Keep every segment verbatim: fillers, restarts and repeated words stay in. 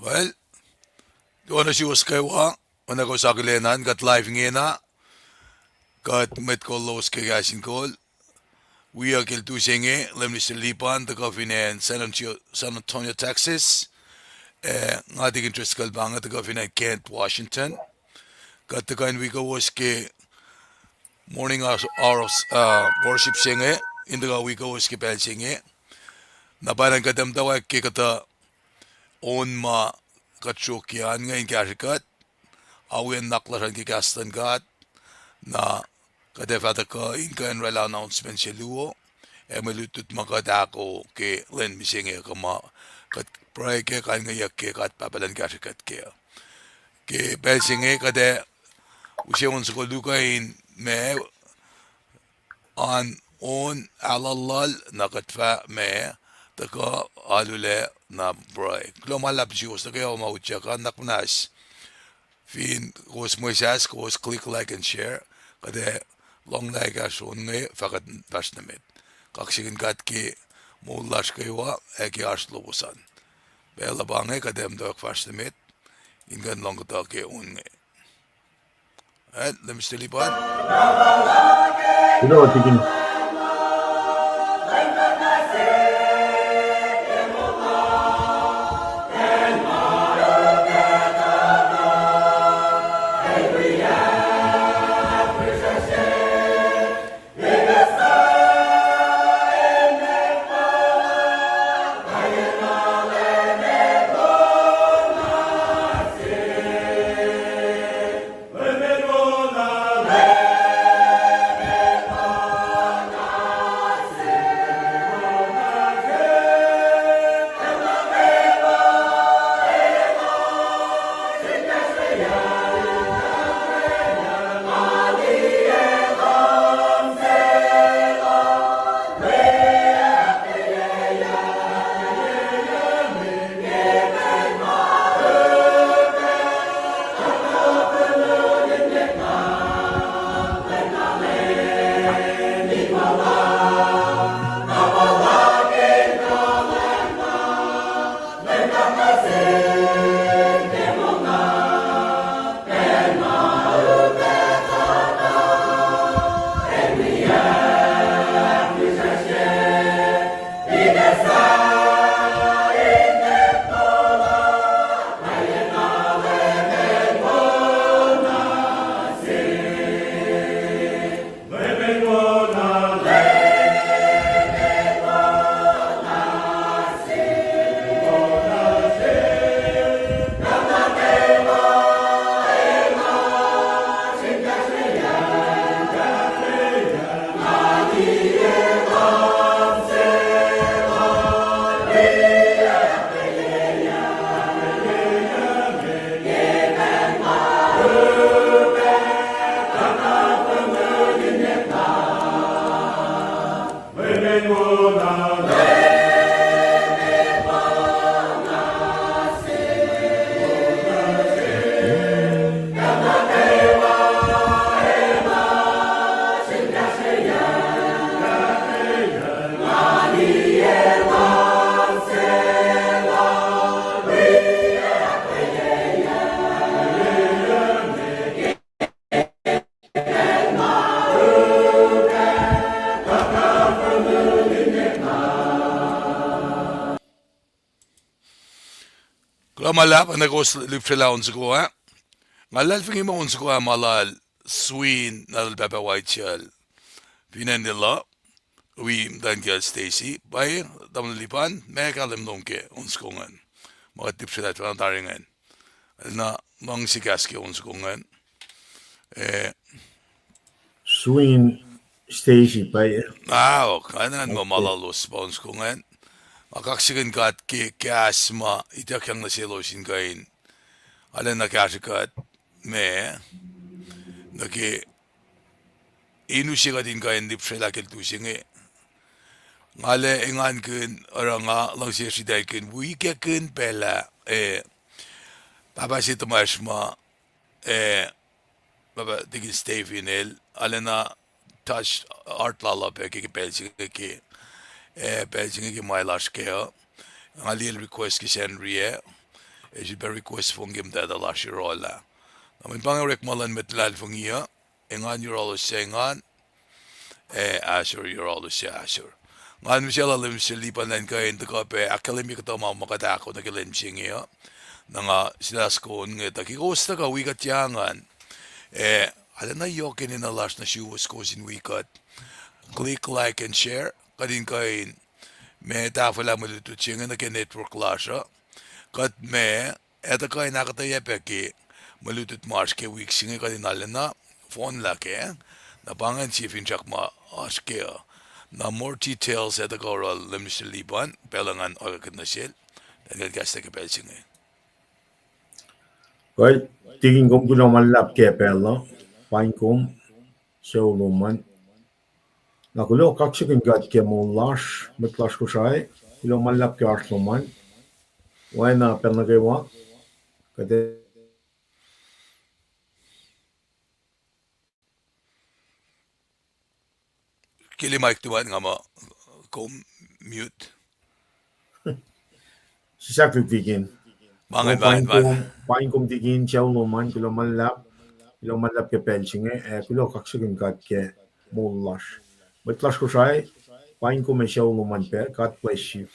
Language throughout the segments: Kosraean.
Well, oacna suwos kwewa, oacna kowos akihlen an, kuht live ingena, kuht mwet kol lowos ke kahs in kol, wiyuck ke lutu se inge, Lem Minister Lipan, tuhkuh fin acn San Antonio, San Antonio, Texas, ac nga Deacon Driscoll pa inge, tuhkuh fin acn Kent, Washington. Kuht tuhkuh in wi kowos ke morning hour, hour, uh, worship se inge, in tuhkuh wi kowos ke pacl se inge. Na pwacnwacng kuht ac muhtwacwacack ke kuhtuh on ma kuht sruokyac an inge in kahsrwe kuht, awi nuhnak lasr an ke kahs luhn God, na kuht ac fah tuhkuh in kuh in oraclah announcement se luo, ac mwe lutlut ma kuht ahko ke lwen mihsenge kuh ma kuht pruhe kac, kaingeyuck kac, God Pahpah Elan kahsrwe kuht kac. Ke pacl se inge kuht ac use on soko luo kuh in ma an on aluhluhl na kuht fah ma tuhkuh alu lac na pruhe. Kuloh ma luhlahp nuh suwos nuh kwewa ma utyak an, nuhnak muhnahs. Fin kowos mwesahs, kowos click like and share, kuht ac lohng lah ekahsr on inge fah kuht fahsr nuh met. Kaksakihn God ke moul lasr kwewa ac ke oasr lowos an. Pacl uh pa inge kuht ac muhtwacwacack fahsr nuh met in kuh in lohng kuhtuh ke on inge. Ac, Lem Minister Lipan. Kuloh, Deacon. Kuloh ma luhlahp, oacna kowos lihpsrelah on soko ah. Nga luhlahlfongi muh on soko ah ma lal Swin, na lal Pahpah Whitechel. Fin acn Lelu, wi muhtwacn kiyacl Stacy. Pwacye, tamuhlwel Lipan, ma kahlwem lom ke on soko ingacn? Ma kuht lihpsrelah fahna tari ingacn. Na, luhngse kahs ke on soko ingacn. Eh, Swin, Stacy, pwacye. Aok, nga enenuh muh ma lalos pa on soko ingacn. Nga kaksakihn God ke kahs ma ituckyang nuh selos in kuh in arulacna kahsrwe kuht, ma, nuh ke in use kuht in kuh in lihpsrelah ke lutu se inge. Nga arlac engankihn oruh nga luhngse sritaclkihn wi kekihn pacl ah, eh, pahpah se tuhmwacsr ma, eh, Pahpah Deacon Stephen el arulacna touch heart lal uh pac ke, ke pacl se inge ke, eh, pacl se inge ke ma el oasr kac uh. Nga liye el request ke Sacnri ah. Ac sifilpac request fong ke muhtwacta lasr yohrohl ah. Na mwe pa inge orekma luhn mwet luhlahlfongi uh, engan yohrohlos suc engan, ac ahsor yohrohlos suc ahsor. Ngan mihsaclah Leum Mister Lipan elan kuh in tuhkuh pac ahkkahlwemye kuhtuh ma ma kuht ahko nuh ke lwen se inge uh. Na nga silas kowos inge tuh ke kowos tuhkuh wi kuht yac ngan, ac arulacna yohk enenuh lasr nuh suwos kowos in wi kuht. Click like and share, kuht in kuh in ma tahfwelah mwe lutlut se inge nuh ke network lasr uh. Kuht ma ac tuhkuh in ahkuhtweyac pac ke mwe lutlut ma oasr ke wik se inge kuht in arulacna fohnlah kac. Na pa ingacn sie finsrak ma oasr kac uh. Na more details ac tuhkuh oruh Leum Mister Lipan pacl uh ngan oakwuck nuh sel, elan kuh in kahslah ke pacl se inge. Kuh, tikin, kom kuloh ma luhlahp ke pacl uh, paing kom, sucu lom an. Na kuloh kaksakihn God ke moul lasr, mwet lasr Kosrae, kuloh ma luhlahp ke oasr lom an. Oacna pacl nuh kwewa, kuht Keli mic tuh an nga muh kom mute. Sisaklu tikin. Ma ingacn, ma ingacn, ma ingacn. Paing kom tikin, sucu lom an, kuloh ma luhlahp, kuloh ma luhlahp ke pacl se inge, ac kuloh kaksakihn God ke moul lasr. Mwet lasr Kosrae, paing kom ac sucu lom an pac, God bless you.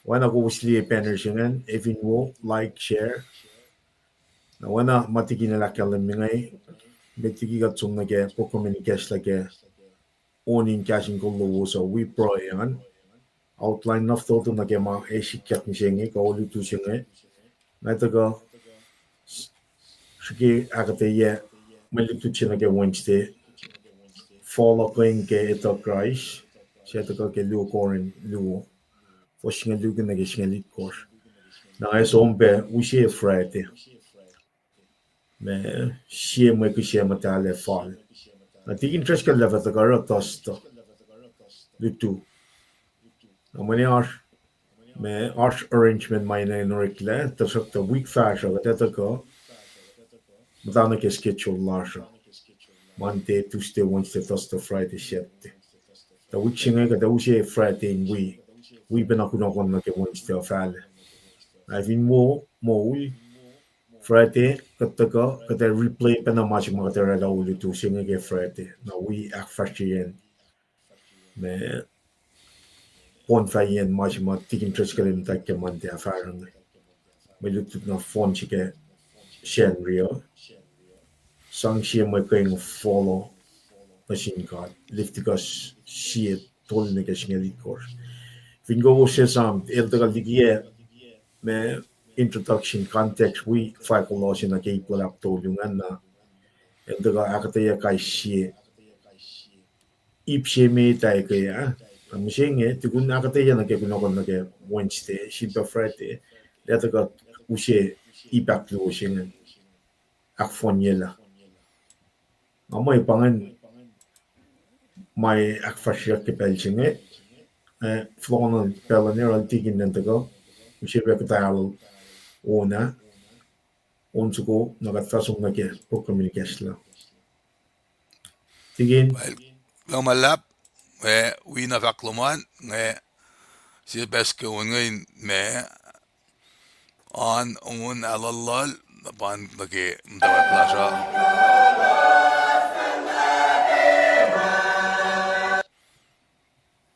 Oacna kowos liye banner se ingacn, ac fin wo, like, share. Na oacna ma tikin el ahkkahlwemye inge, met liki kuht som nuh ke program in ikacslah ke on in kahs in kol lowos uh, wi pruhe an. Outline na fototo nuh ke ma ac sikyak mihsenge kuh olutu se inge. Nga tuhkuh srihke ahkuhtweyac mwe lutlut se nuh ke Wednesday. Follow kuh in ke etuh Kraist, se tuhkuh ke luo Corinth luo, fuhs singucul luo nuh ke singucul itkohsr. Na ac som pac use Friday. Ma sie mwe kihsac muhtahl ac fal. Na tikin Driscoll lah fah tuhkuh oruh Thursday lutu. Na mweyen oasr, ma oasr arrangement ma enenuh in oreklac, tuhsruhktuh wik fahsruh kuht ac tuhkuh muhta nuh ke schedule lasr uh. Monday, Tuesday, Wednesday, Thursday, Friday, Saturday. Tuh wik se inge kuht ac use Friday in wi, wi pacna kunohkohn nuh ke Wednesday uh fahlac. Na fin wo, moul, Friday, kuht tuhkuh, kuht ac replay pacna ma se ma kuht oraclah olutu se inge ke Friday. Na wi ahkfahsryeyacn ma poun fahiyacn ma se ma tikin Driscoll el muhta ke Monday ah fahsruh inge. Mwe lutlut na fohn se ke Sacnri uh. Sang sie mwe keng follow nuh sin God. Leviticus sie tolu nuh ke singucul itkohsr. Fin kowos esam, el tuhkuh likiyac ma introduction context wi fahko lal se nuh ke ip luhlahp tolu ingacn na. El tuhkuh ahkuhtweyac kais sie ip se met ah ke ah. Na mihsenge, tukun ahkuhtweyac nuh ke kunohkohn nuh ke Wednesday, sifilpac Friday, lah tuhkuh use ip ahkluo se ingacn ahkfohnyelah. Nga muh pa ingacn ma ahkfahsryeyuck ke pacl se inge, eh, fohlohkohn pacl uh ne oruh tikin elan tuhkuh use pac kuhtuh alu on ah, on soko na kuht fah som nuh ke program in ikacslah. Tikin. Well, kuloh ma luhlahp, eh, wi na fahk lom an, eh, sie pac ke on inge in ma, an on aluhluhl, na pa nuh ke muhtwacwacack lasr uh.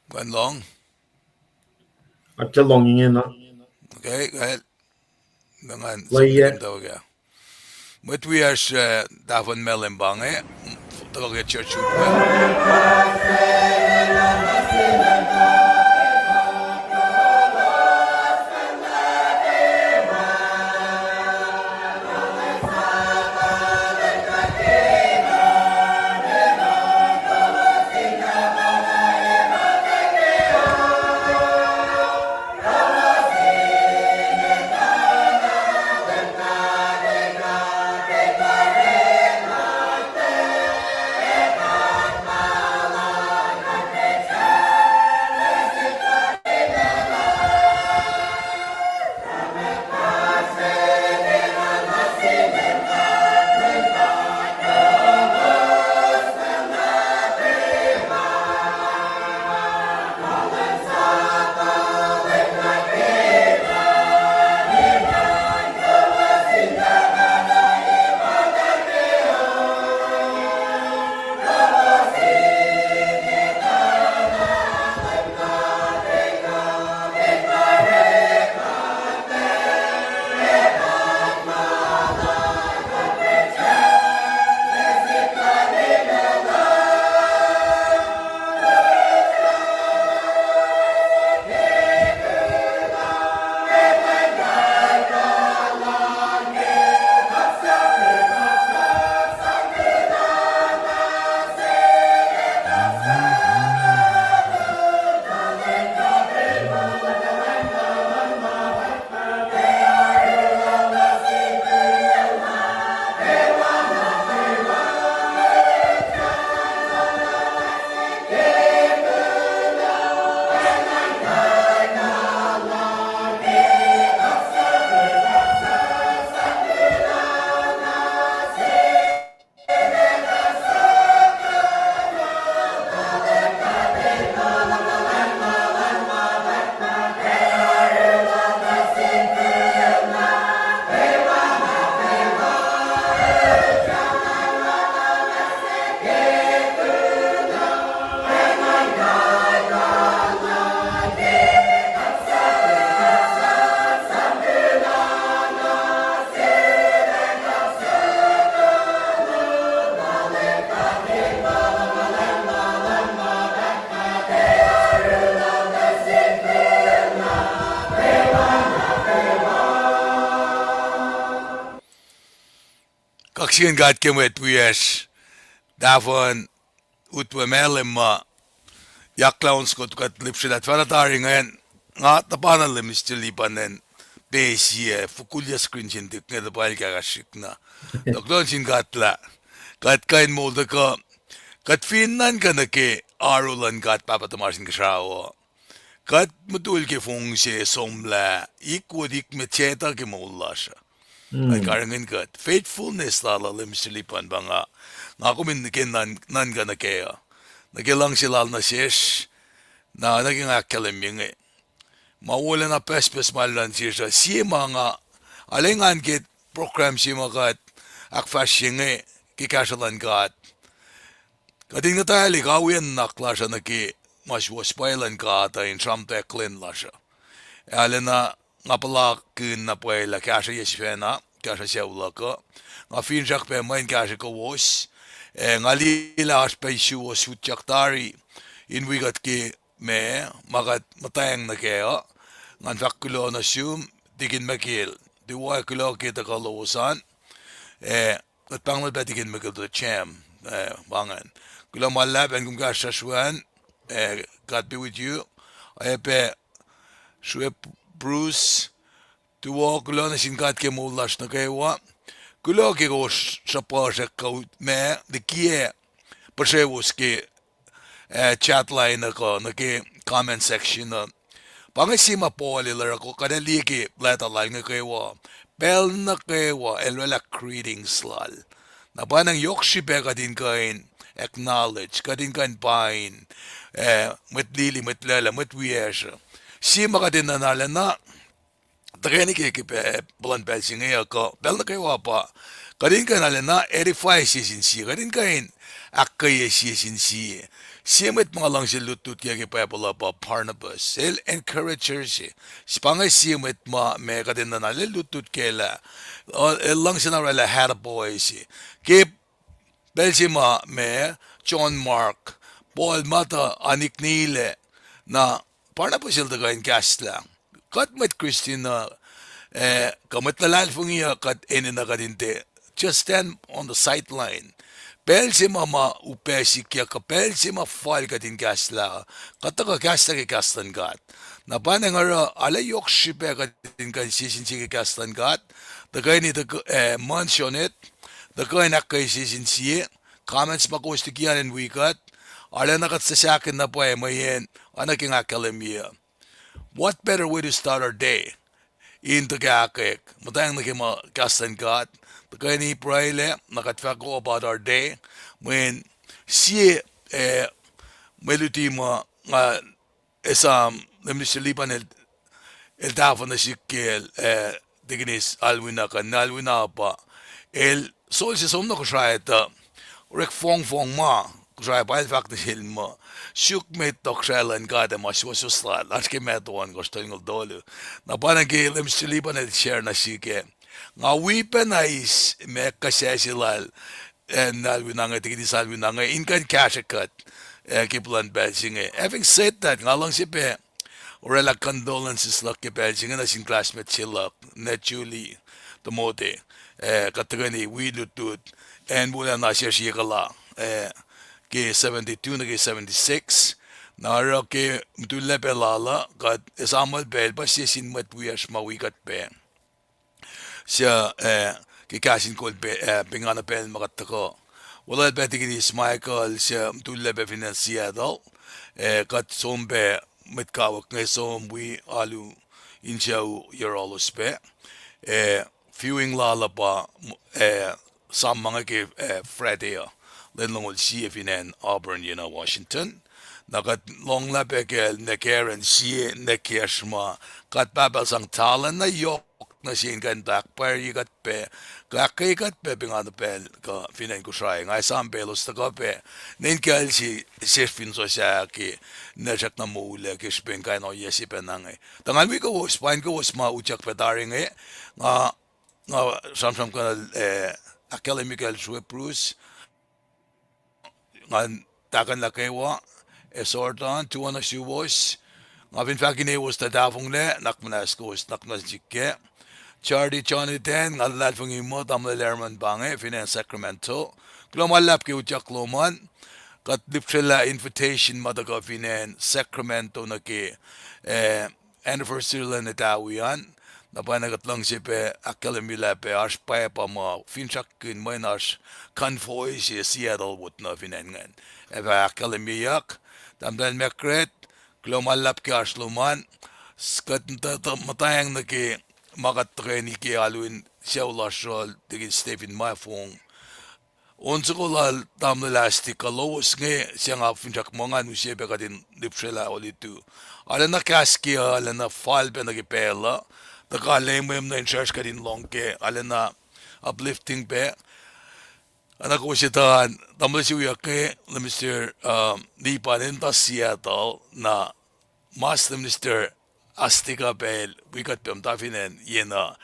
Kuh in lohng? Kuht ac lohng ingena. Okay, kuh in. Ngan lweyac. Mwet wiyacsr, eh, tahfuhn Malem pa inge, tuhkuh ke church utwe. Kaksakihn God ke mwet wiyacsr, tahfuhn utwe mahlwem ma, yaklah on soko kuht lihpsrelah fahna tari ingacn, nga tuhpan Minister Lipan an, pesi ac fokulya screen se in tuk nge tuh pacl kahkahsrihk na. Tuh kuloh nuh sin God lah kuht kuh in moul tuhkuh, kuht fin nuhnkuh nuh ke oaru luhn God Pahpah tuhmasr Inkuhsrao uh, kuht mutul ke fong se somlah, ik wot ik met se etuh ke moul lasr uh. Ac karihngihn kuht faithfulness lal uh, Minister Lipan, pa nga, nga kom in ke nuhn-, nuhnkuh nuh kac uh, nuh ke luhngse lal nuh sesr, na nuh ke nga ahkkahlwemye inge. Ma wolacna pucspucs ma luhn sesr uh, sie ma nga, arlac engan ke program se ma kuht ahkfahsrye inge ke kahsruh luhn God. Kuht in nguhtali kawiyac nuhnak lasr uh nuh ke ma suwohs pwacye luhn God uh in sramtweack lwen lasr uh. Ac arlacna nga puhlakihn na pwacye lah kahsruh yac sifacna, kahsruh sucu luhk uh, nga finsrak pac mwe in kahsruh kowos, ac nga liye lah oasr pac suwos utyak tari in wi kuht ke ma, ma kuht muhtwacng nuh kac uh. Ngan fahk kuloh nuh sum, Tikin Michael, tuh kuloh ke tuhkuh lowos an, ac kuht pahngon pac Tikin Michael tuh Cem, eh, pa ingacn. Kuloh ma luhlahp an, kom kahsruhsr an, eh, God be with you. Oacyacpac Sruep Bruce, tuwo kuloh nuh sin God ke moul lasr nuh kwewa. Kuloh ke kowos sruhpuhsrak kuh ma likiyac puhsrewos ke, eh, chat line uh kuh nuh ke comment section uh. Pa inge sie ma Paul el oruh, kuht ac liye ke leta lal inge kwewa. Pacl nuh kwewa el orwaclah greetings lal. Na pa ingacn yohk srihpac kuht in kuh in acknowledge, kuht in kuh in pain, eh, mwet lili, mwet lwelah, mwet wiyacsr. Sie ma kuht enenuh in arulacna tuhkweni ke, ke puhlan pacl se inge uh kuh pacl nuh kwewa pa, kuht in kuh in arulacna edify sie sin sie, kuht in kuh in ahkkweye sie sin sie. Sie mwet ma nga luhngse lutlut ke, ke Bible uh pa Barnabas, el encourager se. Pa inge sie mwet ma, ma kuht enenuh in arulacna lutlut kac lah, uh, el luhngse na orwaclah attaboy se. Ke pacl se ma, ma John Mark, Paul ma tuh anick nilac, na Barnabas el tuhkuh in kahslah. Kuht mwet Kristin uh, eh, kuh mwet luhlahlfongi uh, kuht enenuh kuht in tiac just stand on the sideline. Pacl se ma ma upac sikyak kuh pacl se ma fal kuht in kahslah, kuht tuhkuh kahslah ke kahs luhn God. Na pa inge nga oruh arlac yohk srihpac kuht in kuh in sie sin sie ke kahs luhn God, tuhkweni, eh, mention it, tuhkuh in ahkkweye sie sin sie, comments ma kowos liki an in wi kuht, arulacna kuht suhsahkihn na pwacye mweyen, oacna ke nga ahkkahlwemye uh, what better way to start our day in tuhkahkwack, muhtwacng nuh ke ma kahs luhn God, tuhkweni pruhelac, na kuht fahk about our day, mweyen sie, eh, mwe luti ma nga esam, Minister Lipan el, el tahfuh nuh sihk ke, eh, tikinis Alwina kuh Alwina pa, el sol se som nuh Kosrae tuh, orek fongfong ma, Kosrae pa el fahk nuh sel muh, suk met tohkohsrahi luhn God ac ma suwohswohs lal, oasr ke Matthew ohnkohsr tolngoul tolu. Na pa na ke Minister Lipan el share nuh sihk ah, nga wi pac na eis ma kuhsac se lal, eh, Alwina inge, tikinis Alwina inge, in kuh in kahsrwe kuht, eh, ke puhlan pacl se inge. Having said that, nga luhngse pac orwaclah condolences luhk ke pacl se inge nuh sin classmate se luhk, Nat Julie Tomote, eh, kuht tuhkweni wi lutlut, acn wolacna sesr ye kuhla, eh, ke seventy-two nuh ke seventy-six, na oruh ke mutullac pac lal uh, kuht esamuhl pac el pa sie sin mwet wiyacsr ma wi kuht pac. Suc, eh, ke kahs in kol, eh, pengana pacl ma kuht tuhkuh. Weluhl pac tikinis Michael suc mutullac pac fin acn Seattle, eh, kuht som pac mwet kawuck inge som wi alu in sucu yohrohlos pac. Eh, viewing lal uh pa, eh, sam ma inge ke, eh, Friday uh, lwen longoul sie fin acn Auburn, you know, Washington. Na kuht lohnglah pac kacl nwe Karen sie nwe kiyacsr ma God Pahpah sang talent na yohk nuh se in kuh in ahkpwacrye kuht pac, kuh ahkkweye kuht pac pengana pacl kuh fin acn Kosrae. Nga esam pac elos tuhkuh pac, ne in kacl se, sesr fin sohsah ke, nwe srackna moul ah ke srihpen kain ohiyac se pacna inge. Tuh ngan wi kowos, pain kowos ma utyak pac tari inge, nga, nga sramsram kuh, eh, ahkkahlwemye kacl Sruep Bruce, ngan tahkuhnlah kwewa, ac sortan tuwohna suwos, nga fin fahk inewos tuh tahfonglac, nuhnak muhnahs kowos, nuhnak muhnahs sihk kac. Charity Jonathan, nga luhlahlfongi muh tamuhlwel Aaron pa inge fin acn Sacramento. Kuloh ma luhlahp ke utyak lom an. Kuht lihpsrwaclah invitation ma tuhkuh fin acn Sacramento nuh ke, eh, anniversary luhn etawi an. Na pwacye na kuht luhngse pac ahkkahlwemyelah pac oasr pwacpa muh finsrakkihn mweyen oasr convoy se Seattle wot nuh fin acn ingacn. Ac fah ahkkahlwemyeyuck, tahmtahel Margaret, kuloh ma luhlahp ke oasr lom an. Kuht muhtwacng nuh ke ma kuht tuhkweni ke alu in sucu lasr uh, Deacon Stephen Mafong. On soko lal tamuhlwel Astik kuh lowos inge, suc nga finsrak muh ngan use pac kuht in lihpsrwaclah olutu. Arulacna kahs ke uh, arulacna fal pac nuh ke pacl uh, tuhkuh lemwem nuh in sruhsr kuht in lohng ke, arulacna uplifting pac. Oacna kowos etuh an, tamuhlwel se wiyuck inge, Minister, um, Lipan el muhta Seattle, na mas Minister Astik uh pacl wi kuht pac muhta fin acn yenuh.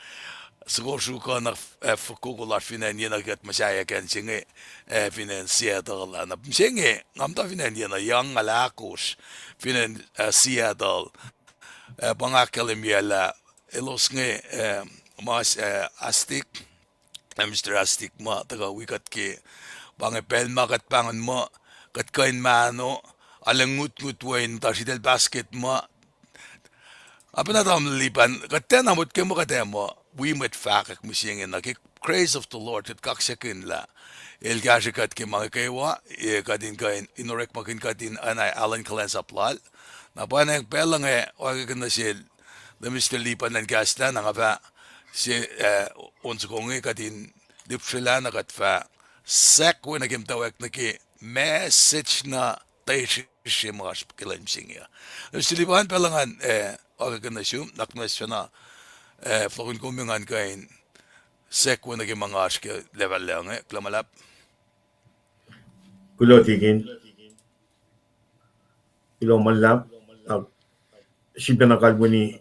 Soko sruhkuh na, eh, fokoko lasr fin acn yenuh ke kuht muhsaheack acn se inge, eh, fin acn Seattle ah. Na mihsenge, nga muhta fin acn yenuh, yang nga lah ahkosr fin acn, eh, Seattle. Eh, pa nga ahkkahlwemye lah elos inge, eh, mas, eh, Astik, eh, Minister Astik ma tuhkuh wi kuht ke, pa inge pacl ma kuht pahngon muh kuht kuh in mahno, arlac ngutngut we in muhta sritacl basket ma. Apena tamuhlwel Lipan, kuht tiacna motko muh kuht ac muh wi mwet fahkwack mihsenge na ke grace of the Lord kuht kaksakihn lah el kahsrwe kuht ke ma inge kwewa, eh, kuht in kuh in, in orekmakihn kuht in, acn Alan kuhlwacnsap lal. Na pa inge pacl inge oakwuck nuh sel, Minister Lipan, elan kahslah na nga fah se, eh, on soko inge kuht in lihpsrwaclah na kuht fah sahk we nuh ke muhtwacwacack nuh ke message na tuh srisri ma oasr ke lwen mihsenge uh. Minister Lipan, pacl ingacn, eh, oakwuck nuh sum, na kuht muh sifacna, eh, fohlohkihn kom ngan kuh in sahk we nuh ke ma nga oasr ke lacfacllac inge, kuloh ma luhlahp. Kuloh Tikin. Kuloh ma luhlahp. Ah, sifilpacna kalweni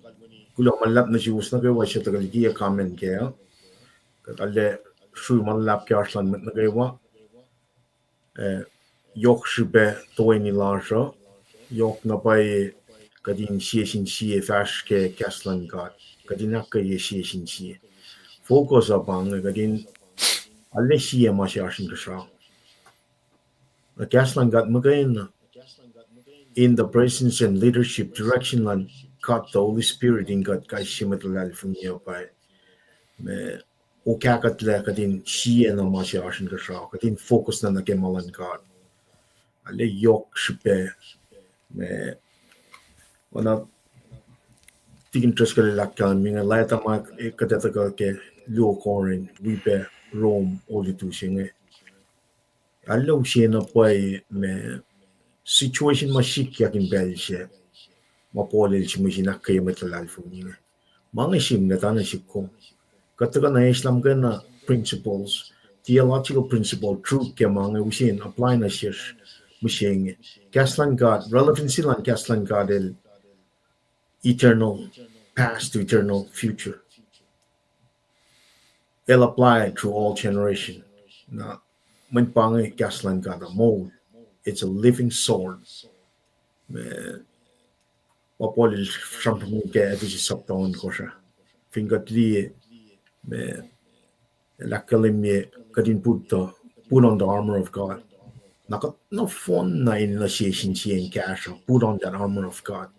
kuloh ma luhlahp nuh suwos nuh kwewa suc tuhkuh liki ac comment kac. Kuht arlac sru ma luhlahp ke oasr luhn mwet nuh kwewa. Eh, yohk srihpac toeni lasr uh, yohk na pwacye kuht in sie sin sie fahsr ke kahs luhn God. Kuht in ahkkweye sie sin sie. Focus uh pa inge kuht in arlac sie ma se oasr inkuhsrao. Na kahs luhn God muhkwena, in the presence and leadership, direction luhn God the Holy Spirit in kuht kais sie mwet luhlahlfongi uh pa, ma okah kuhtlac kuht in sie na ma se oasr inkuhsrao, kuht in focus na nuh ke ma luhn God. Arlac yohk srihpac, ma, oacna Tikin Driscoll el ahkkahlwemye inge, leta ma kuht etuh ke luo Corinth, wi pac Rome olutu se inge. Arlac use na pwacye ma situation ma sikyak in pacl se, ma Paul el sihmihs in ahkkweye mwet luhlahlfongi inge. Ma inge sihmlac tana sihk kom. Kuht tuhkuh na eslah muhkwena principles, theological principle, truth ke ma inge use in apply nuh sesr mihsenge. Kahs luhn God, relevancy luhn kahs luhn God el eternal past to eternal future. El apply to all generation. Na, mweyen pa inge kahs luhn God uh moul. It's a living sword. Ma, ma Paul el sramsramkihn ke Ephesians sapta ohnkohsr ah. Fin kuht liye, ma, el ahkkahlwemye kuht in put the, put on the armor of God. Na kuht nohfohn na in nuh sie sin sie in kahsruh, put on that armor of God.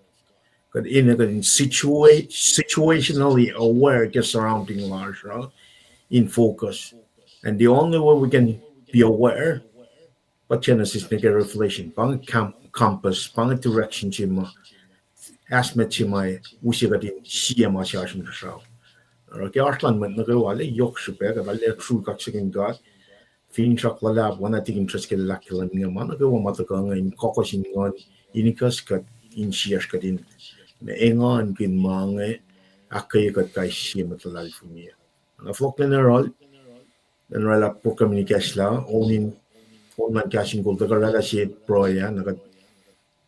Kuht in, kuht in situa-, situationally aware ke surrounding lasr uh, in focus. And the only way we can be aware, pa Genesis nuh ke Revelation, pa inge com-, compass, pa inge direction se ma, ass met se ma use kuht in sie ma se oasr inkuhsrao. Oruh ke oasr luhn mwet nuh kwewa, arlac yohk srihpac, kuht arlac sru kaksakihn God, finsrak luhlahp, oacna Tikin Driscoll el ahkkahlwemye inge, ma nuh kwewa ma tuhkuh inge in kohkohs in nguhn, in ikacs kuht, in siyacsr kuht in, ma engankihn ma inge, ahkkweye kuht kais sie mwet luhlahlfongi. Na fohlohk lwen yohrohl, lwen oraclah program in ikacslah, on in, on luhn Kahs in Kol tuhkuh oraclah sie pruhe ah, na kuht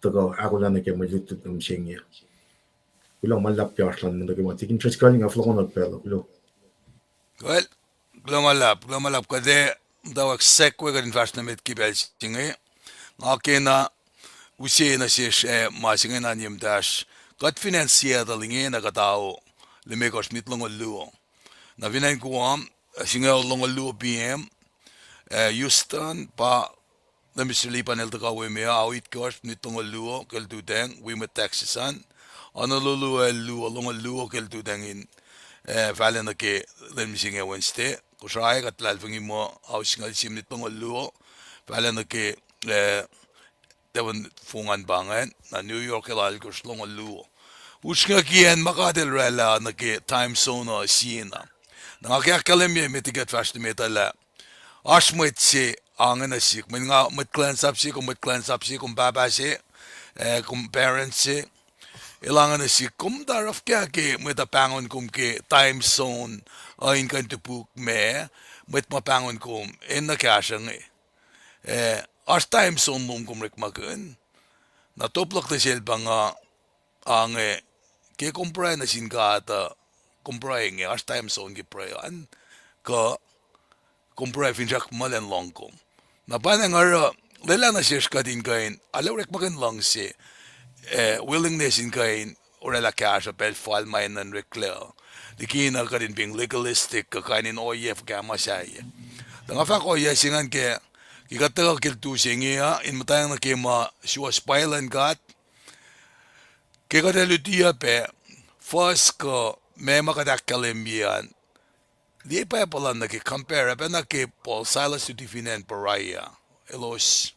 tuhkuh ahkolah nuh ke mwe lutlut nuh mihsenge. Kuloh ma luhlahp ke oasr luhn mwet nuh kwewa. Tikin Driscoll, nga fohlohkohnot pacl uh, kuloh. Well, kuloh ma luhlahp, kuloh ma luhlahp kuht ac muhtwacwacack sahk we kuht in fahsr nuh met ke pacl se inge. Nga kena use nuh sesr, eh, ma se inge na niye muhtahsr. Kuht fin acn Seattle ingena kuht ao limekohsr minit longoul luo. Na fin acn Guam, singucul longoul luo P M, ah, Houston, pa Minister Lipan el tuhkuh wi me uh, ao itkohsr, minit longoul luo ke lututacng, wi mwet Texas an, onokolulu, luo, longoul luo ke lututacng in, ah, fahla nuh ke lwen mihsenge Wednesday. Kosrae kuht luhlahlfongi muh ao singucul sie, minit longoul luo, fahla nuh ke, ah, tafun fong an pa ingacn, na New York el alkosr, longoul luo. Usrnguck ke acn ma God El oraclah nuh ke time zone uh siena. Na nga ke ahkkahlwemye met liki kuht fahsr nuh met uh lah oasr mwet se ange nuh sihk, mweyen nga mwet kuhlwacnsap se, kom mwet kuhlwacnsap se, kom pahpah se, ah, kom parent se, el ange nuh sihk, kom muhta oruh fuhkah ke mwet uh pahngon kom ke time zone uh in kuh in topuk ma mwet ma pahngon kom enenuh kahsruh inge. Ah, oasr time zone lom, kom orekmakihn. Na top luhk nuh sel pa nga, ange, ke kom pruhe nuh sin God uh, kom pruhe inge, oasr time zone ke pruhe an, kuh kom pruhe finsrak muh elan lohng kom. Na pa na nga oruh lwelah nuh sesr kuht in kuh in arlac orekmakihn luhngse, ah, willingness in kuh in oraclah kahsruh pacl fal ma enenuh in oreklac. Likina kuht in being legalistic, kuh kain in ohiyac fuhkah ma sahyac. Tuh nga fahk ohiyac se ingacn ke, ke kuht tuhkuh ke lututacng se inge uh, in muhtwacng nuh ke ma suwohs pwacye luhn God. Ke kuht ac lutiyuc pac, fuhs kuh ma ma kuht ahkkahlwemye an, liye Bible an nuh ke compare pacna ke Paul, Silas luti fin acn Berea. Elos,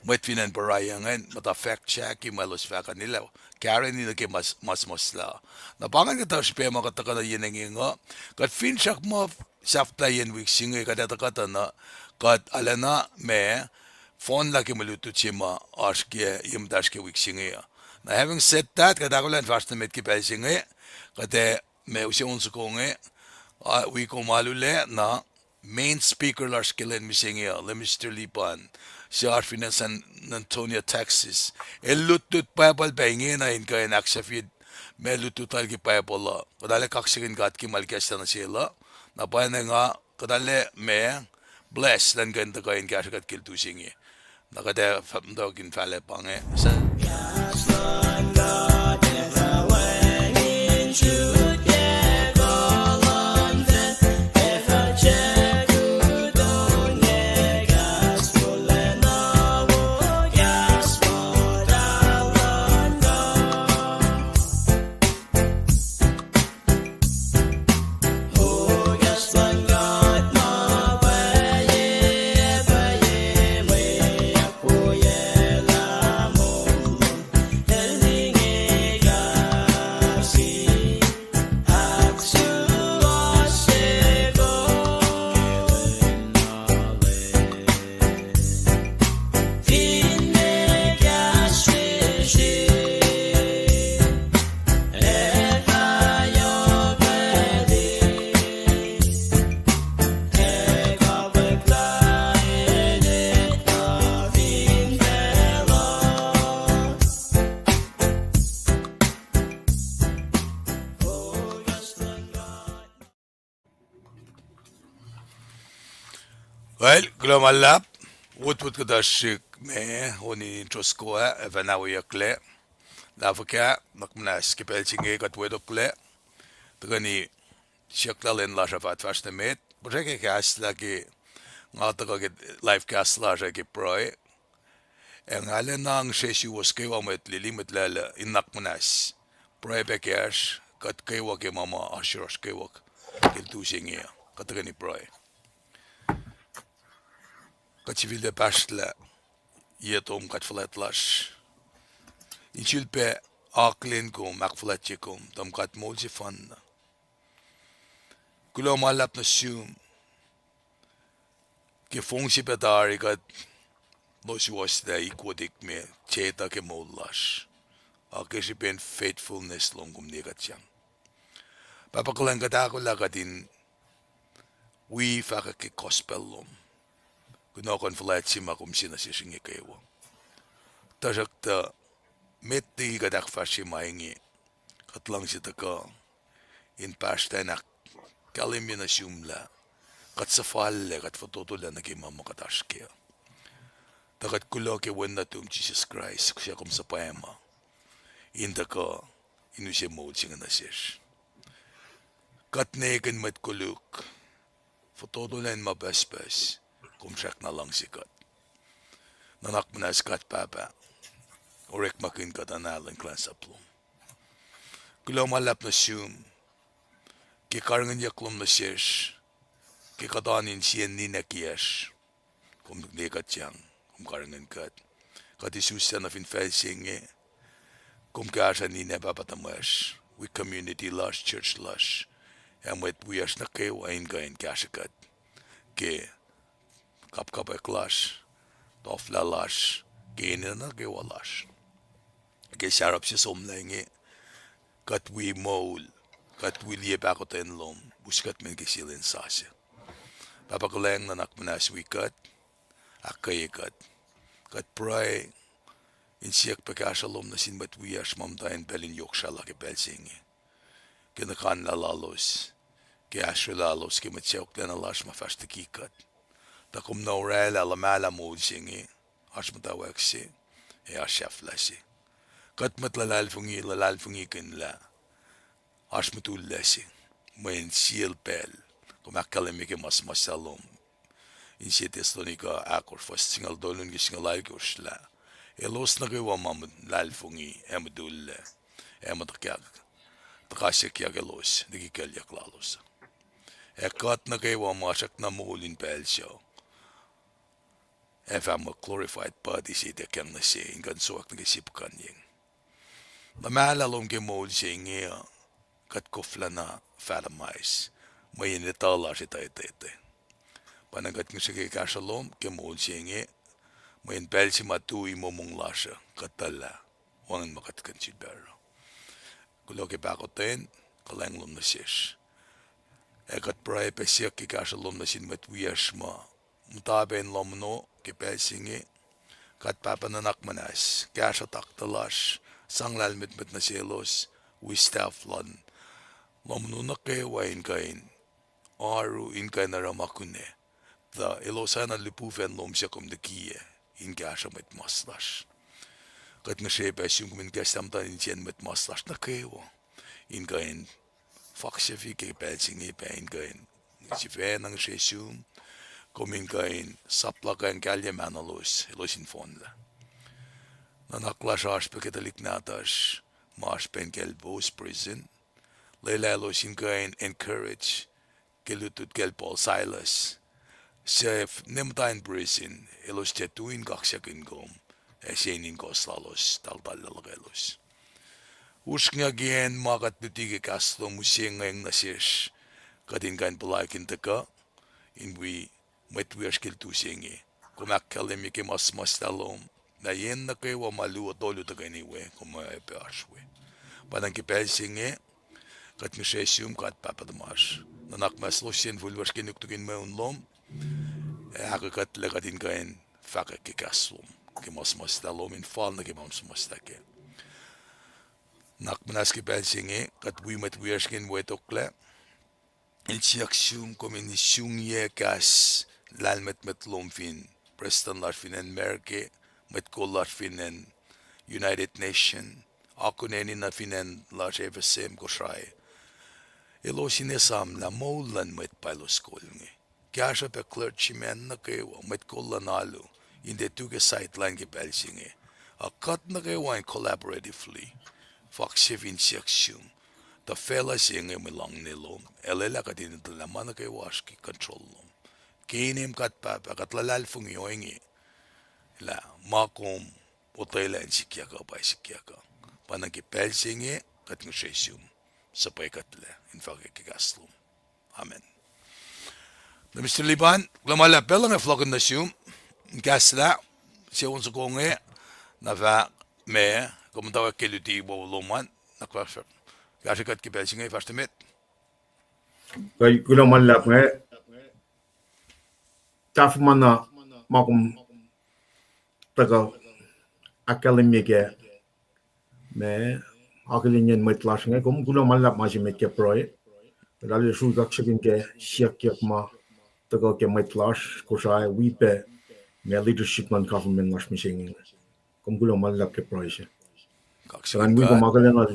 mwet fin acn Berea ingacn, muhta fact check-i ma elos fahk an, elah kahrweni nuh ke ma suhmuhslah. Na pa ingacn kuhtuh srihpac ma kuht tuhkuh nuh yen inge uh, kuht finsrak muh sahflahiyacn wik se inge kuht ac tuhkuh tuh na, kuht arulacna ma fohnlah ke mwe lutlut se ma oasr ke ye muhtahsr ke wik se inge uh. Na having said that, kuht ahkolah in fahsr nuh met ke pacl se inge, kuht ac ma use on soko inge, ah, wi kom alu lac na, main speaker lasr ke lwen mihsenge uh, Minister Lipan, se oasr fin acn San Antonio, Texas. El lutlut Bible pac ingena in kuh in ahksahfye ma lutlut lal ke Bible uh. Kuht arlac kaksakihn God ke ma El kahslah nuh sel uh. Na pwacnwacng uh, kuht arlac ma bless elan kuh in tuhkuh in kahsruh kuht ke lututacng se inge. Na kuht ac fah-, muhtwacwacack in fahlac pa inge. Well, kuloh ma luhlahp, wotwot kuhtuh srihk me, on in intro soko ah, ac fah na wiyucklac. Lah fuhkah, nuhnak muhnahs ke pacl se inge kuht wetoklac, tuhkweni siyuck lah lwen lasr uh fah fahsr nuh met, puhsra ke kahslah ke nga tuhkuh ke live cast lasr uh ke pruhe. Ac nga arulacna sang suwohs kwewa, mwet lili, mwet lulu, in nuhnak muhnahs. Pruhe pac kacsr, kuht kwewa ke ma ma oasr yohrohsr kwewa ke lututacng se inge uh. Kuht tuhkweni pruhe. Kuht sifilpac pahsrlah ye tom God fuhlwact lasr, in sulpac akihlen kom, ahkfuhlwactye kom, tuh kom God moul sefanna. Kuloh ma luhlahp nuh sum ke fong se pac tari kuht losuwohslah ikwotik me, tiac etuh ke moul lasr, a ke srihpen faithfulness lom kom liye kuht sang. Pahpah kuhlwacng, kuht ahkolah kuht in wi fahkwack ke gospel lom. Kunohkohn fuhlwact se ma kom sie nuh sesr inge kwewa. Tuhsruhktuh met liki kuht ahkfahsrye ma inge, kuht luhngse tuhkuh in pahsrtah in ahkkahlwemye nuh sum lah kuht suhfallac, kuht fototolah nuh ke ma ma kuht oasr kac. Tuh kuht kuloh ke Wen nuhtum Jisus Kraist, suc kom suhpwacma in tuhkuh in use moul se inge nuh sesr. kuht ne ke mwet koluk, fototo lwen ma pucspucs, kom srackna luhngse kuht. Nuhnak muhnahs God Pahpah, orekmakihn kuht in alu in kuhlwacnsap lom. Kuloh ma luhlahp nuh sum ke karihngihnyuck lom nuh sesr, ke kuht oan insiyacn ninac kiyacsr, kom ne kuht yang, kom karihngihn kuht. Kuht isuslac nuh fin facl se inge, kom kahsruh ninac pahpah tuhmwacsr, wi community lasr, church lasr, ac mwet wiyacsr nuh kwewa in kuh in kahsruh kuht ke kapkapwack lasr, tohflah lasr, ke enenuh nuh kwewa lasr. Ke sarap se somlah inge, kuht wi moul, kuht wi liye pahkotwen lom, us kuht men ke sie lwen sasuc. Pahpah kuhlwacng, nuhnak muhnahs wi kuht, ahkkweye kuht. Kuht pruhe in siyuck pac kahsruh lom nuh sin mwet wiyacsr ma muhta in pacl in yohk srahlah ke pacl se inge, ke nuhkanlah lalos, ke asruh lalos, ke mwet sacohklacna lasr ma fahsr liki kuht. Tuh kom na oraclah luhmahlah moul se inge, oasr muhtwacwacack se, ac oasr sahflah se. Kuht mwet luhlahlfongi, luhlahlfongikihn lah oasr mutullac se, mweyen sie pacl kom ahkkahlwemye ke ma suhmuhslah lom. Inse Thessalonica ahkosr, fuhs singucul tolu nuh ke singucul alkosr lah, elos nuh kwewa ma luhlahlfongi ac mutullac, ac muhta, tuhkahsyuckyak elos liki kuclyuck lalos. Ac kuht nuh kwewa ma srackna moul in pacl suc, ac fah muh glorified body se tuh kang nuh se in kuh in sowack nuh ke sipkanyeng. Luhmahlah lom ke moul se inge uh, kuht koflana fahla mais, mweyen etuh lasr etuh etetu. Pa na kuht ngihsre ke kahsruh lom ke moul se inge, mweyen pacl se ma tui momong lasr uh kuhtuhlah, wacngihn ma kuht kuh in sifilpac oruh. Kuloh ke pahkotwen, kuhlwacng lom nuh sesr. Ac kuht pruhe pac siyuck ke kahsruh lom nuh sin mwet wiyacsr ma muhta pac in lohm ono ke pacl se inge. God Pahpah nuhnak muhnahs, kahsruh taktuh lasr, sang lahlmwetmwet nuh selos, wi staff luhn lohm ono nuh kwewa in kuh in oaru in kuh in oruh ma kunac, tuh elos oacna lipufacn lohm suc kom likiyac in kahsruh mwet mas lasr. Kuht ngihsre pac sum kom in kahs lah muhta insiyacn mwet mas lasr nuh kwewa in kuh in faksafi ke pacl se inge pac in kuh in sifacna ngihsre sum, kom in kuh in sap luhk in kahlye mahnolos, elos in fohnlah. Nuhnak lasr oasr pac ke tuhlihk nahtuhsr ma oasr pac in kacl post prison, lwelah elos in kuh in encourage ke lutlut kacl Paul Silas, suc ne muhta in prison, elos tiac tui in kaksakihn kom, ac sie in kohs lalos taltallac lukelos. Usrnguck ke acn ma kuht luti ke kahs lom, use ngweng nuh sesr, kuht in kuh in puhlakihn tuhkuh in wi mwet wiyacsr ke lutu se inge. Kom ahkkahlwemye ke ma suhmuhslah lom, na yen nuh kwewa ma luo tolu tuhkweni we, kom oacyacpac oasr we. Pa na ke pacl se inge, kuht ngihsre sum God Pahpah tuhmasr. Nuhnak muhnahs lohsr yen fihl lasr ke nuknuk in mweun lom, ac ahkoekuhtlac kuht in kuh in fahkwack ke kahs lom, ke ma suhmuhslah lom in fal nuh ke ma suhmuhslah kac. Nuhnak muhnahs ke pacl se inge, kuht wi mwet wiyacsr ke in wetoklac, in siyuck sum kom in isungyac kahs lahlmwetmwet lom fin prestuhn lasr fin acn America, mwet kol lasr fin acn United Nation, akuneni nuh fin acn lasr F S M Kosrae. Elos in esam lah moul luhn mwet pa elos kol inge. Kahsruh pac clergyman nuh kwewa, mwet kol luhn alu, in tiac tu ke sideline ke pacl se inge. A kuht nuh kwewa in collaboratively fakse fin siyuck sum, tuh facluh se inge mwe luhngse lom, ac lwelah kuht in etuh lah ma nuh kwewa oasr ke control lom. Ke inem God Pahpah, kuht luhlahlfongi ohinge lah ma kom otwelah in sikyak uh pa ac sikyak uh. Pa na ke pacl se inge kuht ngihsre sum, suhpwekuhtlac in fahkwack ke kahs lom. Amen. Na Mister Liban, kuloh ma luhlahp pacl inge fohlohkihn nuh sum, in kahslah, se on soko inge, na fah, ma, kom muhtwacwacack ke luti wo lom an, na kahsruh kuht ke pacl se inge fahsr tuh met. Kuh kuloh ma luhlahp inge, tahfwelah ma kom tuhkuh ahkkahlwemye ke ma akihlenyacn mwet lasr inge, kom kuloh ma luhlahp ma se met ke pruhe. Kuht arlac srui kaksakihn ke siyuckyuck ma tuhkuh ke mwet lasr Kosrae wi pac ma leadership luhn government lasr mihsenge. Kom kuloh ma luhlahp ke pruhe se. Kaksakihn wi kom akihlen na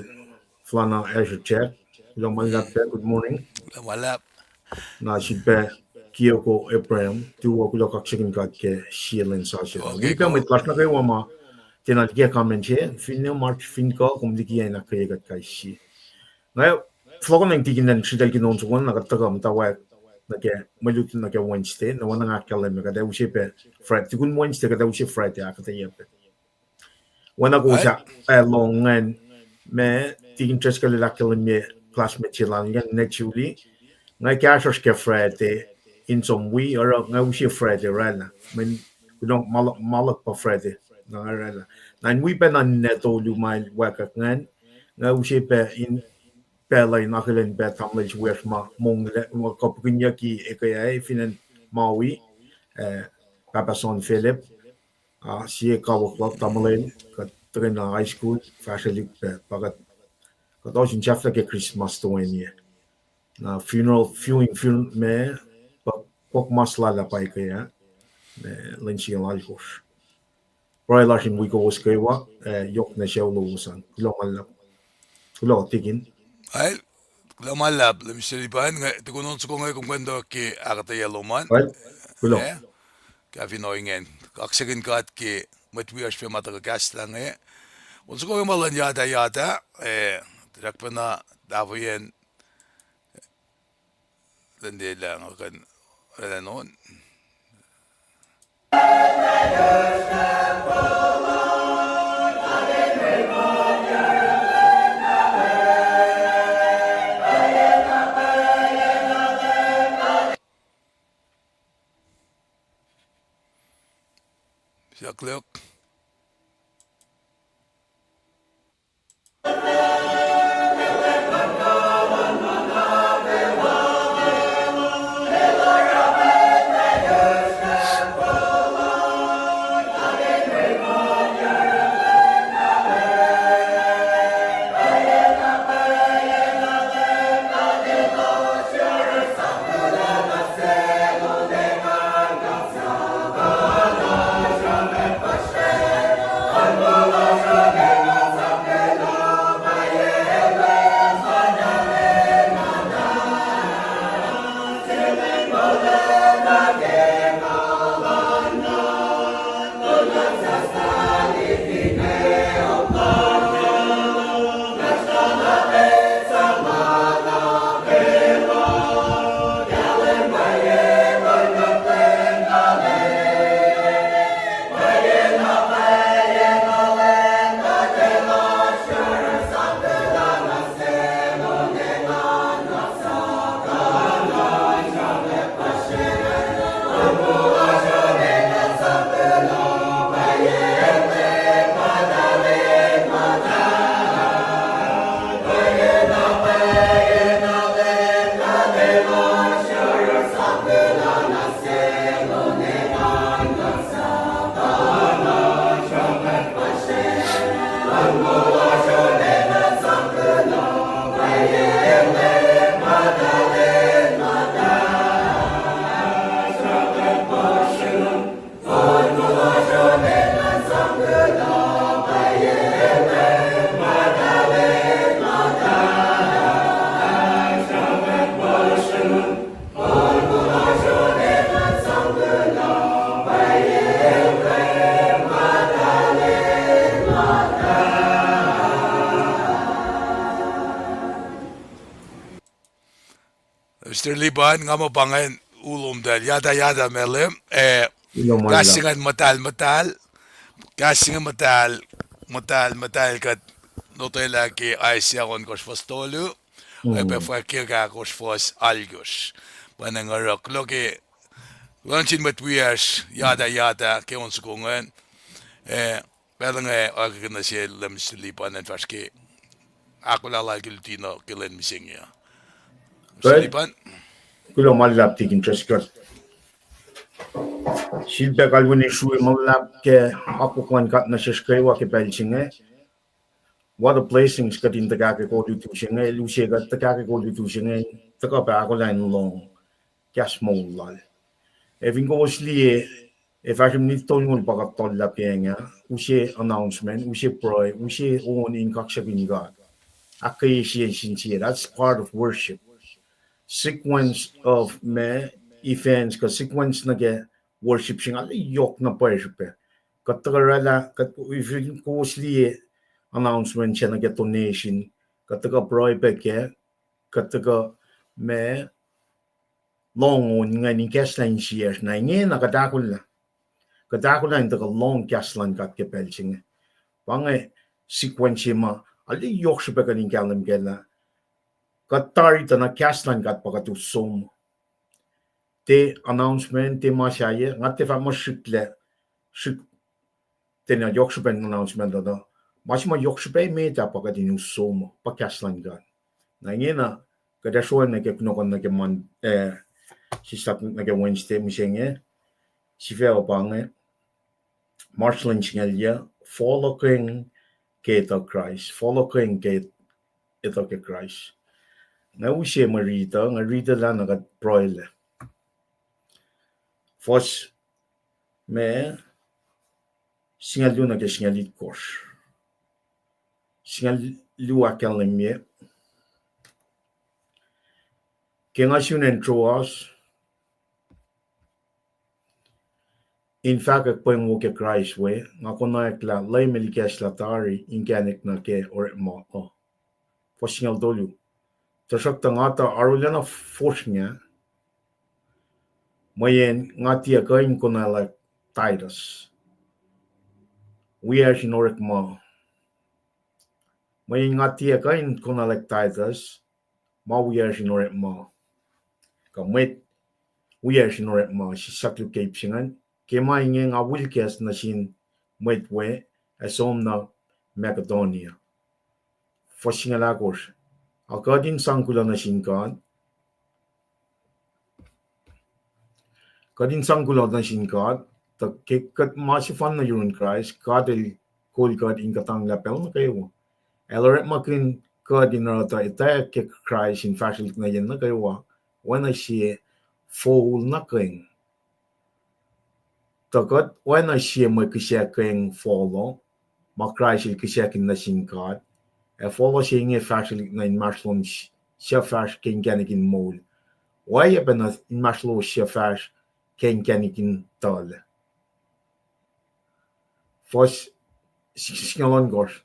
Flana Asher Jack, Kuloh ma luhlahp pac, good morning. Kuloh ma luhlahp. Na sifilpac Kioko Abraham, tuwo, kuloh kaksakihn God ke sie lwen sasuc. Wi pac mwet lasr nuh kwewa ma tiacna liki comment se, finne ma fin kuh, kom liki an ahkkweye kuht kais sie. Nga fohlohkohnacng tikin an sritacl ke on soko an, na kuht tuhkuh muhtwacwacack nuh ke, mwe lutlut nuh ke Wednesday, na oacna nga ahkkahlwemye kuht ac use pac Friday, tukun Wednesday kuht ac use Friday ahkuhtweyac pac. Oacna kowos ac lohng ingacn, ma tikin Driscoll el ahkkahlwemye classmate se lal ingacn, Ned Suli, nga kahsruhsr ke Friday in som wi, oruh nga use Friday oraclah. Mweyen kuloh ma luhk, ma luhk pa Friday, na nga oraclah. Na in wi pac na ninac tolu ma el wackuck ingacn, nga use pac in pacl uh in akihlen pac tamuhlwel se wiyacsr ma monglac, ma kapihkihnyucki ekuh ah fin acn Maui, eh, Pahpah Son Philip, ah, sie kawuck luhk, tamuhlwel, kuht tuhkweni high school, fahsrwelihk pac, pa kuht, kuht ohsun sahflah ke Christmas toeni ah. Na funeral, funeral, funeral ma, pa, puk mas lal ah pa ekuh ah, ma lwen singucul alkosr. Pruhe lasr in wi kowos kwewa, eh, yohk nuh sucu lowos an. Kuloh ma luhlahp. Kuloh tikin. Kuloh ma luhlahp, Mister Lipan, tukun on soko inge kom kuh in tuh ke ahkuhtweyac lom an. Kuloh. Kahfin ohinge, kaksakihn God ke mwet wiyacsr pac ma tuhkuh kahslah inge. On soko inge ma luhn yata yata, eh, tuhsruhkpacna tahfweyacn Lun te lah nga kuh in, elan on. Siak luk. Mister Liban, nga muh pa ingacn u lom tahl, yada yada Malem, eh, kahs se ingacn muhtahl muhtahl, kahs se inge muhtahl, muhtahl muhtahl kuht lotwelah ke Isaiah ohnkohsr fuhs tolu, ac pac fwack ke ahkosr fuhs alkohsr. Pa inge oruh kuloh ke luhn sin mwet wiyacsr, yada yada ke on soko ingacn, eh, pacl inge oakwuck nuh sel Mister Liban an fahsr ke ahkolah lal ke luti nuh ke lwen mihsenge uh. Mister Liban? Kuloh ma luhlahp Tikin Trescott. Sifilpac kalweni srui ma luhlahp ke akwuck luhn God nuh sesr kwewa ke pacl se inge. What a blessings kuht in tuhkahkwe kolutu se inge, el use kuht tuhkahkwe kolutu se inge, tuhkuh pac ahkolah in lohng kahs moul lal. Ac fin kowos liye, ac fahsr minit tolngoul pa kuht tollah ke eng ah, use announcement, use pruhe, use on in kaksakihn God. ahkkweye sie sin sie. That's part of worship. Sequence of ma events, kuh sequence nuh ke worship se inge, arlac yohk na pwacye srihpac. Kuht tuhkuh oraclah, kuht, if you kowos liye announcement se nuh ke donation, kuht tuhkuh pruhe pac kac, kuht tuhkuh ma lohng on ingacn ikacslah insiyacsr. Na ingena kuht ahkolah, kuht ahkolah in tuhkuh lohng kahs luhn God ke pacl se inge. Pa inge sequence se ma arlac yohk srihpac kuht in kahlwem kac lah kuht tari tuh na kahs luhn God pa kuht us som. Tiac announcement, tiac ma sahyac, nga tiac fahk muh srihklac, srihk tiacna yohk srihpac announcement uh, ma se ma yohk srihpac emet ah pa kuht in us som, pa kahs luhn God. Na ingena, kuht ac sroacng nuh ke kunohkohn nuh ke Mon-, eh, sislah nuh ke Wednesday mihsenge, sifac uh pa inge, March lwen singucul yac, Fohlohkihn ke Etuh Kraist, Fohlohkihn ke Etuh ke Kraist. Nga use mwe riti uh, nga riti lah na kuht pruhelac. Fuhs ma singucul luo nuh ke singucul itkohsr. Singucul luo ahkkahlwemye. Ke nga sun acn Troas in fahkwack pweng wo ke Kraist we, nga konwacack lah Leum El ikacslah tari inkacnek nuh ke orekma uh. Fuhs singucul tolu. Tuhsruhktuh nga tuh arulacna fosrngah, mweyen nga tiac kuh in konwaclwack Titus wiyacsr in orekma. Mweyen nga tiac kuh in konwaclwack Titus ma wiyacsr in orekma, kuh mwet wiyacsr in orekma, sislah ke ip se ingacn. Ke ma inge nga wi kahs nuh sin mwet we ac som nuh Macedonia. Fuhs singucul ahkosr. A kuht in sang kuloh nuh sin God, kuht in sang kuloh nuh sin God, tuh ke kuht ma sefanna yurin Kraist, God El kol kuht in kuhtanglah pacl nuh kwewa. El orekmakihn kuht in oruh tuh etwacack ke Kraist in fahsrwelihk nuh yen nuh kwewa, oacna sie fohl nuh kwewa. Tuh kuht oacna sie mwe kihsackuhng fohlo, ma Kraist El kihsackuhn nuh sin God, ac fohlo se inge fahsrwelihk nuh inmahsrlon suc fahsr ke inkacnek in moul. Oacyacpac nuh inmahsrlowos suc fahsr ke inkacnek in tuhlac. Fuhs singucul ohnkohsr.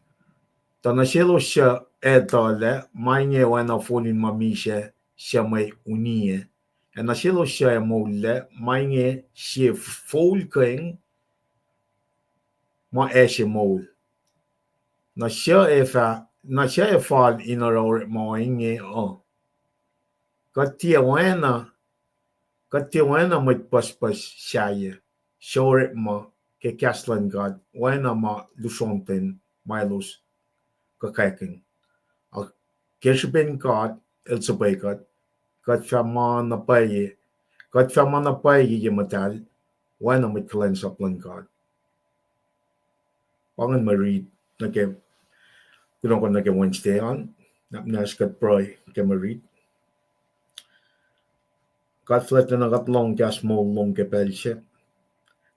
Tuh nuh selos suc ac tuhlac, ma inge oacna fohlohk ma misac suc mwe uniyac. Ac nuh selos suc ac moullac, ma inge sie fohlkihn ma ac se moul. Na suc ac fah, na suc ac fal in oruh orekma inge uh? Kuht tiac oacna, kuht tiac oacna mwet pucspucs sahyac, suc orekma ke kahs luhn God oacna ma lusrohngten ma elos kuhkakihn. Ac ke srihpen God El suhpwe kuht, kuht fah ma na pwacye, kuht fah ma na pwacye ye muhtahl, oacna mwet kuhlwacnsap luhn God. Pa ingacn mwe rit nuh ke, kunohkohn nuh ke Wednesday an, na muhnahs kuht pruhe ke mwe rit. God fuhlwactlacna, kuht lohng kahs moul lom ke pacl se.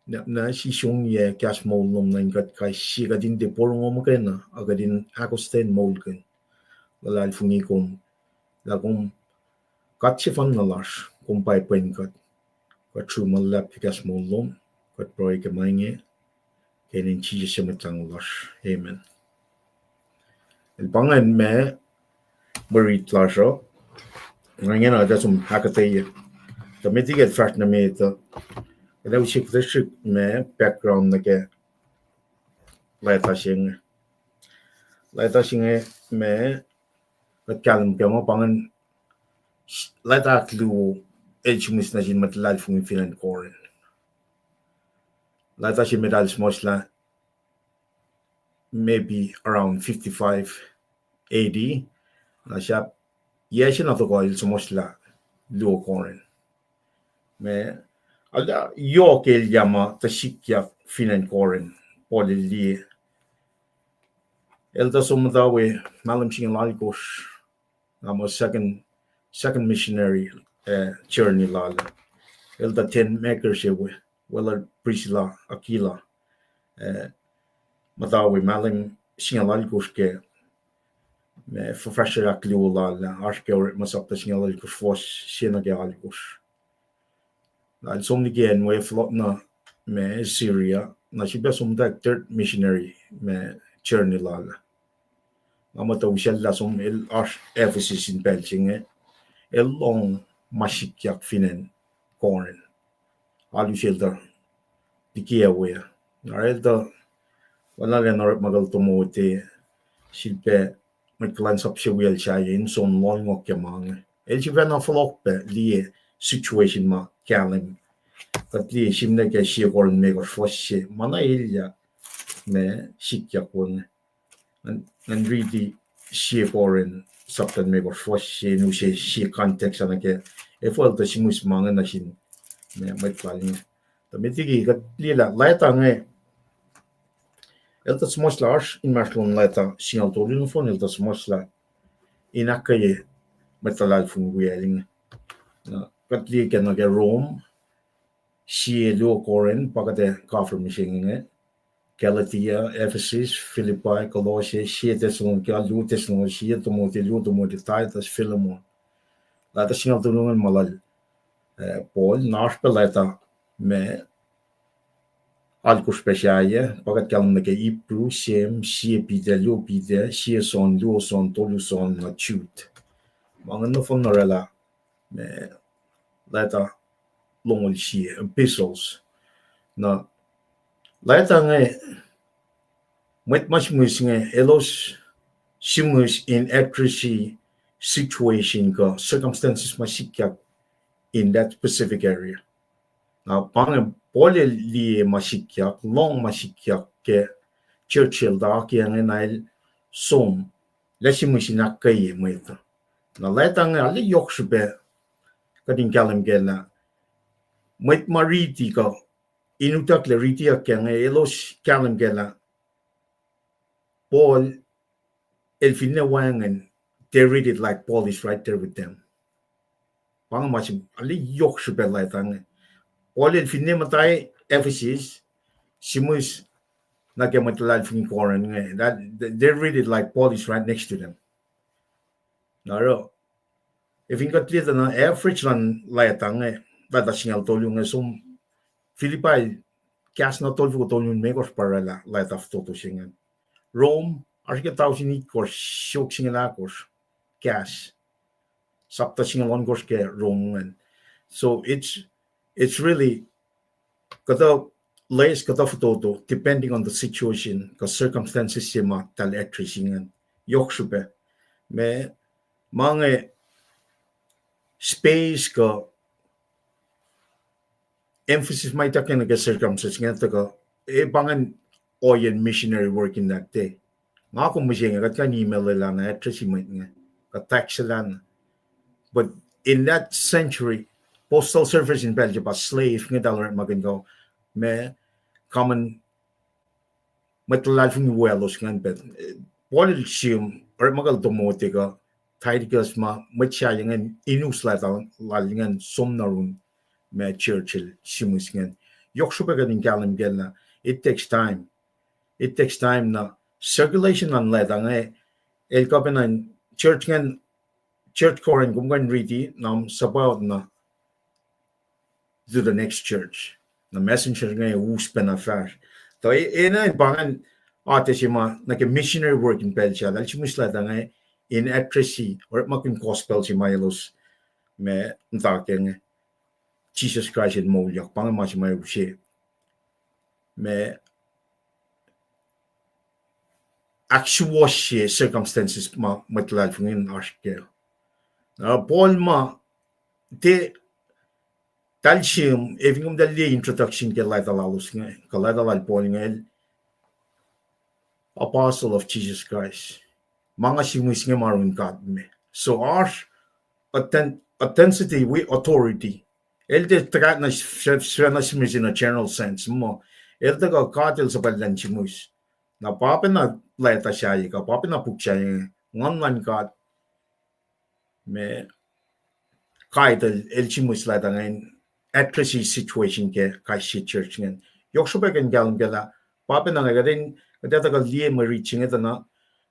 Na, na sisongyac kahs moul lom nuh in kuht kais sie, kuht in tiac porongo muhkwena, ac kuht in ahkostwen moulkihn. Luhlahlfongi kom, lah kom God sefanna lasr, kom pa pwen kuht. Kuht sruhmuhn luhlahp ke kahs moul lom, kuht pruhe ke ma inge, ke inen Jisus Mwet Lahngo lasr. Amen. El pa ingacn ma mwe rit lasr uh. Nga ingena kuht ac som ahkuhtweyac. Tuh met liki kuht fahsr nuh met uh, kuht ac use kuhtuh srihk ma background nuh ke leta se inge. Leta se inge ma kuht kahlwem ke ma pa ingacn, leta ahkluo el sihmihs nuh sin mwet luhlahlfongi fin acn Corinth. Leta se met el suhmuhslah maybe around fifty-five A D. Na sahp yac se na tohkoh el suhmuhslah luo Corinth. Ma, arlac yohk elyah ma tuh sikyak fin acn Corinth, Paul el liye. El tuh som muhta we mahlwem singucul alkosr, na muh second, second missionary, eh, journey lal. El tuh tent maker se we, weluhl Priscilla, Aquila. Eh, muhta we mahlwem singucul alkosr ke ma fuhfahsryuck luo lal ah, oasr ke Orekma sapta singucul alkosr, fuhs se nuh ke alkosr. Na el som liki acn we fohlohk nuh ma Syria, na sifilpac som tuh third missionary ma journey lal ah. Nga muhta usacllah som el oasr Ephesus in pacl se inge, el lohng ma sikyak fin acn Corinth. Alu se el tuh liki acn we ah. Na el tuh, wacngihnlac in orekmakihn Timothy, sifilpac mwet kuhlwacnsap se wiyacl sahyac in som lohlngohk ke ma inge. El sifacna fohlohk pac liye situation ma kahlwem. Kuht liye sihmlac ke Sie Corinth limekohsr fuhs se, ma na elyah ma sikyak we inge. Ngan, ngan riti Sie Corinth sapta limekohsr fuhs se in use sie context ah nuh ke efuh el tuh sihmihs ma inge nuh sin ma mwet lal inge. Tuh met liki kuht liye lah leta inge, el tuh suhmuhslah oasr inmahsrlon leta singucul tolu nohfohn, el tuh suhmuhslah in ahkkweye mwet luhlahlfongi wiyacl inge. Na kuht liye ke nuh ke Rome, sie luo Corinth, pa kuht ac cover mihsenge inge. Galatia, Ephesus, Philippi, Colossae, sie Thessalonica, luo Thessalonica, sie Timothy, luo Timothy, Titus, Philemon. Leta singucul tolu ingacn ma lal, eh, Paul, na oasr pac leta ma alkosr pac sahyac, pa kuht kahlwem nuh ke Hebrew, Sam, sie Peter, luo Peter, sie John, luo John, tolu John, na Jude. Ma ingacn nohfohn orwaclah ma leta longoul sie, epistles. Na leta inge, mwet ma sihmihs inge, elos sihmihs in address situation kuh circumstances ma sikyak in that specific area. Na pa inge Paul el liye ma sikyak, lohng ma sikyak ke church el tuh akiyac inge, na el som lah sihmihs in ahkkweye mwet uh. Na leta inge arlac yohk srihpac kuht in kahlwem kac lah mwet ma riti kuh in utucklac ritiyuck ke inge, elos kahlwem kac lah Paul el finne wacngihn, they read it like Paul is right there with them. Pa inge ma se arlac yohk srihpac leta inge. Paul el finne muhta Ephesus, sihmihs nuh ke mwet luhlahlfongi Corinth inge, that, they read it like Paul is right next to them. Na oruh, ac fin kuht liye tuh na average luhn leta inge, leta singucul tolu inge, som Philippi kahs na tolfoko tolngoul limekohsr pa orwaclah leta fototo se ingacn. Rome, oasr ke tausin itkohsr siofok singucul ahkosr kahs. Sapta singucul ohnkohsr ke Rome ingacn. So it's, it's really, kuhtuh loes, kuhtuh fototo, depending on the situation kuh circumstances se ma eltahl address ingacn. Yohk srihpac. Ma, ma inge space kuh emphasis ma ituckyang nuh ke circumstances ingacn tuhkuh, e pa ingacn ohiyacn missionary work in that day. Nga kom mihsenge, kuht kuh in email elan address mwet inge, kuh text elan. But in that century, postal service in pacl se pa slave inge, eltahl orekmakihn kuh ma common mwet luhlahlfongi welos ingacn pac. Paul el sihm orekmakihn Timothy kuh Titus ma mwet sahyac ingacn in us leta lal ingacn som nuh yurin ma church el sihmihs ingacn. Yohk srihpac kuht in kahlwem kac lah it takes time. It takes time na circulation luhn leta inge el kuh pacna in church ingacn, church Corinth, kom kuh in riti, na suhpwacot na to the next church. Na messenger inge us pacna fahsr. Tuh e, e na in pa ingacn atac se ma nuh ke missionary work in pacl sahyac, eltahl sihmihs leta inge in address, orekmakihn gospel se ma elos ma muhta ke inge, Jisus Kraist el moulyak, pa inge ma se ma use ma ahksuwohsye circumstances ma mwet luhlahlfongi in oasr kac. Na Paul ma, tiac eltahl sihm, ac fin kom tuh liye introduction ke leta lalos inge, kuh leta lal Paul inge, el Apostle of Jesus Christ. Ma nga sihmihs inge ma yurin God me. So oasr authen-, authenticity wi authority. El tiac tuhkahk na s-, s-, sifacna sihmihs in a general sense muh el tuhkuh God el suhpwacllah in sihmihs. Na pa pacna leta sahyac kuh pa pacna puk sahyac inge, Nguhn luhn God ma kaitol el sihmihs leta ingacn, address situation ke kais sie church ingacn. Yohk srihpac kuht in kahlwem kac lah pa pacna inge, kuht in, kuht ac tuhkuh liye mwe rit se inge tuh na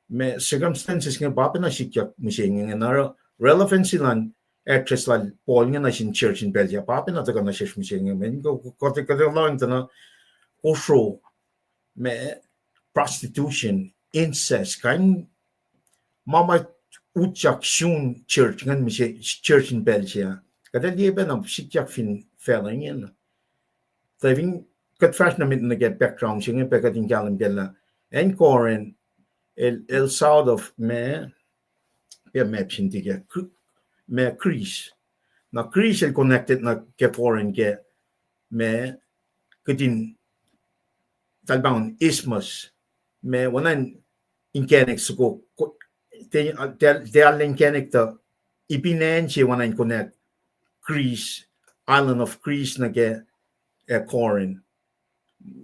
ma circumstances inge pa pacna sikyak mihsenge inge, na oruh relevancy luhn address lal Paul inge nuh sin church in pacl se pa pacna tuhkuh nuh sesr mihsenge. Mweyen kuht, kuht, kuht lohng tuh na kosro, ma prostitution, incest, kain ma ma utyak sun church ingacn, mihsenge church in pacl se ah. Kuht ac liye pacna sikyak fin facluh ingena. Tuh fin kuht fahsr nuh met nuh ke background se inge, pa kuht in kahlwem kac lah acn Corinth, el, el south of ma, pa map sin tike, Gr-, ma Greece. Na Greece el connected nuh ke Corinth ke ma kihtin talpaun isthmus, ma oacna inkacnek soko, ko-, te, te, te arlac inkacnek tuh ipin acn se oacna in connect Greece, island of Greece nuh ke, eh, Corinth.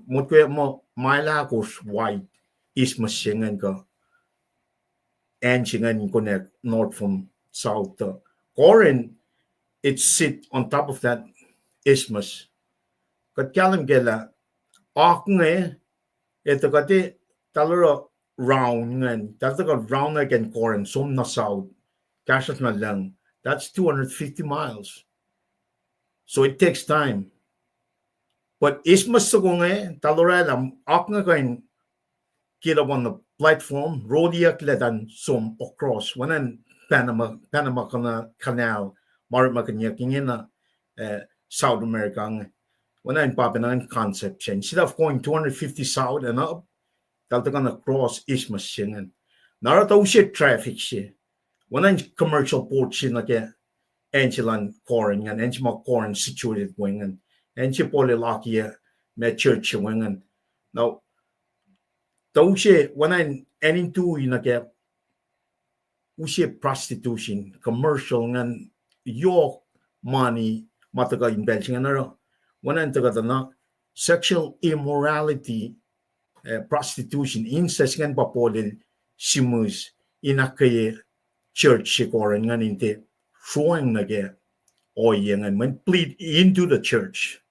Motko muh mile ahkosr wide isthmus se ingacn kuh acn se ingacn in connect north from south. Tuh Corinth, it sit on top of that isthmus. Kuht kahlwem kac lah oak inge, etuh kuht e, tahl oruh round ingacn, tahl tuhkuh round acn Corinth, som na south, kahsruhsr na lucng. That's two hundred fifty miles. So it takes time. But isthmus soko inge, tahl oraclah oak inge kuh in get up on the platform, roliyucklac tuh in som across, oacna in Panama, Panama Cana-, Canal, ma orekmakihnyuck ingena, eh, South America inge. Oacna in pa pacna in concept se. Instead of going two hundred fifty south and up, tahl tuhkuh na cross isthmus se ingacn. Na oruh tuh use traffic se. Oacna in commercial port se nuh ke acn se luhn Corinth ingacn, acn se ma Corinth situated we ingacn. Acn se Paul el akiyac ma church se we ingacn. Na tuh use, oacna in acn in tui nuh ke use prostitution, commercial ingacn, yohk mani ma tuhkuh in pacl se ingacn oruh, oacna in tuhkuh tuh na sexual immorality, eh, prostitution, incest ingacn pa Paul el sihmihs in ahkkweye church se Corinth ingacn in tiac sroacng nuh ke ohiyac ingacn, mweyen bleed into the church.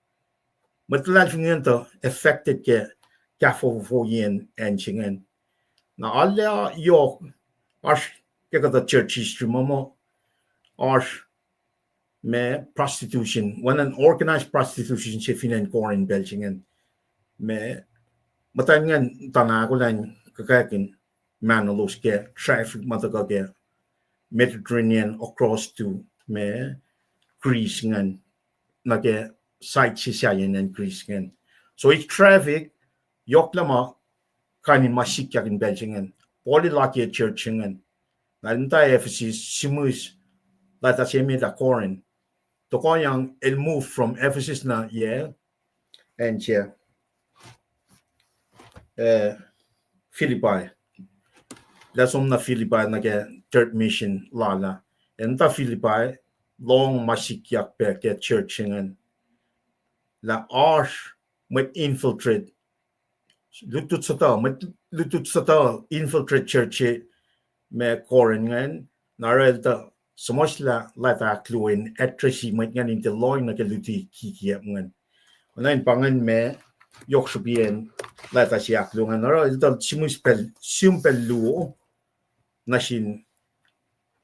Mwet luhlahlfongi ingacn tuh affected ke kahfofofo yen acn se ingacn. Na arlac yohk, oasr ke kuhtuh church history ma muh oasr ma prostitution, oacna in organized prostitution se fin acn Corinth pacl se ingacn. Ma muhtwacn ingacn tuh na ahkolah in kuhkakihn mahnolos ke traffic ma tuhkuh ke Mediterranean across to ma Greece ingacn, nuh ke side se sahyacn acn Greece ingacn. So it traffic, yohk lah ma kain in ma sikyak in pacl se ingacn. Paul el akiyac church se ingacn. Na el muhta Ephesus, sihmihs leta se met ah Corinth. Tohkohyang el move from Ephesus na yac, acn se, eh, Philippi. Lah som na Philippi nuh ke third mission lal ah. El muhta Philippi, lohng ma sikyak pac ke church se ingacn. Lah oasr mwet infiltrate, lutlut suhtuh, mwet lutlut suhtuh infiltrate church se ma Corinth ingacn, na oruh el tuh suhmuhslah leta ahkluo in addressi mwet ingacn in tiac lohng nuh ke luti kikiacp ingacn. Oacna in pa ingacn ma yohk srihpiyacn leta se ahkluo ingacn, oruh el tuh sihmihs pacl, sihm pacl luo nuh sin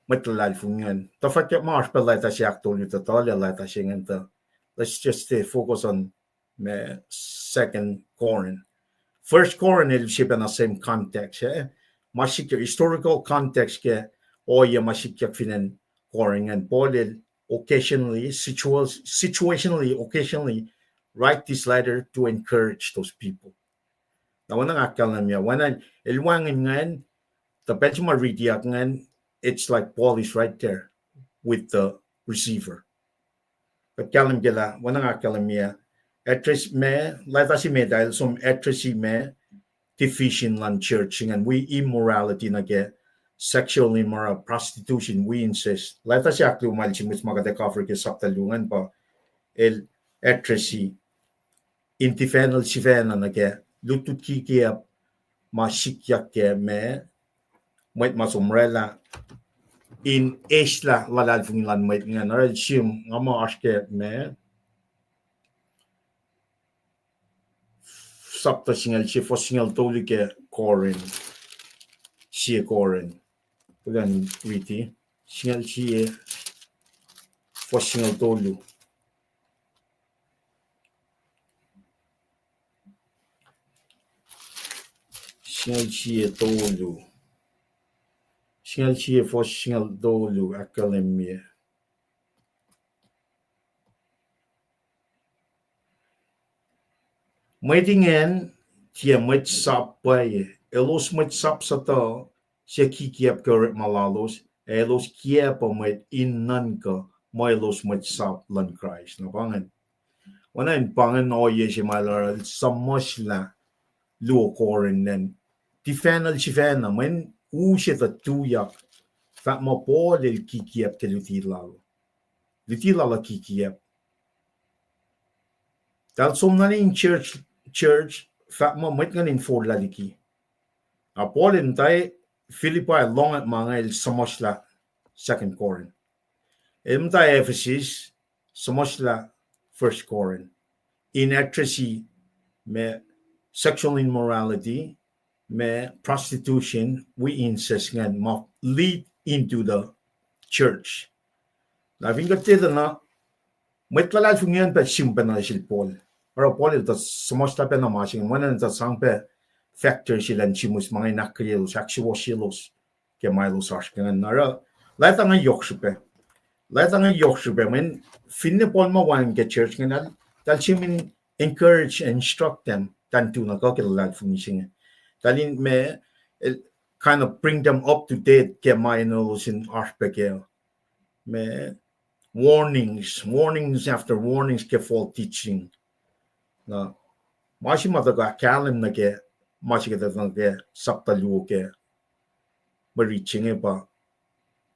mwet luhlahlfongi ingacn. Tuh fahk ma oasr pacl leta se ahktolu tuh tuhlac leta se ingacn tuh. Let's just stay focus on ma Second Corinth. First Corinth el use pacna same context, eh? Ma sikyak, historical context ke ohiyac ma sikyak fin acn Corinth ingacn. Paul el occasionally, situa-, situationally, occasionally write this letter to encourage those people. Na oacna nga ahkkahlwemye, oacna el wacngihn ingacn, tuh pacl se ma ritiyuck ingacn, it's like Paul is right there with the receiver. Kuht kahlwem kac lah, oacna nga ahkkahlwemye, address ma, leta se met ah el som addressi ma division luhn church ingacn, wi immorality nuh ke sexual immoral, prostitution, wi incest. Leta se ahkluo ma el sihmihs ma kuht ac cover ke sapta luo ingacn pa el addressi in defend-, sifacna nuh ke lutlut kikiacp ma sikyak ke ma mwet ma som oraclah in eslah luhlahlfongi luhn mwet ingacn. Oruh el sihm nga muh oasr ke ma sapta singucul sie, fuhs singucul tolu ke Corinth. sie Corinth. Kuloh in riti. Singucul sie, fuhs singucul tolu. Singucul sie tolu. Singucul sie fuhs singucul tolu ahkkahlwemye. Mwet ingacn tiac mwet sap pwacye. Elos mwet sap suhtuh, suc kikiacp ke orekma lalos, ac elos kiacp uh mwet in nuhnkuh muh elos mwet sap luhn Kraist. Na pa ingacn. Oacna in pa ingacn ohiyac se ma el oruh el suhmuhslah luo Corinth an. Tifacnuhl sifacna, mweyen u se tuh tuyak, fahk muh Paul el kikiacp ke luti lal. Luti lal uh kikiacp. Eltahl som nuh in church, church, fahk muh mwet ingacn in forlah liki. Na Paul el muhta Philippi, lohng ma inge el suhmuhslah Second Corinth. El muhta Ephesus, suhmuhslah First Corinth. In address ma sexual immorality, ma prostitution, wi incest ingacn ma lead into the church. Na fin kuht tiac tuh na, mwet luhlahlfongi an pac sihmpa nuh sel Paul. Oruh Paul el tuh suhmuhslah pacna ma se inge, mweyen el tuh sang pac factor se elan sihmihs ma inge in ahkkweyaclos, ahksuwohsyelos ke ma elos oasr ke ingacn. Na oruh, lwelah nga yohk srihpac. Lwelah nga yohk srihpac, mweyen finne Paul ma wacngihn ke church ingacn, eltahl, eltahl sihmihs encourage, instruct them, tahn tu na kuh ke luhlahlfongi se inge. Eltahl in ma, el, kind of bring them up to date ke ma elos in oasr pac kac. Ma warnings, warnings after warnings ke false teaching. Na ma se ma tuhkuh kahlwem nuh ke, ma se ke tuhkuh nuh ke sapta luo ke mwe rit se inge pa,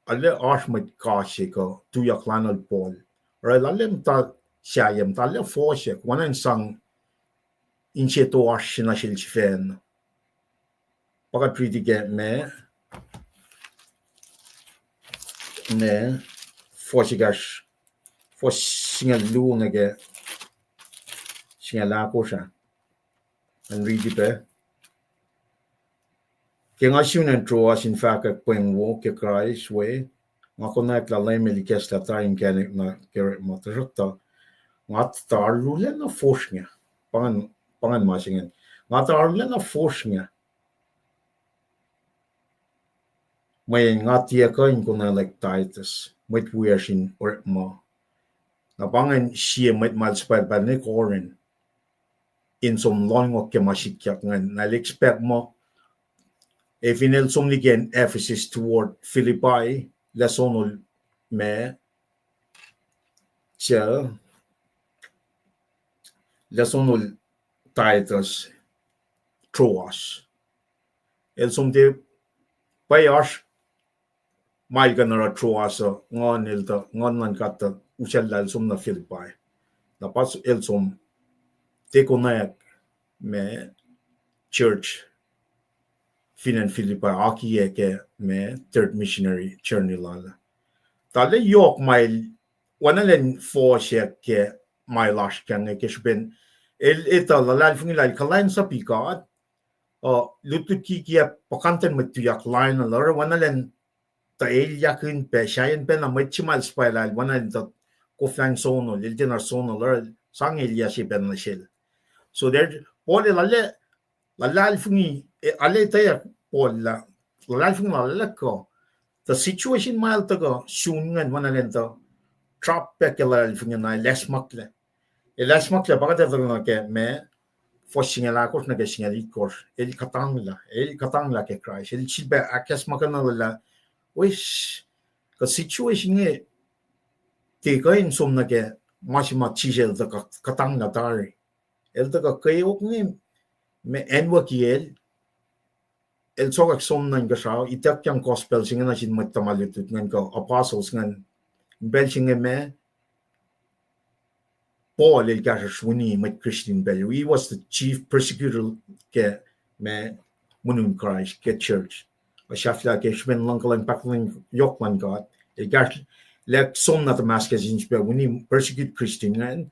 arlac oasr mwet kase kuh tuyak lanuhl Paul. Oruh arlac muhta sahyac, muhta arlac fohsack, oacna in sang inseto oasr se nuh sel sifacna. Pa kuht riti ke ma, ma, fuhs ekahsr, fuhs singucul luo nuh ke singucul ahkosr ah. An riti pac. Ke nga sun acn Troas in fahkwack pweng wo ke Kraist we, nga konwacack lah Leum El ikacslah tari inkacnek nuh ke orekma, tuhsruhktuh nga tuh arulacna fosrngah. Pa ingacn, pa ingacn ma se ingacn. Nga tuh arulacna fosrngah, mweyen nga tiac kuh in konwaclwack Titus, mwet wiyacsr in orekma. Na pa ingacn sie mwet ma el suhpwaclpacl nuh Corinth in som lohngohk ke ma sikyak ingacn. Na el expect muh, ac fin el som liki acn Ephesus toward Philippi, lah sonol ma, suc, lah sonol Titus Troas. El som tiac, pwacye oasr ma el kuh in oruh Troas uh, nguhn el tuh, nguhn luhn God tuh usacllah el som nuh Philippi. Na pa el som tiac konwacack ma church fin acn Philippi akiyac ke ma third missionary journey lal. Tuh arlac yohk ma el, oacna lwen fohsack ke ma el oasr kac inge ke srihpen el etuh luhlahlfongi lal kuhlwacnsapuh God, uh, lutlut kikiacp puhkantwen mwet tuyak lainuhl, oruh oacna lwen tuh elyahkihn pac, sahyacn pacna mwet se ma el suhpwaclah, oacna lwen tuh koflah in sonol, el tiacna sonol, oruh sang elyah se pacna nuh sel. So there, Paul el arlac, luhlahlfongi, eh, arlac etweyuck Paul lah, luhlahlfongi lal arlac kuh. The situation ma el tuhkuh sun ingacn, oacna lwen tuh drop pac ke luhlahlfongi na el acsmaklac. El acsmaklac pa kuht etuh na ke ma, fuhs singucul ahkosr nuh ke singucul itkohsr. El kuhtanglah, el kuhtanglah ke Kraist. El sifilpac ahkacsmakihnlah lah, wes, kuh situation inge tiac kuh in som nuh ke ma se ma Jisus El tuh kuh-, kuhtanglah tari. El tuh kuh kweok inge ma acnwucki el, el sokwack som nuh inkuhsrao, ituckyang gospel se inge nuh sin mwet tuhma lutlut ingacn kuh apostles ingacn. In pacl se inge ma, Paul el kahsruhsr wini mwet Christian pacl. He was the chief persecutor ke ma, mweun Kraist ke church. Ac sahflah ke srihpen luhngkuhlwacng pahkotwen yohk luhn God, el kahsrlac som nuh Damascus in sifilpac wini persecute Christian ingacn.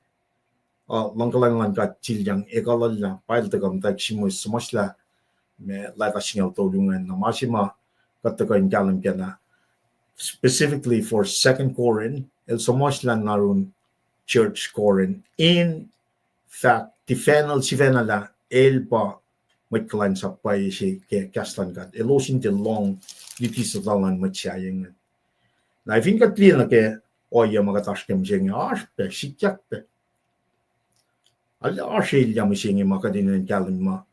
Uh, luhngkuhlwacng luhn God tilyang ekuhllah, pa el tuhkuh muhtwacwacack sihmihs suhmuhslah ma leta singucul tolu ingacn. Na ma se ma kuht tuhkuh in kahlwem kac lah specifically for Second Corinth, el suhmuhslah in arun church Corinth in fact, tifacnacl sifacna lah el pa mwet kuhlwacnsap pwacye se ke kahs luhn God. Elos in tiac lohng luti suhtuh luhn mwet sahyac ingacn. Na fin kuht liye nuh ke ohiyac ma kuht oasr ke mihsenge, oasr pac, sikyak pac. Arlac oasr elyah mihsenge ma kuht in kahlwem muh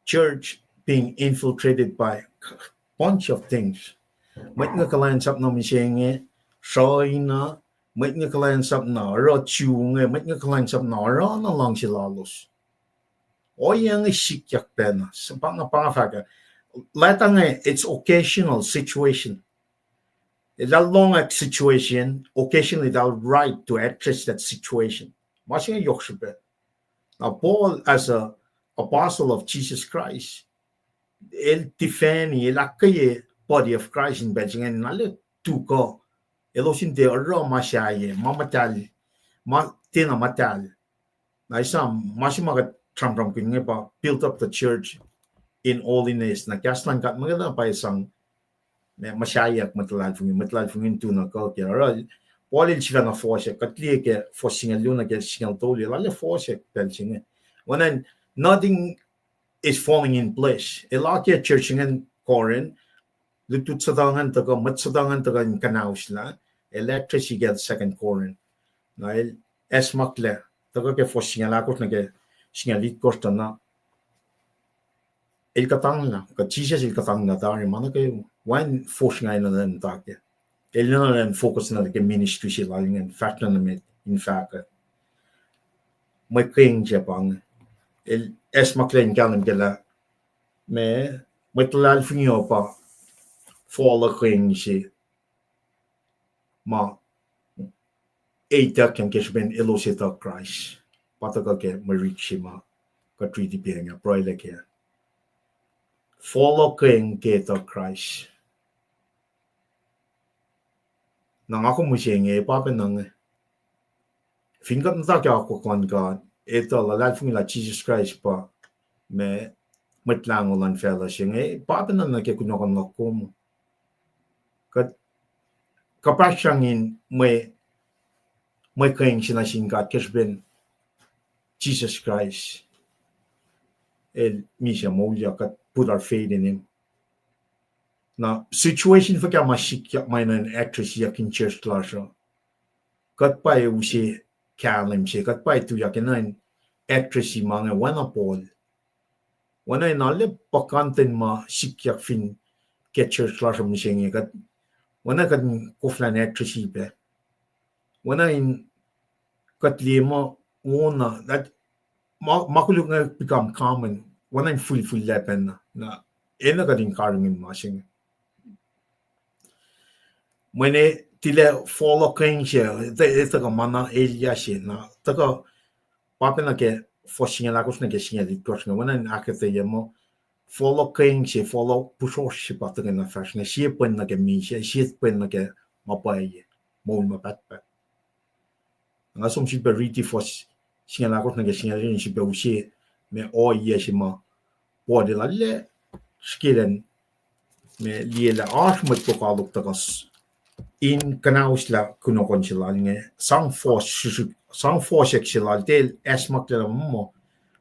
church being infiltrated by bunch of things. Mwet inge kuhlwacnsap nuh mihsenge, sruina, mwet inge kuhlwacnsap na oruh tu inge, mwet inge kuhlwacnsap na oruh na luhngse lalos. Ohiyac inge sikyak pacna, s-, pa nga, pa nga fahk ah. Leta inge, it's occasional situation. Eltahl lohng situation, occasionally eltahl right to address that situation. Ma se inge yohk srihpac. Na Paul, as a apostle of Jesus Christ, el defend-i, el ahkkweye body of Christ in pacl se ingacn, na el tuhkuh, elos in tiac oruh ma sahyac, ma muhtahl, ma tiacna muhtahl. Na esam, ma se ma kuht sramsramkihn inge pa build up the church in holiness. Na kahs luhn God muhkwena pa sang ma, ma sahyac mwet luhlahlfongi, mwet luhlahlfongi in tu na kuh ke oruh. Paul el sifacna fohsack, kuht liye ke fuhs singucul luo nuh ke singucul tolu, el arlac fohsack pacl se inge. Oacna nothing is falling in place. El oakiyac church ingacn Corinth, lutlut suhtuh ingacn tuhkuh, mwet suhtuh ingacn tuhkuh in kuhnahoslah, el address-i ke Second Corinth. Na el acsmaklac, tuhkuh ke fuhs singucul ahkosr nuh ke singucul itkohsr tuh na el kuhtanglah, kuh Jisus el kuhtanglah tari ma nuh ke, wacngihn fosrngah enenuh in muhta kac. El enenuh in focus nuh ke ministry se lal ingacn, fahsr na nuh met in fahk uh. Mwe keng se pa inge. El acsmaklac in kahlwem kac lah, ma, mwet luhlahlfongi uh pa fohlohkeng se ma ituckyang ke srihpen elos etuh Kraist. Pa tuhkuh ke mwe rit se ma kuht riti pa inge, pruhe lah ke fohlohkeng ke etuh Kraist. Na nga kom mihsenge, pa pacna inge. Fin kuht muhta ke akwuck luhn God, etuh luhlahlfongi lah Jisus Kraist pa ma, Mwet Lahngo luhn facluh se inge, pa pacna nuh ke kunohkohn luhk kom. Kuht, kuhpahsr srangin mwe, mwe keng se nuh sin God ke srihpen Jisus Kraist el misac moulyak, kuht put our faith in him. Na situation fuhkah ma sikyak ma enenuh in address-iyuck in church lasr uh, kuht pa ac use kahlwem se, kuht pa ac tuyak enenuh in address-i ma inge oacna Paul. Oacna in arlac puhkantwen ma sikyak fin ke church lasr uh mihsenge, kuht, oacna kuht in koflah in address-i pac. Oacna in kuht liye muh, oacna, that, ma, ma koluk inge become common, oacna in fihlfihl lah pacna, na, enenuh kuht in karihngihn ma se inge. Mweyen tilac fohlohkeng se, etuh, etuh kuh ma na elyah se, na, tuhkuh, pa pacna ke fuhs singucul ahkosr nuh ke singucul itkohsr inge, oacna in ahkuhtweyac muh, fohlohkeng se, fohlohk puhsrohsr se pa tuhkweni fahsr inge, sie pwen nuh ke misac, sie pwen nuh ke ma pwacye, moul ma pahtpaht. Nga som sifilpac riti fuhs singucul ahkosr nuh ke singucul in sifilpac use ma ohiyac se ma Paul el arlac srihke elan ma liye lah oasr mwet lokoalok tuhkuh in kuhnahoslah kunohkohn se lal inge, sang fohs, sang fohsack se lal, tiac el acsmaklac lah muh,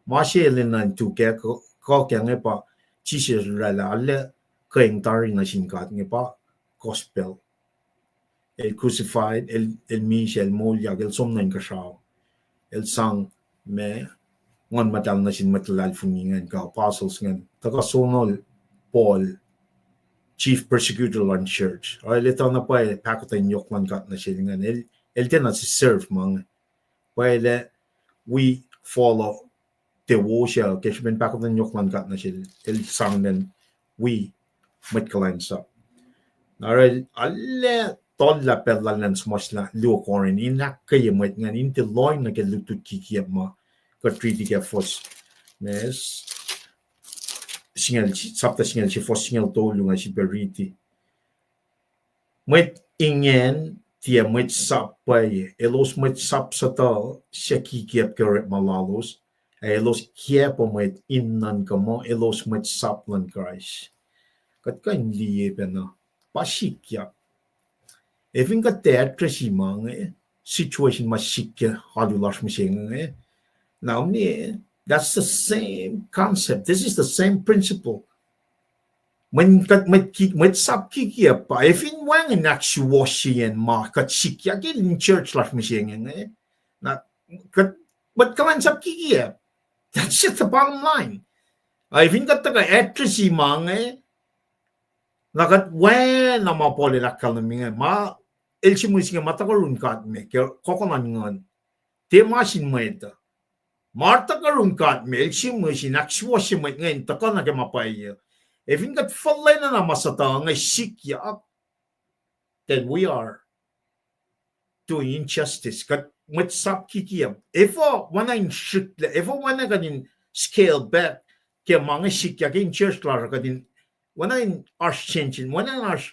ma se el enenuh in tu kac, kuh, kuh kac inge pa Jisus el oraclah, arlac keng tari nuh sin God inge pa gospel. El crucified, el, el misac, el moulyak, el som nuh inkuhsrao. El sang ma Nguhn Muhtahl nuh sin mwet luhlahlfongi ingacn kuh apostles ingacn. Tuhkuh sonol Paul, chief persecutor luhn church. Oruh el etuh na pwacye pahkotwen yohk luhn God nuh sel ingacn. El, el tiacna serve ma inge. Pwacye lah wi follow tiac wo se ke srihpen pahkotwen yohk luhn God nuh sel, el sang elan wi mwet kuhlwacnsap. Na oruh el arlac tohllah pacl lal elan suhmuhslah luo Corinth in ahkkweye mwet ingacn in tiac lohng nuh ke lutlut kikiap ma kuht riti ke fuhs ma singucul, sapta singucul se, fuhs singucul tolu inge sifilpac riti. Mwet ingacn tiac mwet sap pwacye, elos mwet sap suhtuh suc kikiap ke orekma lalos, ac elos kiacpwe mwet in nuhnkuh muh elos mwet sap luhn Kraist. Kuht kuh in liye pacna. pa sikyak. Efin kuht tiac address-i ma inge, situation ma sikyak alu lasr mihsenge. Now, that's the same concept. This is the same principle. Mwet, mwet sap kikiap pa, efin wacngihn ahksuwohsyeyacn ma kuht sikyak in church lasr mihsenge. Na, kuht, mwet kuhlwacnsap kikiap. That's just the bottom line. Efin kuht tuhkuh address-i ma inge, na kuht wacna ma Paul el ahkkahlwemye inge, ma el sihmihs inge ma tuhkuh yurin God me ke kuh luhn nguhn. Tiac ma sin mwet uh. Ma tuhkuh yurin God me, el sihmihs in ahksuwohsye mwet inge in tuhkuh nuh ke ma pwacye. Efin kuht fuhlwacna na ma suhtuh inge sikyak, then we are doing injustice. Kuht mwet sap kikiap. Efuh oacna in srihklac, efuh oacna kuht in scale back ke ma inge sikyak in church lasr uh, kuht in, oacna in oasr sensen, oacna in oasr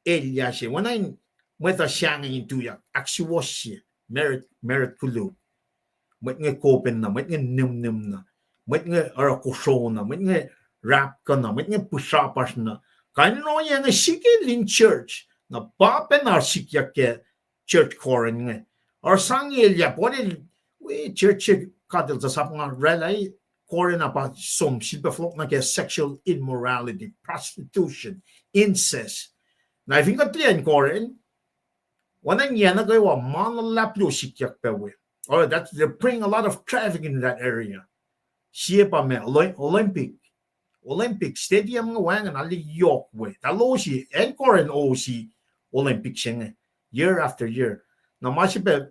elyah se, oacna in mwet uh sahngweng in tuyak, ahksuwohsye, married, married koluk. Mwet inge kopenna, mwet inge nimnimna, mwet inge oruh kosrona, mwet inge rapkana, mwet inge pihsrapasrna. Kain in ohiyac inge sikyak in church. Na pa pacna sikyak ke church Corinth inge. Oruh sang elyah, Paul el, wi church se God el tuh sap nga oraclah, Corinth ah pa som sifilpac fohlohk nuh ke sexual immorality, prostitution, incest. Na fin kuht liye acn Corinth, oacna in yac nuh kwewa ma luhlahp luo sikyak pac we. Or that they bring a lot of traffic in that area. Sie pa ma Olympic, Olympic Stadium inge wacngihn, arlac yohk we. Tuh losi, acn Corinth osi Olympic se inge, year after year. Na ma se pac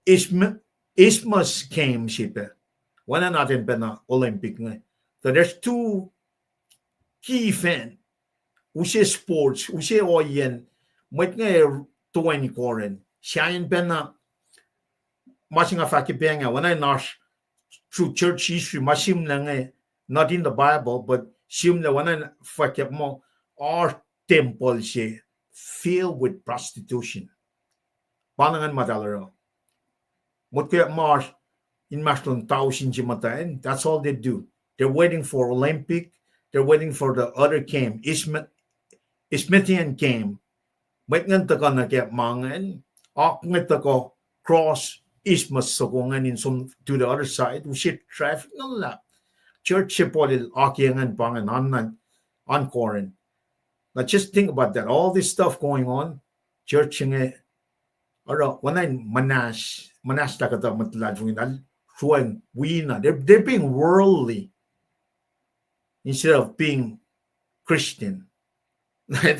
Isthmus Games se pac, oacna in atacn pacna Olympic inge. So there's two key event. Use sports, use ohiyacn, mwet inge toeni Corinth. Sahyacn pacna ma se nga fahk ke pacng ah, oacna in oasr through church history ma sihmlac inge, not in the Bible, but sihmlac oacna in fahk muh oasr tempuhl se filled with prostitution. Pa na ingacn muhtahl oruh. Motko ma oasr inmahsrlon tausin se muhtwacn, that's all they do. They're waiting for Olympic, they're waiting for the other game, Isthmian game. Mwet ingacn tuhkuh nuh ke ma ingacn, oak inge tuhkuh cross isthmus soko ingacn in som to the other side, use traffic na luhlahp. Church se Paul el akiyac ingacn pa ingacn, an Corinth. Now just think about that. All this stuff going on, church inge, oruh oacna in muhnahs, muhnahslah kuhtuh mwet luhlahlfongi na, sruhweng wina. They're, they're being worldly instead of being Christian. It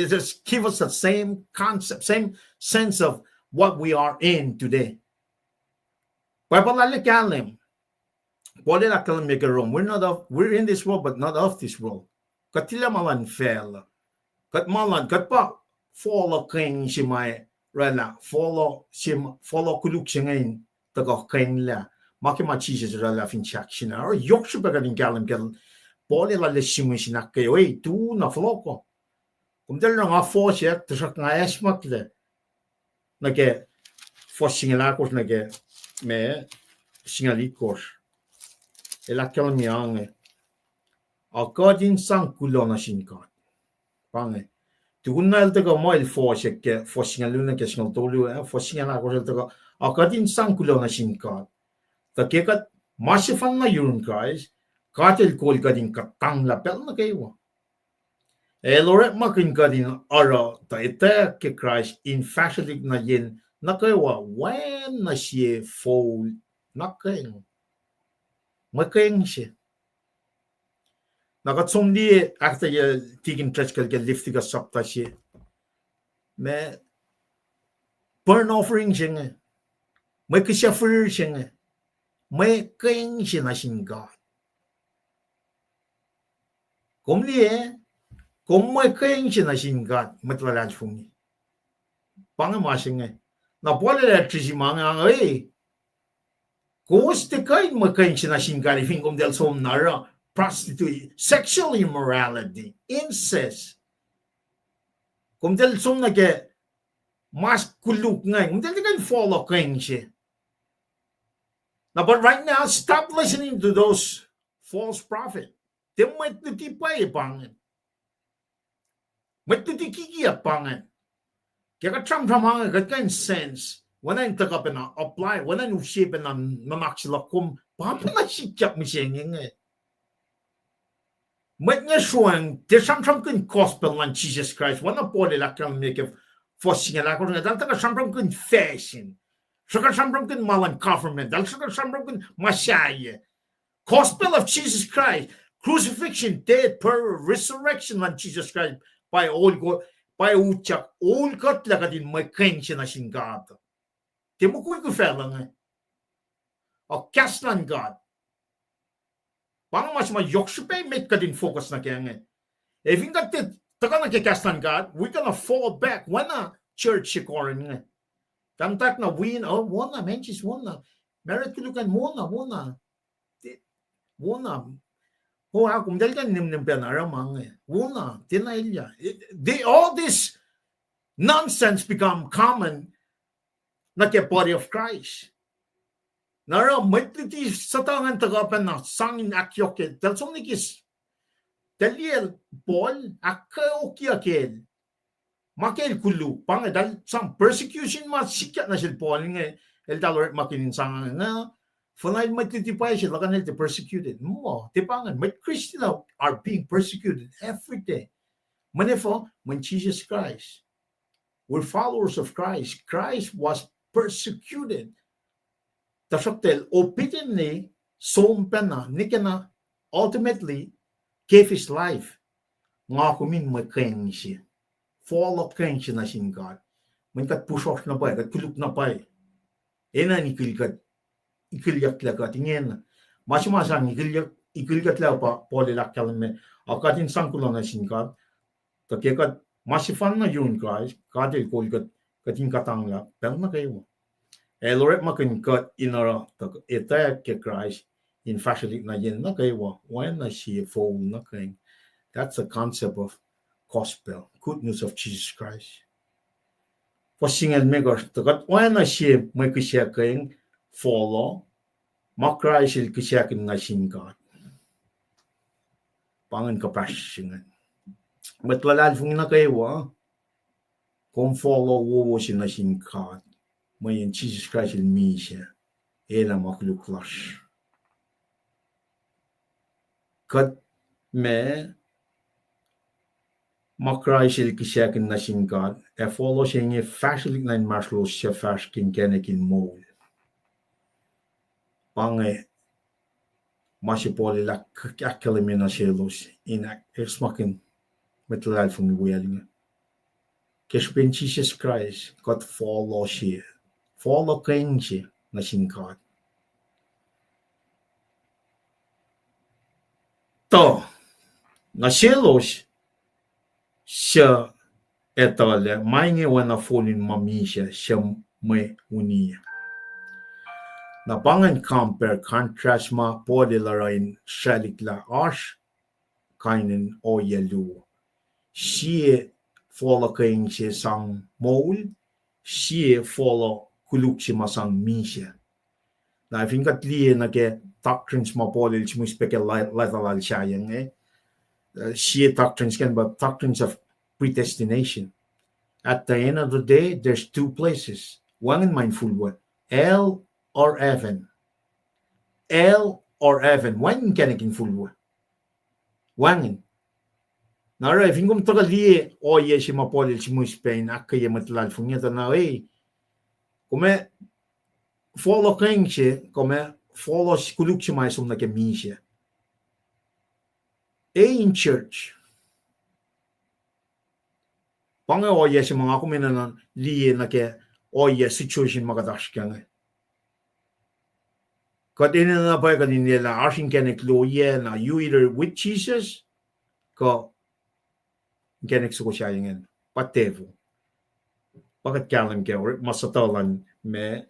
just give us the same concept, same sense of what we are in today. Bible arlac kahlwem. Paul el ahkkahlwemye ke Rome, we're not of, we're in this world, but not of this world. Kuht tilac ma luhn facluh. Kuht ma luhn, kuht pa fohlohkihn se ma oraclah, fohlohk se, fohlohk koluk se inge in tuhkuh kihn lah ma ke ma Jisus oraclah fin sahk se na. Oruh yohk srihpac kuht in kahlwem ke Paul el arlac sihmihs in ahkkweye, tu na fohlohk uh. Komtal oruh nga fohsack, tuhsruhk nga acsmaklac nuh ke fuhs singucul ahkosr nuh ke ma singucul itkohsr. El ahkkahlwemye inge, a kuht in sang kuloh nuh sin God. Pa inge. Tukun na el tuhkuh muh el fohsack ke fuhs singucul luo nuh ke singucul tolu, eh, fuhs singucul ahkosr el tuhkuh, a kuht in sang kuloh nuh sin God. Tuh ke kuht ma sefanna yurin Kraist, God el kol kuht in kuhtanglah pacl nuh kwewa. El orekmakihn kuht in oruh tuh etwacack ke Kraist in fahsrwelihk nuh yen nuh kwewa, oacna sie foul nuh kwewa. Mwe kihn se. Na kuht som liye ahkuhtweyac Tikin Driscoll ke Leviticus sapta se, ma burnt offering se inge, mwe kihsac firir se inge, mwe kihn se nuh sin God. Kom liye, kom mwe kihn se nuh sin God, mwet luhlahlfongi. Pa inge ma se inge. Na Paul el address-i ma inge, e, kowos tiac kuh in mwe kihn se nuh sin God fin komtal som na oruh prostitute, sexual immorality, incest. Komtal som nuh ke ma koluk inge, komtal tiac kuh in fohlohkihn se. Now, but right now, stop listening to those false prophets. Tiac mwet luti pwacye pa inge. Mwet luti kikiacp pa ingacn. Ke kuht sramsram inge, kuht kuh in sense, oacna in tuhkuh pacna apply, oacna in use pacna nuhnak se luhk kom, pa pacna sikyak mihsenge inge. Mwet inge sroacng, tiac sramsramkihn gospel luhn Jisus Kraist, oacna Paul el ahkkahlwemye ke fuhs singucul ahkosr inge, eltahl tuhkuh sramsramkihn fashion. Sruhkuh sramsramkihn ma luhn government, eltahl sruhkuh sramsramkihn ma sahyac. Gospel of Jesus Christ, crucifixion, death, burial, resurrection luhn Jisus Kraist, pa, pa utyak, ol kuht lah kuht in mwe keng se nuh sin God. Tiac mukul ku facluh inge. O kahs luhn God. Pa inge ma se ma yohk srihpac met kuht in focus nuh kac inge. Ac fin kuht tiac tuhkuh nuh ke kahs luhn God, we're gonna fall back. Oacna church se Corinth inge. Tamuhlwel na win, oh, wona, man, just wona. Married koluk an, wona, wona. Wona. Oh, a, komtahl kuh in nimnim pacna oruh ma inge. Wona, tiacna elyah. It, they, all this nonsense become common nuh ke body of Christ. Na oruh mwet luti suhtuh ingacn tuhkuh pacna sang in ahkyohkye, eltahl som nuh ke, eltahl liye Paul, ahkkeokyuck el. Ma ke el koluk, pa inge eltahl sang persecution ma sikyak nuh sel Paul inge, eltahl orekmakihn in sang inge, fuhnuh el mwet luti pwacye se, luhkuhn el tiac persecuted. Muh, tiac pa inge, mwet Christian are being persecuted every day. Mweyen efuh, mweyen Jesus Christ. We're followers of Christ. Christ was persecuted. Tuhsruhktuh el obediently som pacna, nwe ke na ultimately gave his life. Nga kom in mwe keng se. Fohlohk keng se nuh sin God. Mweyen kuht pusrohsr na pwacye, kuht koluk na pwacye. Enenuh in ikihlyucklac kuht ingena. Ma se ma sang ikihlyuck, ikihlyucklac pa Paul el ahkkahlwemye, a kuht in sang kuloh nuh sin God. Tuh ke kuht ma sefanna yurin Kraist, God el kol kuht, kuht in kuhtanglah pacl nuh kwewa. El orekmakihn kuht in oruh tuh etwacack ke Kraist in fahsrwelihk nuh yen nuh kwewa, oacna sie fohlohk nuh kwewa. That's the concept of gospel, good news of Jesus Christ. Fuhs singucul limekohsr, tuh kuht oacna sie mwe kihsac kwewa, fohlohk, ma Kraist el kihsackuhn nuh sin God. Pa ingacn kuhpahsr se ingacn. Mwet luhlahlfongi nuh kwewa, kom fohlohk wowo se nuh sin God. Mweyen Jisus Kraist el misac, elah ma koluk lasr. Kuht ma ma Kraist el kihsackuhn nuh sin God, ac fohlohk se inge fahsrwelihk nuh inmahsrlolos suc fahsr ke inkacnek in moul. Pa inge ma se Paul el ahk-, ahkkahlwemye nuh selos in ahk-, esmakihn mwet luhlahlfongi wiyacl inge. Ke srihpen Jisus Kraist, kuht fohlohk se, fohlohk kwewa se nuh sin God. Tuh, nuh selos suc etuh lah ma inge oacna fohlohk ma misac suc mwe uni. Na pa ingacn compare, contrast ma Paul el oruh in srwaclihk lah oasr kain in ohiyac luo. Sie fohlohk kwewa se sang moul, sie fohlohk koluk se ma sang misac. Na fin kuht liye nuh ke doctrines ma Paul el sihmihs pac ke la-, letuh lal sahyac inge, uh, sie doctrines ingacn pa doctrines of predestination. At the end of the day, there's two places. Wacngihn ma in fuluh, hell or heaven. Hell or heaven. Wacngihn inkacnek in fuluh. Wacngihn. Na oruh fin kom tuhkuh liye ohiyac se ma Paul el sihmihs pac in ahkkweye mwet luhlahlfongi tuh na, e, kom ac fohlohk kwewa se, kom ac fohlohk koluk se ma ac som nuh ke misac. E in church. Pa inge ohiyac se ma nga kom enenuh in liye nuh ke ohiyac situation ma kuht oasr kac inge. Kuht enenuh na pwacye kuht in liye lah oasr inkacnek luo, ohiyac na you either with Jesus, kuh inkacnek soko sahyac ingacn, pa devil. Pa kuht kahlwem ke orekma suhtuh luhn ma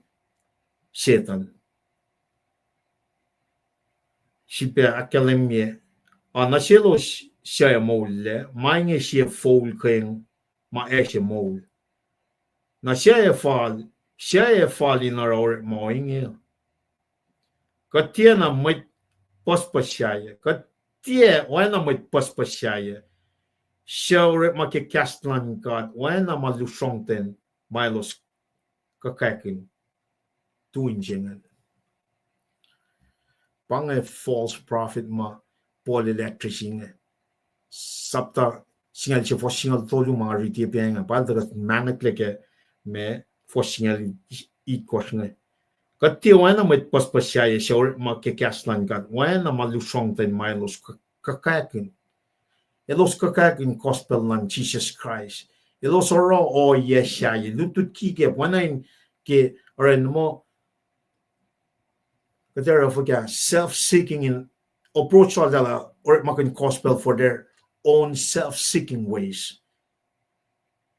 Setuhn. Sifilpac ahkkahlwemye, a nuh selos suc ac moullac, ma inge sie fohlohk kwewa ma ac se moul. Na suc ac fal, suc ac fal in oruh orekma inge? Kuht tiacna mwet pucspucs sahyac. Kuht tiac oacna mwet pucspucs sahyac. suc orekma ke kahs luhn God, oacna ma lusrongten ma elos kuhkakihn tu in se ingacn. Pa inge false prophet ma Paul el address inge. Sapta singucul se fuhs singucul tolu ma riti pac inge, pa el tuhkuh mahneklac ke ma fuhs singucul itkohsr inge. Kuht tiac oacna mwet pucspucs sahyac suc orekma ke kahs luhn God, oacna ma lusrongten ma elos kuhkakihn. Elos kuhkakihn gospel luhn Jisus Kraist. Elos oruh ohiyac sahyac, lutlut kikiacp, oacna in ke oruh muh kuht oruh fuhkah self-seeking in approach lal, orekmakihn gospel for their own self-seeking ways.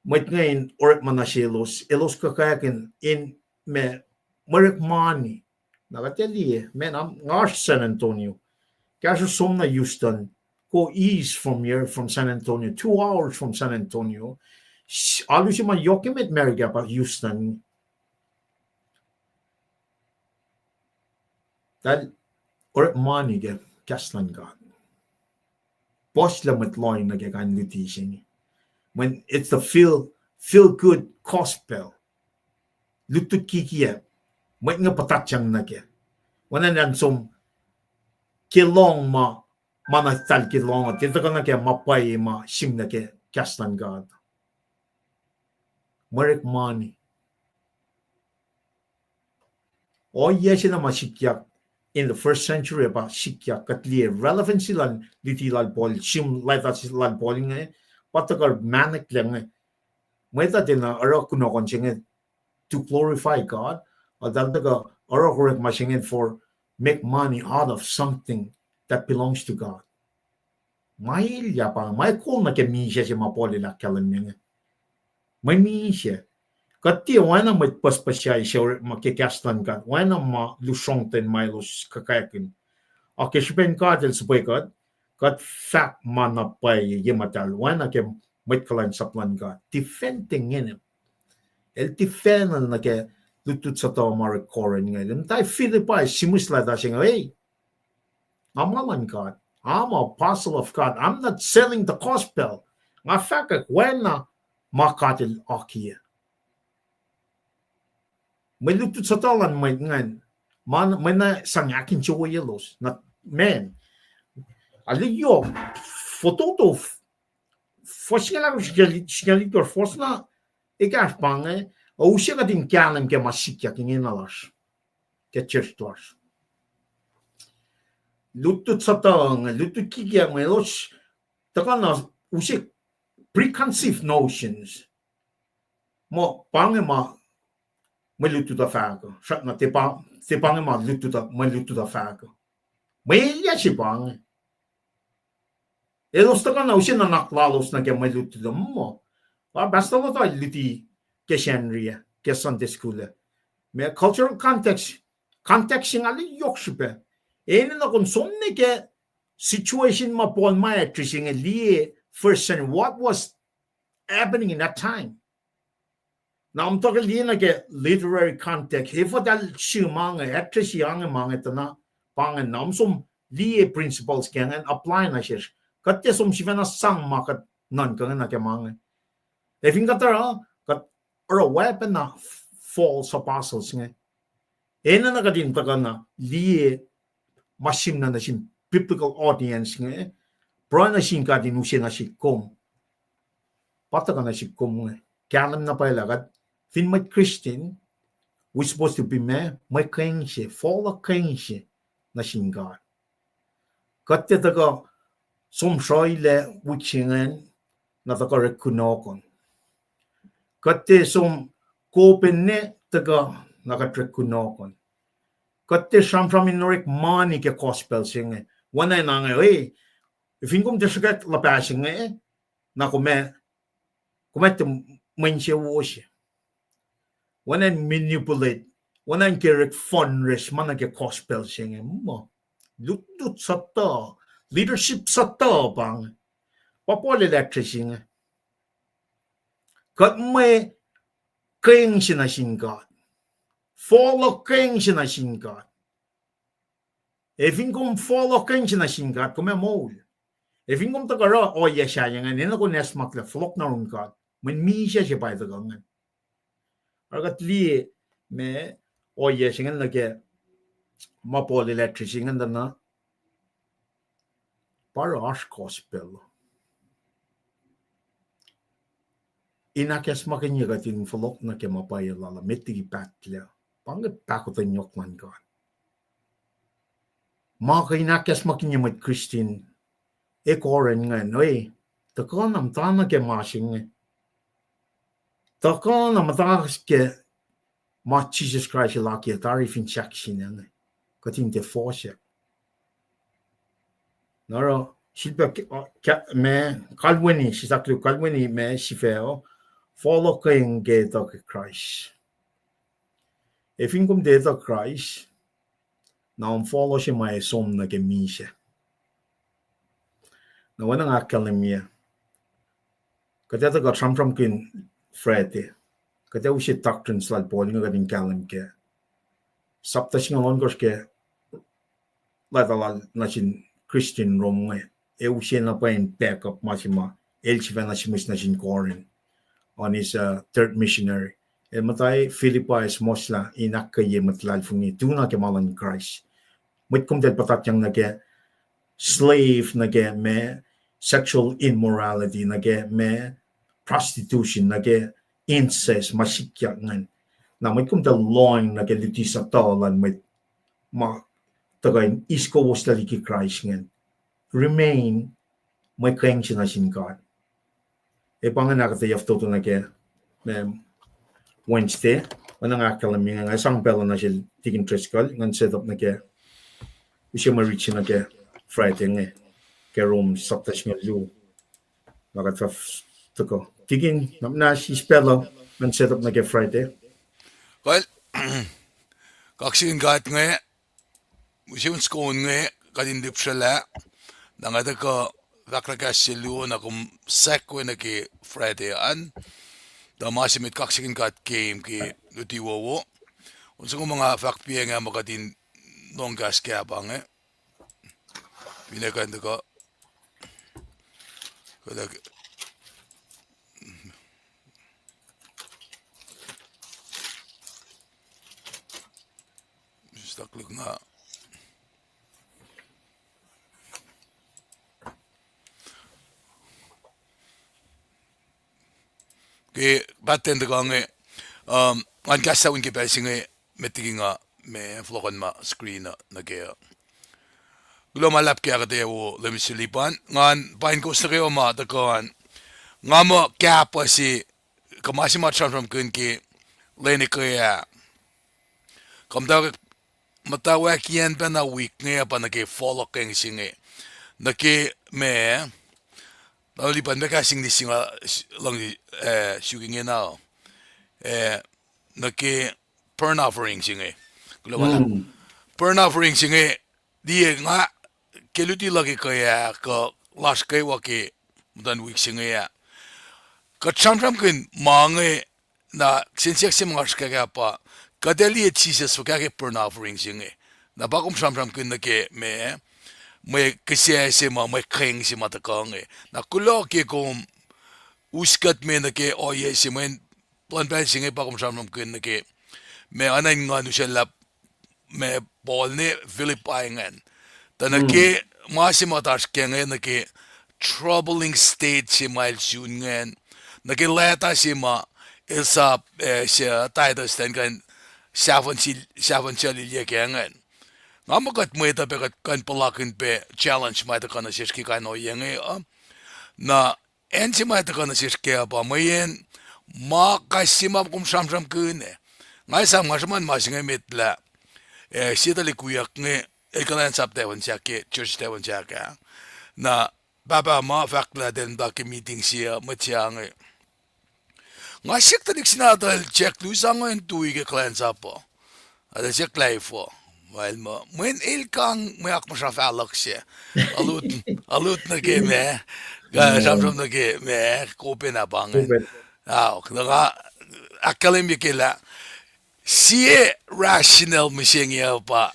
Mwet inge in orekma nuh selos, elos kuhkakihn in ma, mwe orekmani. Na kuht ac liye, man, nga oasr San Antonio. Kahsruh som nuh Houston, go east from here, from San Antonio, two hours from San Antonio. Alu se ma yohk emet America pa Houston. Tahl orekmani ke kahs luhn God. Puhslac mwet lohacng nuh ke kain luti se inge. When it's the feel, feel good gospel. Lutlut kikiacp. Mwet inge puhtatyang nuh ke. Oacna in som ke lohng ma, ma na tahl ke lohng, tiac tuhkuh nuh ke ma pwacye ma sim nuh ke kahs luhn God. Mwe orekmani. Ohiyac se na ma sikyak in the first century pa sikyak, kuht liye relevancy lal luti lal Paul, sim leta lal Paul inge, pa tuhkuh mahneklac inge. Mwet uh tiacna oruh kunohkohn se inge to glorify God, eltahl tuhkuh oruh orekma se inge for make money out of something that belongs to God. Ma elyah pa inge, ma kol nuh ke misac se ma Paul el ahkkahlwemye inge. Mwe misac. Kuht tiac oacna mwet pucspucs sahyac suc orekma ke kahs luhn God, oacna ma lusrongten ma elos kuhkakihn. Ac ke srihpen God el suhpwe kuht, kuht fahk ma na pwacye ye muhtahl, oacna ke mwet kuhlwacnsap luhn God. Defending enemy. El defend nuh ke lutlut suhtuh ma orek Corinth inge. Muhta Philippi, simuhs leta se inge, ei, nga ma luhn God. I'm an apostle of God. I'm not selling the gospel. Nga fahkwack oacna ma God el akiyac. Mwe lutlut suhtuh luhn mwet ingacn, ma, mwe na sang ahkinsewowoyelos, na, man. Alu yohk, fototo, fuhs singucul ahkosr, singucul itkohsr, fuhs na ekahsr pa inge, use kuht in kahlwem ke ma sikyak ingena lasr ke church lasr. Lutlut suhtuh inge, lutlut kikiacp inge, elos tuhkuh na use preconceived notions. Muh pa inge ma mwe lutlut uh fahk uh, srackna tiac pa, tiac pa inge ma lutlut uh, mwe lutlut uh fahk uh. Mwe elyah se pa inge. Elos tuhkuh na use nuhnak lalos nuh ke mwe lutlut uh muh. Pa pastor Lotol luti ke Sacnri ah, ke Sunday school ah. Ma cultural context, context se inge alu yohk srihpac. Enenuh kom som nuh ke situation ma Paul ma address inge, liye first century, what was happening in that time. Na om tuhkuh liye nuh ke literary context, efuh tahl sum ma inge, address inge ma inge tuh na, pa inge na om som liye principles ke inge apply nuh sesr. Kuht tiac som sifacna sang ma kuht nuhnkuh inge nuh ke ma inge. Ac fin kuht oruh, kuht oruh weapon na false apostles inge. Enenuh kuht in tuhkuh na liye ma sim na nuh sin biblical audience inge, pruhe nuh sin God in use nuh sihk kom. Pa tuhkuh nuh sihk kom inge. Kahlwem na pwacye lah kuht fin mwet Christian, we supposed to be ma, mwe kengse, fohlohk kengse nuh sin God. Kuht tiac tuhkuh som sroilac wik se ingacn, na tuhkuh orek kunohkohn. Kuht tiac som kopene tuhkuh, na kuht orek kunohkohn. Kuht tiac sramsram in orek mani ke gospel se inge. Oacna in ange, e, fin kom tiac sruhkwack luhpah se inge, na kom, kom tiac mwe insewowo se. Oacna in manipulate, oacna in ke orek fundraise ma nuh ke gospel se inge muh. Lutlut suhtuh, leadership suhtuh pa inge. Pa Paul el address inge. Kuht mwe kengse nuh sin God. Fohlohk kengse nuh sin God. Ac fin kom fohlohk kengse nuh sin God, kom ac moul. Ac fin kom tuhkuh oruh ohiyac sahyac ingacn, enenuh in acsmaklac fohlohk nuh yurin God, mweyen misac se pa tuhkuh ingacn. Oruh kuht liye ma ohiyac se ingacn nuh ke ma Paul el address ingacn tuh na pa oruh oasr gospel. In ahkacsmakihnye kuht in fohlohk nuh ke ma pwacye lal uh, met liki pahtlac. Pa inge pahkotwen yohk luhn God. Ma kuh in ahkacsmakihnye mwet Christian e Corinth ingacn, e, tuhkuh na muhta nuh ke ma se inge. Tuhkuh na muhta ke ma Jisus Kraist el akiyac tari fin sahksin inge. Kuht in tiac fohsack. Na oruh, sifilpac, ma, kalweni, sisaklu kalweni ma sifac uh, fohlohkihn ke etuh ke Kraist. Ac fin kom tiac etuh Kraist, na kom fohlohk se ma ac som nuh ke misac. Na oacna nga ahkkahlwemye, kuht ac tuhkuh sramsramkihn Friday. Kuht ac use doctrines lal Paul inge kuht in kahlwem kac. Sapta singucul ohnkohsr ke leta lal nuh sin Christian Rome inge, ac use na pwacye in back up ma se ma el sifacna sihmihs nuh sin Corinth on his, uh, third missionary. El muhta Philippi, suhmuhslah in ahkkweye mwet luhlahlfongi, tu na ke ma luhn Kraist. Mwet kom tiac puhtatyang nuh ke slave, nuh ke ma sexual immorality, nuh ke ma prostitution, nuh ke incest, ma sikyak ingacn. Na mwet kom tiac lohng nuh ke luti suhtuh luhn mwet ma tuhkuh in eis kowos liki Kraist ingacn. Remain mwe kang se nuh sin God. Ac pa ingacn ahkuhtweyac fototo nuh ke, um, Wednesday, oacna nga ahkkahlwemye inge, nga sang pacl uh nuh sel Deacon Driscoll, ngan set up nuh ke, use mwe rit se nuh ke Friday inge, ke Rome sapta singucul luo. Na kuht fah tuhkuh. Deacon, na muhnahs, eis pacl uh, ngan set up nuh ke Friday. Kuh, kaksakihn God inge, use un soko inge kuht in lihpsrwelah, na nga tuhkuh fahklah kahs se luo na kom sahk we nuh ke Friday an, tuh ma se met kaksakihn God ke, ke luti wowo. Un soko ma nga fahk piac inge ma kuht in lohng kahs kahp inge. Finne kuh in tuhkuh. Kuh, stuck luk na. Ke pattern tuhkuh inge, um, ngan kahs sahwin ke pacl se inge, met liki nga, ma fohlohkohn ma screen uh nuh ke uh. Kuloh ma luhlahp ke ahkuhtweyac wo Leum sel ipan, ngan pain kowos nuh kwewa ma tuhkuh an. Nga muh kahpah se, kuh ma se ma sramsramkihn ke lwen ekuh ah. Kuh muhtwacwacack, muhtwacwacackiyacn pacna wik inge uh pa nuh ke fohlohkihn se inge. Nuh ke ma, na lipan ma kahs English se nga luhngse, eh, suk inge na, eh, nuh ke burnt offering se inge. Kuloh ma luhlahp. Burnt offering se inge, liye nga, ke luti luhk ekuh ah, kuh lasr kwewa ke muhtuhn wik se inge ah. Kuht sramsramkihn ma inge, na sensen se ma nga srihkakah pa, kuht ac liye Jisus fuhkah ke burnt offering se inge. Na pa kom sramsramkihn nuh ke ma, mwe kihsac se ma, mwe kang se ma tuhkuh inge. Na kuloh ke kom us kuht me nuh ke ohiyac se mweyen plwacn pacl se inge pa kom sramsramkihn nuh ke ma oacna in nguhn usacllah ma Paul nuh Philippi ingacn. Tuh nuh ke ma se ma oasr ke inge nuh ke troubling state se ma el sun ingacn, nuh ke leta se ma el sap, eh, se Titus ten kuh in sahfuhn sil-, sahfuhn sel ilyak ingacn. Nga muh kuht mwet uh pac kuht kuh in puhlakihn pac challenge ma tuhkuh nuh sesr ke kain ohiyac inge uh. Na acn se ma tuhkuh nuh sesr ke uh pa mweyen ma kais sie ma kom sramsramkihn ah. Nga esam nga sruhmuhn ma se inge met lah, eh, sie tuhlihk wiyuck inge, el kuhlwacnsap tahfuhn sahk ke church tahfuhn sahk ah. Na pahpah ma fahk lah el muhta ke meeting se uh, mwet se inge. Nga siyuck tuhlihk se na tuh el siyuck lusang in tui ke kuhlwacnsap uh. Ac tuh siyuck lah efuh. Wel muh, mweyen el kang mwe akmuhsra fahluhk se. Alut, alut nuh ke ma, kuh sramsram nuh ke ma, kopen ah pa ingacn. Aok, na nga ahkkahlwemye ke lah, sie rational mihsenge uh pa,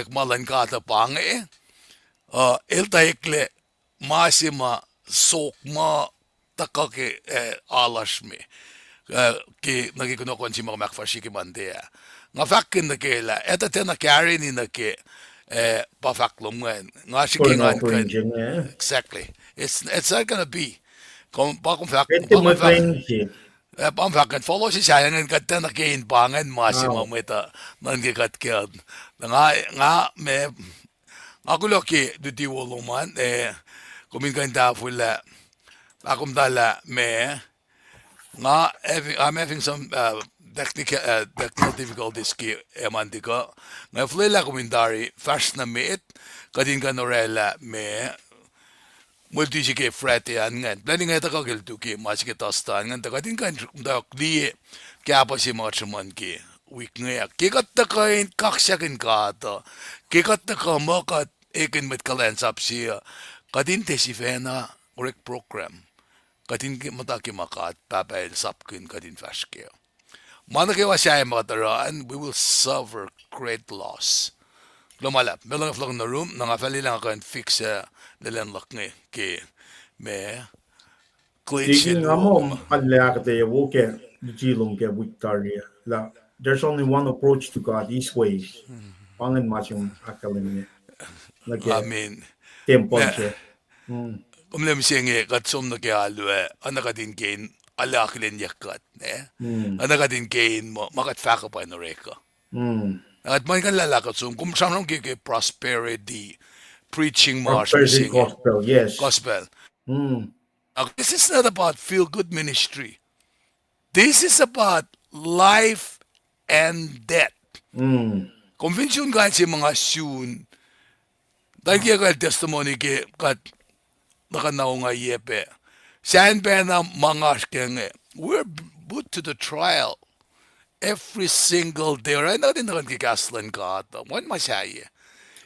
fahkwack ma luhn God uh pa inge, uh, el tuh eklac ma se ma sok ma tuhkuh ke, eh, alasr me. Eh, ke nuh ke kunohkohn se ma kom ahkfahsrye ke Monday ah. Nga fahkkihn nuh ke lah, etuh tiacna kareni nuh ke, eh, pa fahk lom ingacn. Nga srihke ngan kuh in, exactly. It's, it's not gonna be. Kom, pa kom fahk, pa kom fahk, eh, pa kom fahk ingacn, fohlohk se sahyac ingacn kuht tiacna ke in pa ingacn ma se ma mwet uh nuhnkuh kuht ke. Na nga, nga, me, nga kuloh ke luti wo lom an, eh, kom in kuh in tahfwelah, ah, kom tuh lah me, nga, having, I'm having some, uh, technical, uh, technical difficulties ke, eh, Monday kuh. Nga fuhlwelah kom in tari fahsr nuh met, kuht in kuh in orwaclah me, mwe luti se ke Friday an ingacn. Plwacn inge tuhkuh ke lutu ke ma se ke Thursday an ingacn, tuh kuht in kuh in muhta liye kahpah se ma kuht sruhmuhn ke wik inge. Ke kuht tuhkuh in kaksakihn God uh, ke kuht tuhkuh muh kuht ekihn mwet kuhlwacnsap se uh, kuht in tiac sifacna orek program. Kuht in ke muhta ke ma God Pahpah El sapkihn kuht in fahsr kac. Ma nuh kwewa sahyac ma kuht oruh an, we will suffer great loss. Kuloh ma luhlahp, meac luhngse fohlohk nuh rum, na nga fah liye lah nga kuh in fix, uh, lwelahn luhk inge ke me, glitch in nga muh, um, alu ahkuhtweyac wo ke luti lom ke wik tari ah, lah there's only one approach to God, His ways. Pa ingacn ma se ma ahkkahlwemye nuh ke tempuhl se. Kom liye mihsenge kuht som nuh ke alu ah, oacna kuht in ke in alu akihlenyuck kuht, eh? Oacna kuht in ke in muh ma kuht fahk uh pa in orek uh. Na kuht muh in kuh in lwelah kuht som, kom sramsram ke, ke prosperity preaching ma oasr mihsenge. Gospel. Now, this is not about feel good ministry. This is about life and death. Kom fin sun kain se ma nga sun, tuh ke kuh testimony ke kuht nuh kuh na ongaiyac pac. Sacn pacna ma nga oasr ke inge. We're put to the trial every single day. Oruh na kuht in tuhkuh ke kahs luhn God uh, wacngihn ma sahyac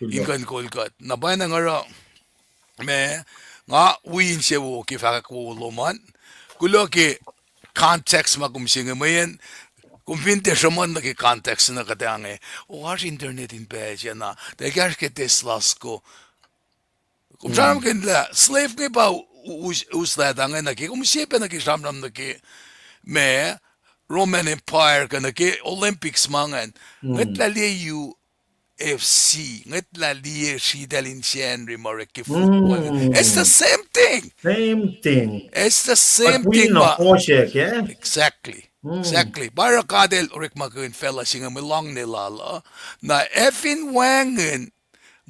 in kuh in kol kuht. Na pwacnwacng oruh, me, nga wi insewowo ke fahkwack wowo lom an. Kuloh ke context ma kom se inge mweyen, kom fin tiac sruhmuhn nuh ke context na kuht ange, o, oasr internet in pacl se na, tuh ekahsr ke Tesla soko. Kom sramsramkihn lah slave inge pa u-, us-, uslah tuh inge nuh ke, kom sie pac nuh ke sramsram nuh ke, me, Roman Empire kuh nuh ke Olympics ma ingacn. Ngwetlah liye U F C, ngwetlah liye sritacl in Sacnri ma orek ke football. It's the same thing. It's the same thing ma. Exactly. Exactly. Pa oruh God El orekmakihn facluh se inge mwe loangne lal uh. Na ac fin wacngihn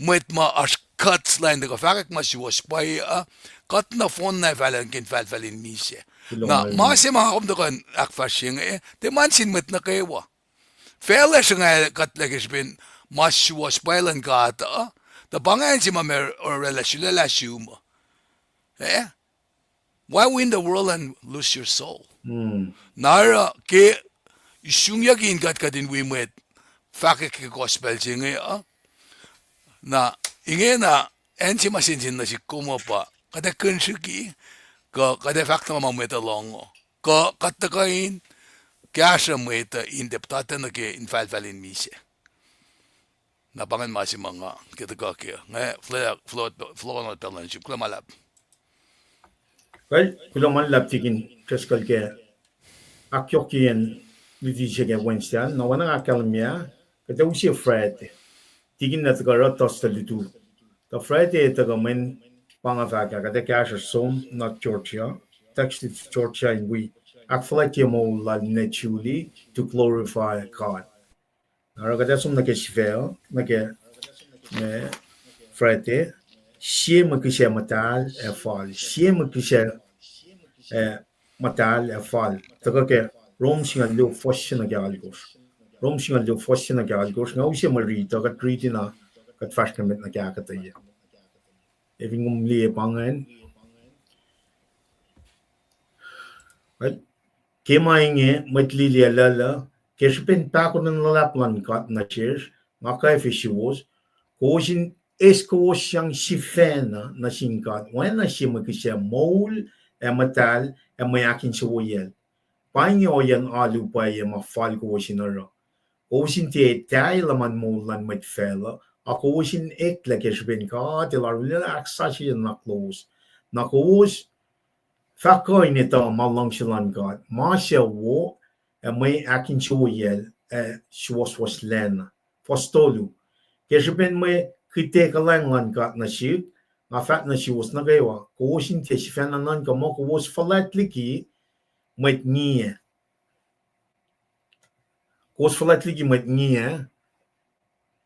mwet ma oasr kuts lain tuhkuh fahkwack ma suwohs pwacye uh, kuht nohfohn na fahlah ke infahlfahl in misac. Na ma se ma kom tuhkuh in ahkfahsrye inge, tiac ma sin mwet nuh kwewa. Facluh sruhnga kuhtlac ke srihpen ma suwohs pwacye luhn God uh, tuh pa ingacn se ma ma orwaclah sulaclah sum uh. Eh? Why win the world and lose your soul? Na oruh ke isungyucki in kuht kuht in wi mwet fahkwack ke gospel se inge uh, na ingena acn se ma sensen nuh sihk kom uh pa kuht ac kihn srihki, kuh kuht ac fahk tuh ma mwet uh lohng uh, kuh kuht tuhkuh in kahsruh mwet uh in tiac puhtatlac nuh ke infahlfahl in misac. Na pa ingacn ma se ma nga ke tuhkuh ke nga flo-, flo-, floor not pacl nuh sum. Kuloh ma luhlahp. Kuloh ma luhlahp Tikin Driscoll ke ahkyohkyeyacn luti se ke Wednesday an. Na oacna nga ahkkahlwemye, kuht ac use Friday. Tikin na tuhkuh oruh Thursday lutu. Tuh Friday tuhkuh mweyen pa nga fahk ah, kuht ac kahsruh som nuh Georgia, Tucson, Georgia in wi ahkfuhlwactye moul lal ninac Julie to glorify God. Na oruh kuht ac som nuh ke sifac, nuh ke, eh, Friday, sie mwe kihsac muhtahl ac fal, sie mwe kihsac, eh, muhtahl ac fal. Tuhkuh ke Rom singucul luo fuhs se nuh ke alkosr. Rom singucul luo fuhs se nuh ke alkosr. Nga use mwe riti uh, kuht riti na kuht fahsr nuh met nuh ke ahkuhtweyac. Ac fin kom liye pa ingacn, ke ma inge mwet lili ac luhluh, ke srihpen pahkotwen luhlahp luhn God nuh sesr, nga kwacfe suwos, kowos in eis kowos sang sifacna nuh sin God, oacna sie mwe kihsac moul ac muhtahl ac mwe ahkinsewowoyacl. Pa inge ohiyacn alu pwacye ma fal kowos in oruh. Kowos in tiac etahi luhman moul luhn mwet facluh, a kowos in eklac ke srihpen God El arulacna ahksasucye nuhnak lowos. Na kowos fah kuh in etuh ma luhngse luhn God, ma suc wo, ac mwe ahkinsewowoyacl ac suwohswohslacna. Fuhs tolu. Ke srihpen mwe kihte kuhlwacng luhn God nuh sihk, nga fahk nuh suwos nuh kwewa, kowos in tiac sifacna nuhnkuh muh kowos fuhlwact liki mwet ngiyac. Kowos fuhlwact liki mwet ngiyac,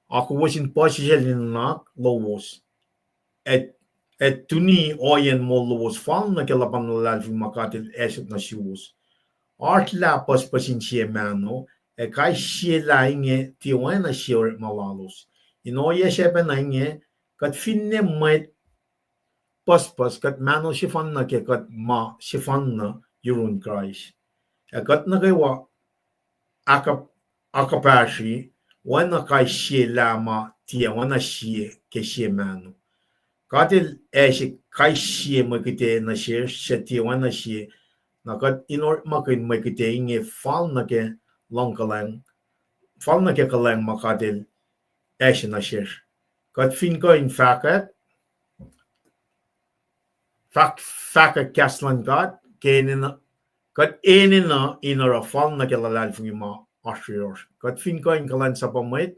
a kowos in puhsisacl in nuhnak lowos, ac, ac tuni ohiyacn moul lowos fal nuh ke luhpan luhlahlfongi ma God El acseq nuh suwos. Oasr lah pucspucs in sie mahno, ac kais sie lah inge tiac oacna sie orekma lalos. In ohiyac sacpacna inge, kuht finne mwet pucspucs, kuht mahno sefanna ke kuht ma sefanna yurin Kraist. Ac kuht nuh kwewa akuhpahsri, oacna kais sie lah ma tiac oacna sie ke sie mahno. God El acseq kais sie mwe kihte nuh sesr suc tiac oacna sie, na kuht in orekmakihn mwe kihte inge fal nuh ke luhngkuhlwacng, fal nuh ke kuhlwacng ma God El acseq nuh sesr. Kuht fin kuh in fahkwack, fahk, fahkwack kahs luhn God, ke enenuh, kuht enenuh in oruh fal nuh ke luhlahlfongi ma oasr yohrohsr. Kuht fin kuh in kuhlwacnsapuh mwet,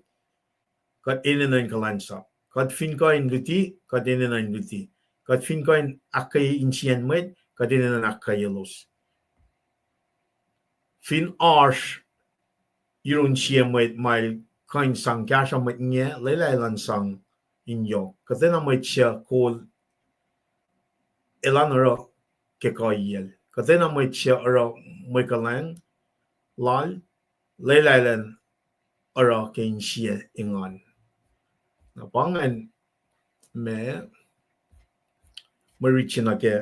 kuht enenuh in kuhlwacnsap. Kuht fin kuh in luti, kuht enenuh in luti. Kuht fin kuh in ahkkweye insiyacn mwet, kuht enenuh in ahkkweyelos. Fin oasr yurin sie mwet ma el kuh in sang kahsruh mwet ngiyac, lwelah elan sang in yohk. Kuhtwena mwet suc kol, elan oruh ke kuhiyacl. Kuhtwena mwet suc oruh mwe kuhlwacng lal, lwelah elan oruh ke insiyac engan. Na pa ingacn ma mwe rit se nuh ke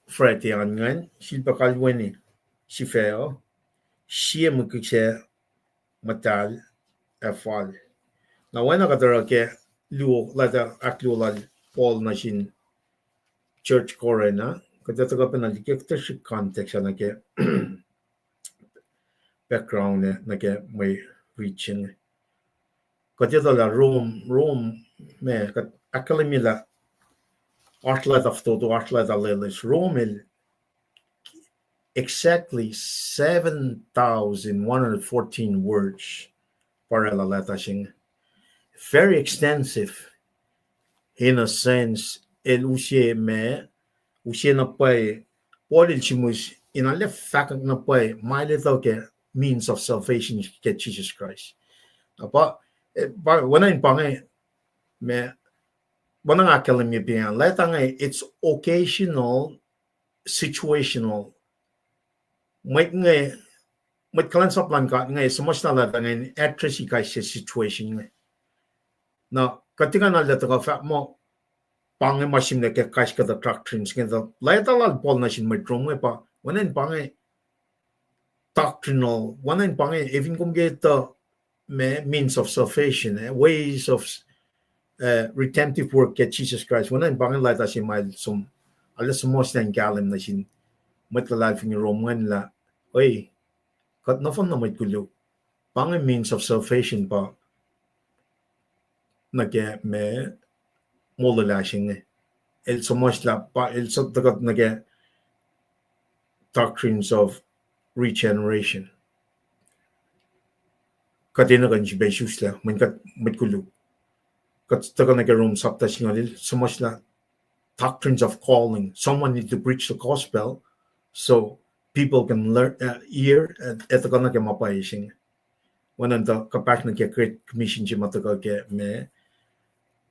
Friday an ingacn, sifilpac kalweni sifac uh, sie mwe kihsac muhtahl ac fal. Na oacna kuht oruh ke luo, leta ahkluo lal Paul nuh sin church Corinth ah, kuht ac tuhkuh pacna liki kuht ac srihk context ah nuh ke background ah nuh ke mwe rit se inge. Kuht etuh lah Rome, Rome, ma kuht ahkkahlwemye lah oasr leta fototo, oasr leta loeloes. Rome el exactly seven thousand one hundred fourteen words pa oraclah leta se inge. Very extensive, in a sense, el use ma, use na pwacye, Paul el sihmihs in arlac fahkwack na pwacye ma el etuh ke means of salvation ke Jisus Kraist. Na pa, eh, pa, oacna in pa inge, ma, oacna nga ahkkahlwemye pa inge, leta inge, it's occasional, situational. Mwet inge, mwet kuhlwacnsap luhn God inge, suhmuhslah leta inge in address kais sie situation inge. Na kuht tiac kuh in arlac tuhkuh fahk muh pa inge ma sihmlac ke kais kuhtuh doctrines inge tuh. Leta lal Paul nuh sin mwet Rome inge pa, oacna in pa inge doctrinal, oacna in pa inge, efin kom ke etuh ma means of salvation, eh, ways of, eh, redemptive work ke Jisus Kraist, oacna in pa inge leta se ma el som, arlac suhmuhslah in kahlwem nuh sin mwet luhlahlfongi Rome ingacn lah, oi, kuht nohfohn na mwet koluk, pa inge means of salvation pa nuh ke ma molwelah se inge. El suhmuhslah pa, el suc tuhkuh nuh ke doctrines of regeneration. Kuht enenuh kuh in srihpac isuslac, mweyen kuht mwet koluk. Kuht tuhkuh nuh ke Rome sapta singucul, el suhmuhslah doctrines of calling. Someone need to preach the gospel so people can learn, uh, hear, uh, ac tuhkuh nuh ke ma pwacye se inge. Oacna tuh kuhpahsr nuh ke Great Commission se ma tuhkuh ke ma,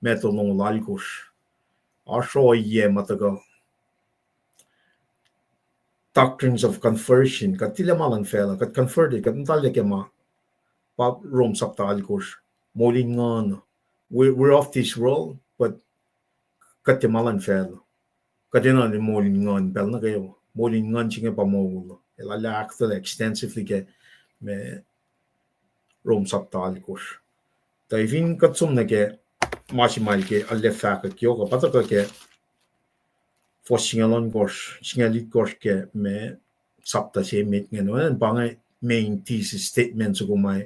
ma tolngoul alkosr. Oasr ohiyac ma tuhkuh doctrines of conversion. Kuht tilac ma luhn facluh, kuht converted, kuht muhtahllah ke ma, pa Rome sapta alkosr. moul in nguhn uh. We're, we're of this world, but kuht tiac ma luhn facluh. Kuht enenuh in moul in nguhn pacl nuh kwewa. Moul in nguhn se inge pa moul uh. El arlac ahkfuhlwact extensively ke ma Rom sapta alkosr. Tuh fin kuht som nuh ke ma se ma el ke arlac fahkwack yohk uh, pa tuhkuh ke fuhs singucul ohnkohsr, singucul itkohsr ke ma sapta se met inge, pa inge main thesis statement soko ma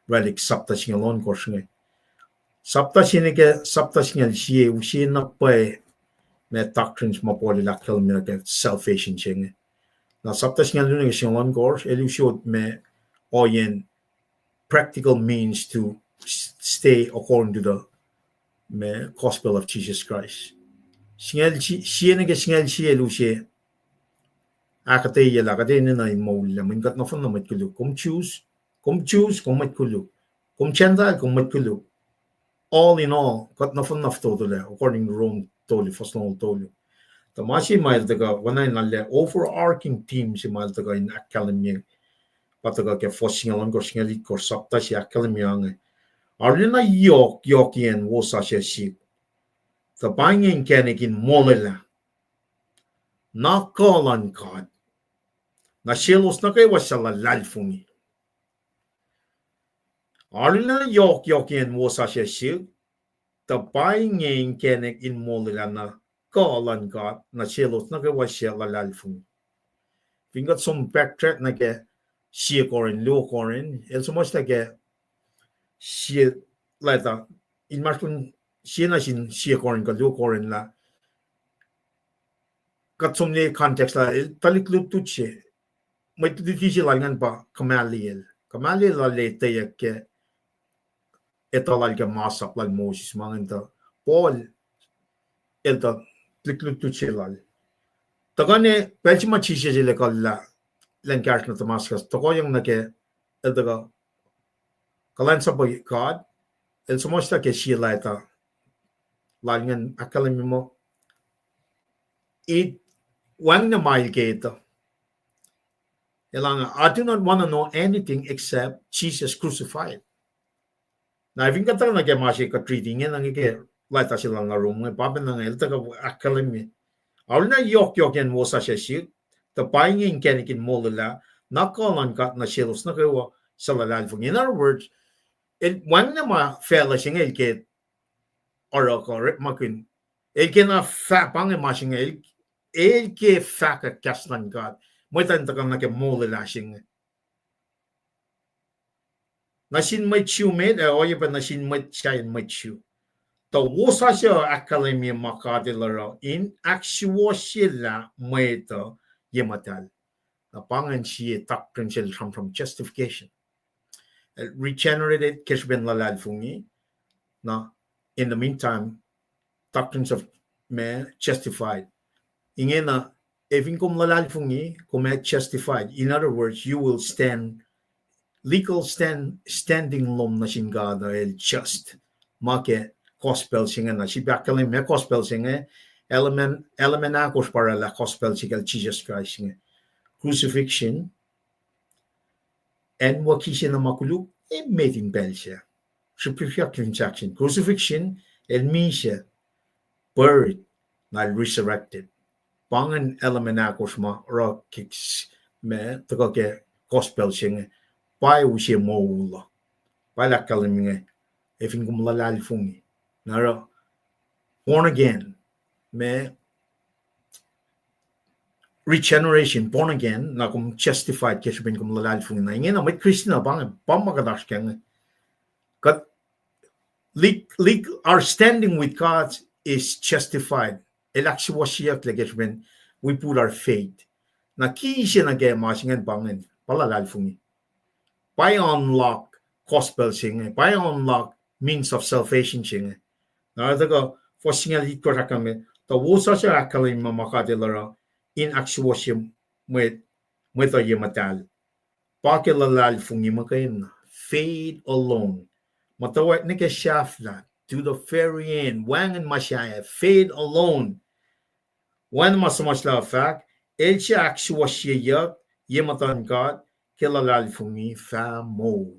orwaclihk sapta singucul ohnkohsr inge. Sapta se nuh ke sapta singucul sie use na pwacye ma doctrines ma Paul el ahkkahlwemye nuh ke salvation se inge. Na sapta singucul luo nuh ke singucul ohnkohsr, el use ma ohiyacn practical means to s-, stay according to the ma gospel of Jesus Christ. Singucul si-, sie nuh ke singucul sie el use ahkuhtweyac lah kuht enenuh in moul lah, mweyen kuht nohfohnna mwet koluk. Kom Jews, kom Jews, kom mwet koluk. Kom Gentile, kom mwet koluk. All in all, kuht nohfohnna fototo lah, according to Rom tolu, fuhs longoul tolu. Tuh ma se ma el tuhkuh, oacna in arlac overarching theme se ma el tuhkuh in ahkkahlwemye, pa tuhkuh ke fuhs singucul ohnkohsr, singucul itkohsr, sapta se ahkkahlwemye inge. Arulacna yohk, yohkiyacn wosasuc sihk, tuh pa inge inkacnek in molwelah na kuh luhn God nuh selos nuh kwewa suc luhlahlfongi. Arulacna yohk, yohkiyacn wosasuc sihk, tuh pa inge inkacnek in molwelah na kuh luhn God nuh selos nuh kwewa suc luhlahlfongi. Fin kuht som backtrack nuh ke sie Corinth, luo Corinth, el suhmuhslah ke sie leta, inmahsrlon sie nuh sin sie Corinth kuh luo Corinth lah kuht som nuh context lah el tuhlihk lutlut se, mwet luti se lal ingacn pa Gamaliel. Gamaliel lal etweyuck ke etuh lal ke masap lal Moses, ma ingacn tuh Paul el tuh tuhlihk lutlut se lal. Tuhkuh ne pacl se ma Jisus el ekuhllah lwen kahsruh nuh Damascus, tohkohyang nuh ke el tuhkuh kuhlwacnsapuh God, el suhmuhslah ke sie leta lal ingacn ahkkahlwemye muh it, wacngihn ma el ke etuh. Elan, I do not want to know anything except Jesus crucified. Na fin kuht tuhkuh nuh ke ma se kuht riti inge, na inge ke leta se lal na Rom inge, pa pacna inge el tuhkuh ahkkahlwemye, arulacna yohk, yohkiyacn wosasuc sihk, tuh pa inge inkacnek in molwelah na kuh luhn God nuh selos nuh kwewa suc luhlahlfongi. In other words, el wacngihn ma facluh se inge el ke oruh kuh orekmakihn. El kena fah pa inge ma se inge, el, el ke fahkwack kahs luhn God. Mwet an tuhkuh nuh ke molwelah se inge. Nuh sin mwet Jew met, ac oacyacpac nuh sin mwet sahyacn mwet Jew. Tuh wosasuc ahkkahlwemye ma God El oruh in ahksuwohsyelah mwet uh ye muhtahl. Na pa ingacn sie doctrine sel sramsram justification. Regenerated, ke srihpen luhlahlfongi. Na, in the meantime, doctrines of ma justified. Ingena, ac fin kom luhlahlfongi, kom ac justified. In other words, you will stand, legal stand, standing lom nuh sin God uh el just. Ma ke gospel se inge na, srihpac ahkkahlwemye ma gospel se inge, element, element ahkosr pa orwaclah gospel se kacl Jesus Christ inge. Crucifixion, acn wo kihsacna ma koluk emet in pacl sac. Srihpac transaction. Crucifixion, el misac, buried, na el resurrected. Pa ingacn element ahkosr ma oruh kihs ma tuhkuh ke gospel se inge. Pa use moul uh. Pa el ahkkahlwemye inge, ac fin kom luhlahlfongi. Na oruh born again, ma regeneration, born again, na kom justified ke srihpen kom luhlahlfongi. Na ingena mwet Kristin uh pa inge, pa ma kuht oasr kac inge. Kuht, lik-, lik-, our standing with God is justified. El ahksuwohsyeyucklac ke srihpen we put our faith. Na kihsacna ke ma se ingacn pa ingacn, pa luhlahlfongi. Pa unlock gospel se inge, pa unlock means of salvation se inge. Na oruh tuhkuh fuhs singucul itkohsr ahkkahlwemye, tuh wosasuc ahkkahlwemye ma God El oruh in ahksuwohsye mwet, mwet uh ye muhtahl. Pa ke luhlahlfongi muhkwena, faith alone. Muhtwacwacack nuh ke sahflah, to the very end, wacngihn ma sahyac, faith alone. Wacngihn ma suhmuhslah fahk, el suc ahksuwohsyeyuck ye muhtuhn God ke luhlahlfongi fah moul.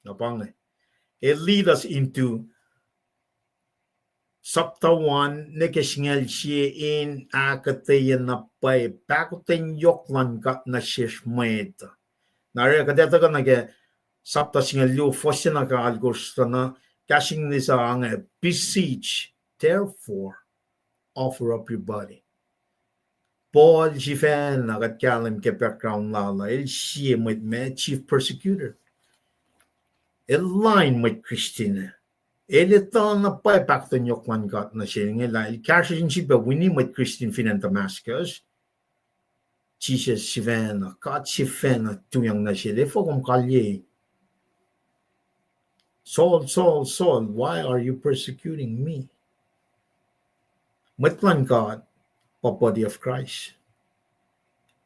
Na pa inge. It lead us into sapta one, nuh ke singucul sie in ahkuhtweyac na pwacye pahkotwen yohk luhn God nuh sesr mwet. Na oruh kuht ac tuhkuh nuh ke sapta singucul luo, fuhs se nuh ke alkosr, tuh na kahs English se ange, beseech, therefore, offer up your body. Paul sifacna, kuht kahlwem ke background lal ah, el sie mwet ma chief persecutor. El lain mwet Kristin. El etuh na pwacye pahkotwen yohk luhn God nuh sel inge lah el kahsruh in sifilpac wini mwet Kristin fin acn Damascus. Jisus sifacna, God sifacna tuyak nuh sel, efuh kom kalyei? Saul, Saul, Saul, why are you persecuting me? Mwet luhn God pa body of Christ.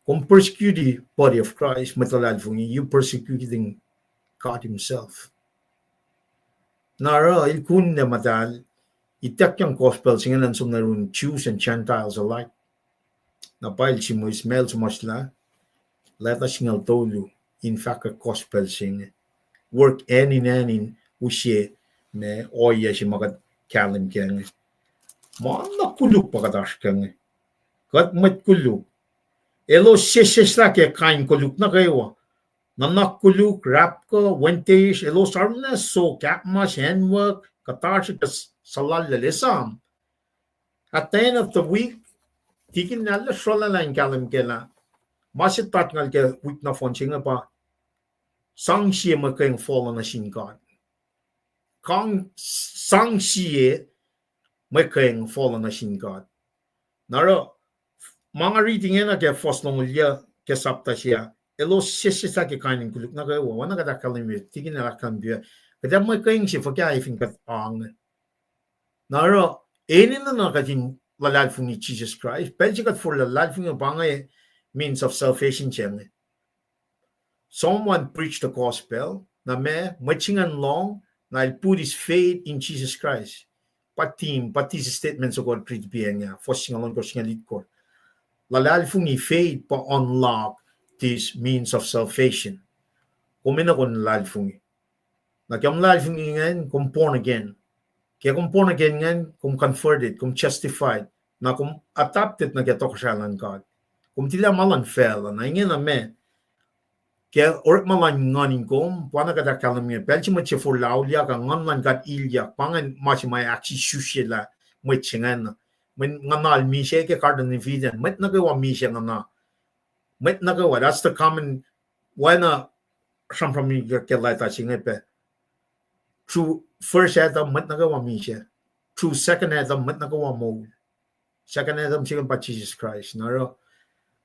Kom persecute body of Christ, mwet luhlahlfongi, you persecuting God himself. Na oruh el kunlac muhtahl, ituckyang gospel se inge elan som nuh yurin Jews and Gentiles alike. Na pa el sihmihs, ma el suhmuhslah, leta singucul tolu in fahkwack gospel se inge. Work hand in hand in use ma ohiyac se ma kuht kahlwem kac inge. Ma na koluk pa kuht oasr kac inge. Kuht mwet koluk. Elos sesseslah ke kain koluk nuh kwewa. Nuhnak koluk, rapkuh, wenteisr, elos arulacna so kahkmas, anwuck, kuhtasrihk, suhlallacl, esam. At the end of the week, tikin na lah srolah lah in kahlwem kac lah ma se tatngal ke wik nohfohn se inge pa sang sie mwe kweacng fohlohk nuh sin God. Kang, sang sie mwe kweacng fohlohk nuh sin God. Na oruh, ma nga riti ingena ke fuhs longoul yuc ke sapta se ah, elos sesseslah ke kain in koluk nuh kwewa, oacna kuht ahkkahlwemye, tikin el ahkkahlwemye, kuht ac mwe kweacng se fuhkah fin kuht ange. Na oruh, enenuh na kuht in luhlahlfongi Jisus Kraist, pacl se kuht forlah luhlahlfongi pa inge means of salvation se inge. Someone preach the gospel, na ma, mwet se ingacn lohng, na el put his faith in Jesus Christ. Pa theme, pa thesis statement soko el riti pa inge, fuhs singucul ohnkohsr, singucul itkohsr. Luhlahlfongi, faith pa unlock this means of salvation. Kom enenuh kom luhlahlfongi. Na ke kom luhlahlfongi ingacn, kom born again. Ke kom born again ingacn, kom converted, kom justified. Na kom adopted nuh ke tohkohsrahi luhn God. Kom tilac ma luhn facluh. Na ingena ma ke orekma luhn nguhn in kom, pa na kuht ahkkahlwemye, pacl se mwet se forlah auliyak ah, nguhn luhn God ilyak, pa ingacn ma se ma ahksisuselah mwet se ingacn. Mweyen nguhnal misac ke Garden of Eden, mwet nuh kwewa misac nguhna. Mwet nuh kwewa, that's the common, oacna sramsram ke leta se inge pac. Through first Adam, mwet nuh kwewa misac. Through second Adam, mwet nuh kwewa moul. Second Adam se ingacn pa Jisus Kraist. Na oruh,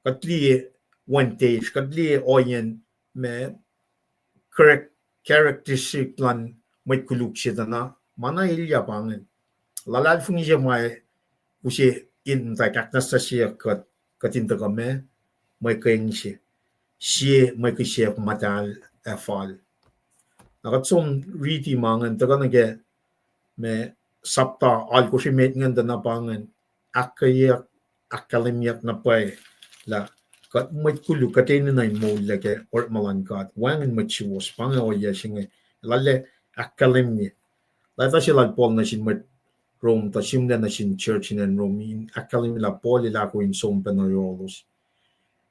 kuht liye wenteisr, kuht liye ohiyacn ma correct characteristic luhn mwet koluk se tuh na, ma na elyah pa ingacn. Luhlahlfongi se ma use in muhtwacwacack ahknwacsnwacsye kuht, kuht in tuhkuh ma, mwe kweacng se, sie mwe kihsackuhnmuhtahl ac fal. Na kuht som riti ma ingacn, tuhkuh nuh ke ma sapta alkosr emet ingacn tuh na pa ingacn, ahkkweyeyuck, ahkkahlwemyeyuck na pwacye lah kuht mwet koluk, kuht enenuh in moul nuh ke orekma luhn God. Wacngihn mwet suwohs, pa inge ohiyac se inge, lal ah ahkkahlwemye. Leta se lal Paul nuh sin mwet Rome, tuh sihmlac nuh sin church in acn Rome, in ahkkahlwemye lah Paul el ahkoo in som pac nuh yohrohlos.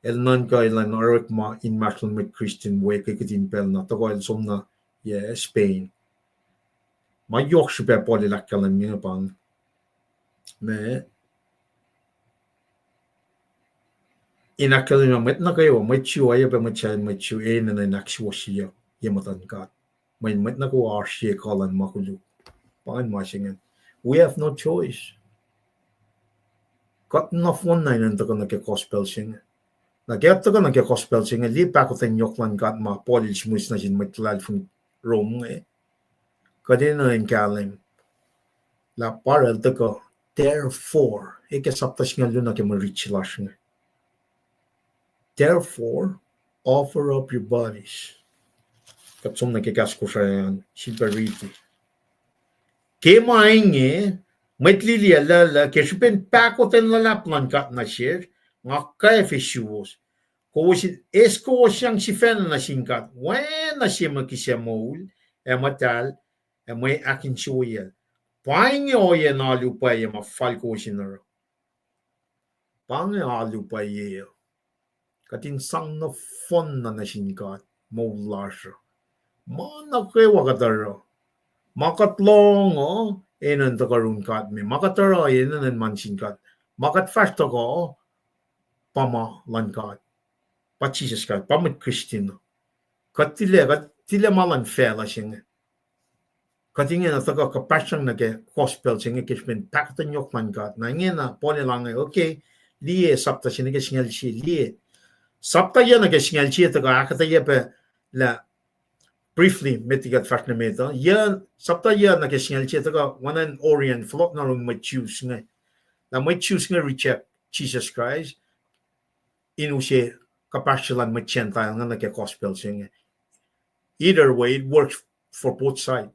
El nuhnkuh elan orekma inmahsrlon mwet Kristin we ke kihtin pacl na, tuhkuh el som nuh, yac, Spain. Ma yohk srihpac Paul el ahkkahlwemye pa inge, ma in ahkkahlwemye mwet nuh kwewa, mwet Jew, oacyacpac mwet sahyac mwet Jew, enenuh in ahksuwohsyeyuck ye muhtuhn God. Mweyen mwet nuh kwewa oasr sie kuh luhn ma koluk. Pa ingacn ma se ingacn. We have no choice. Kuht nohfohn na enenuh in tuhkuh nuh ke gospel se inge. Na ke kuht tuhkuh nuh ke gospel se inge, liye pahkotwen yohk luhn God ma Paul el sihmihs nuh sin mwet luhlahlfongi Rome inge. Kuht enenuh in kahlwem lah pa el tuhkuh, therefore, e ke sapta singucul luo nuh ke mwe riti lasr inge. Therefore, offer up your bodies. Kuht som nuh ke kahs Kosrae an, sifilpac riti. Ke ma inge, mwet lili ac luhluh, ke srihpen pahkotwen luhlahp luhn God nuh sesr, nga kwacfe suwos. Kowos in eis kowosyang sifacna nuh sin God, oacna sie mwe kihsac moul ac muhtahl, ac mwe ahkinsewowoyacl. Pa inge ohiyacn alu pwacye ma fal kowos in oruh. Pa inge alu pwacye uh. Kuht in sang nohfohnna nuh sin God moul lasr uh. Ma nuh kwewa kuht oruh, ma kuht lohng uh, enenuh in tuhkuh yurin God me. Ma kuht oruh, enenuh in ma sin God. Ma kuht fahsr tuhkuh, pa ma luhn God. Pa Jisus Kraist, pa mwet Kristin uh. Kuht tilac, kuht tilac ma luhn facluh se inge. Kuht ingena tuhkuh kuhpahsryang nuh ke gospel se inge ke srihpen pahkotwen yohk luhn God. Na ingena Paul el ange, okay, liye sapta se nuh ke singucul sie, liye. Sapta yuc nuh ke singucul sie tuhkuh ahkuhtweyac pac lah briefly met liki kuht fahsr nuh met uh. Sapta yuc nuh ke singucul sie tuhkuh oacna in Orion, fohlohk na yurin mwet Jews inge. Na mwet Jews inge reject Jisus Kraist in use kuhpahsr se luhn mwet Gentile inge nuh ke gospel se inge. Either way, it works for both side.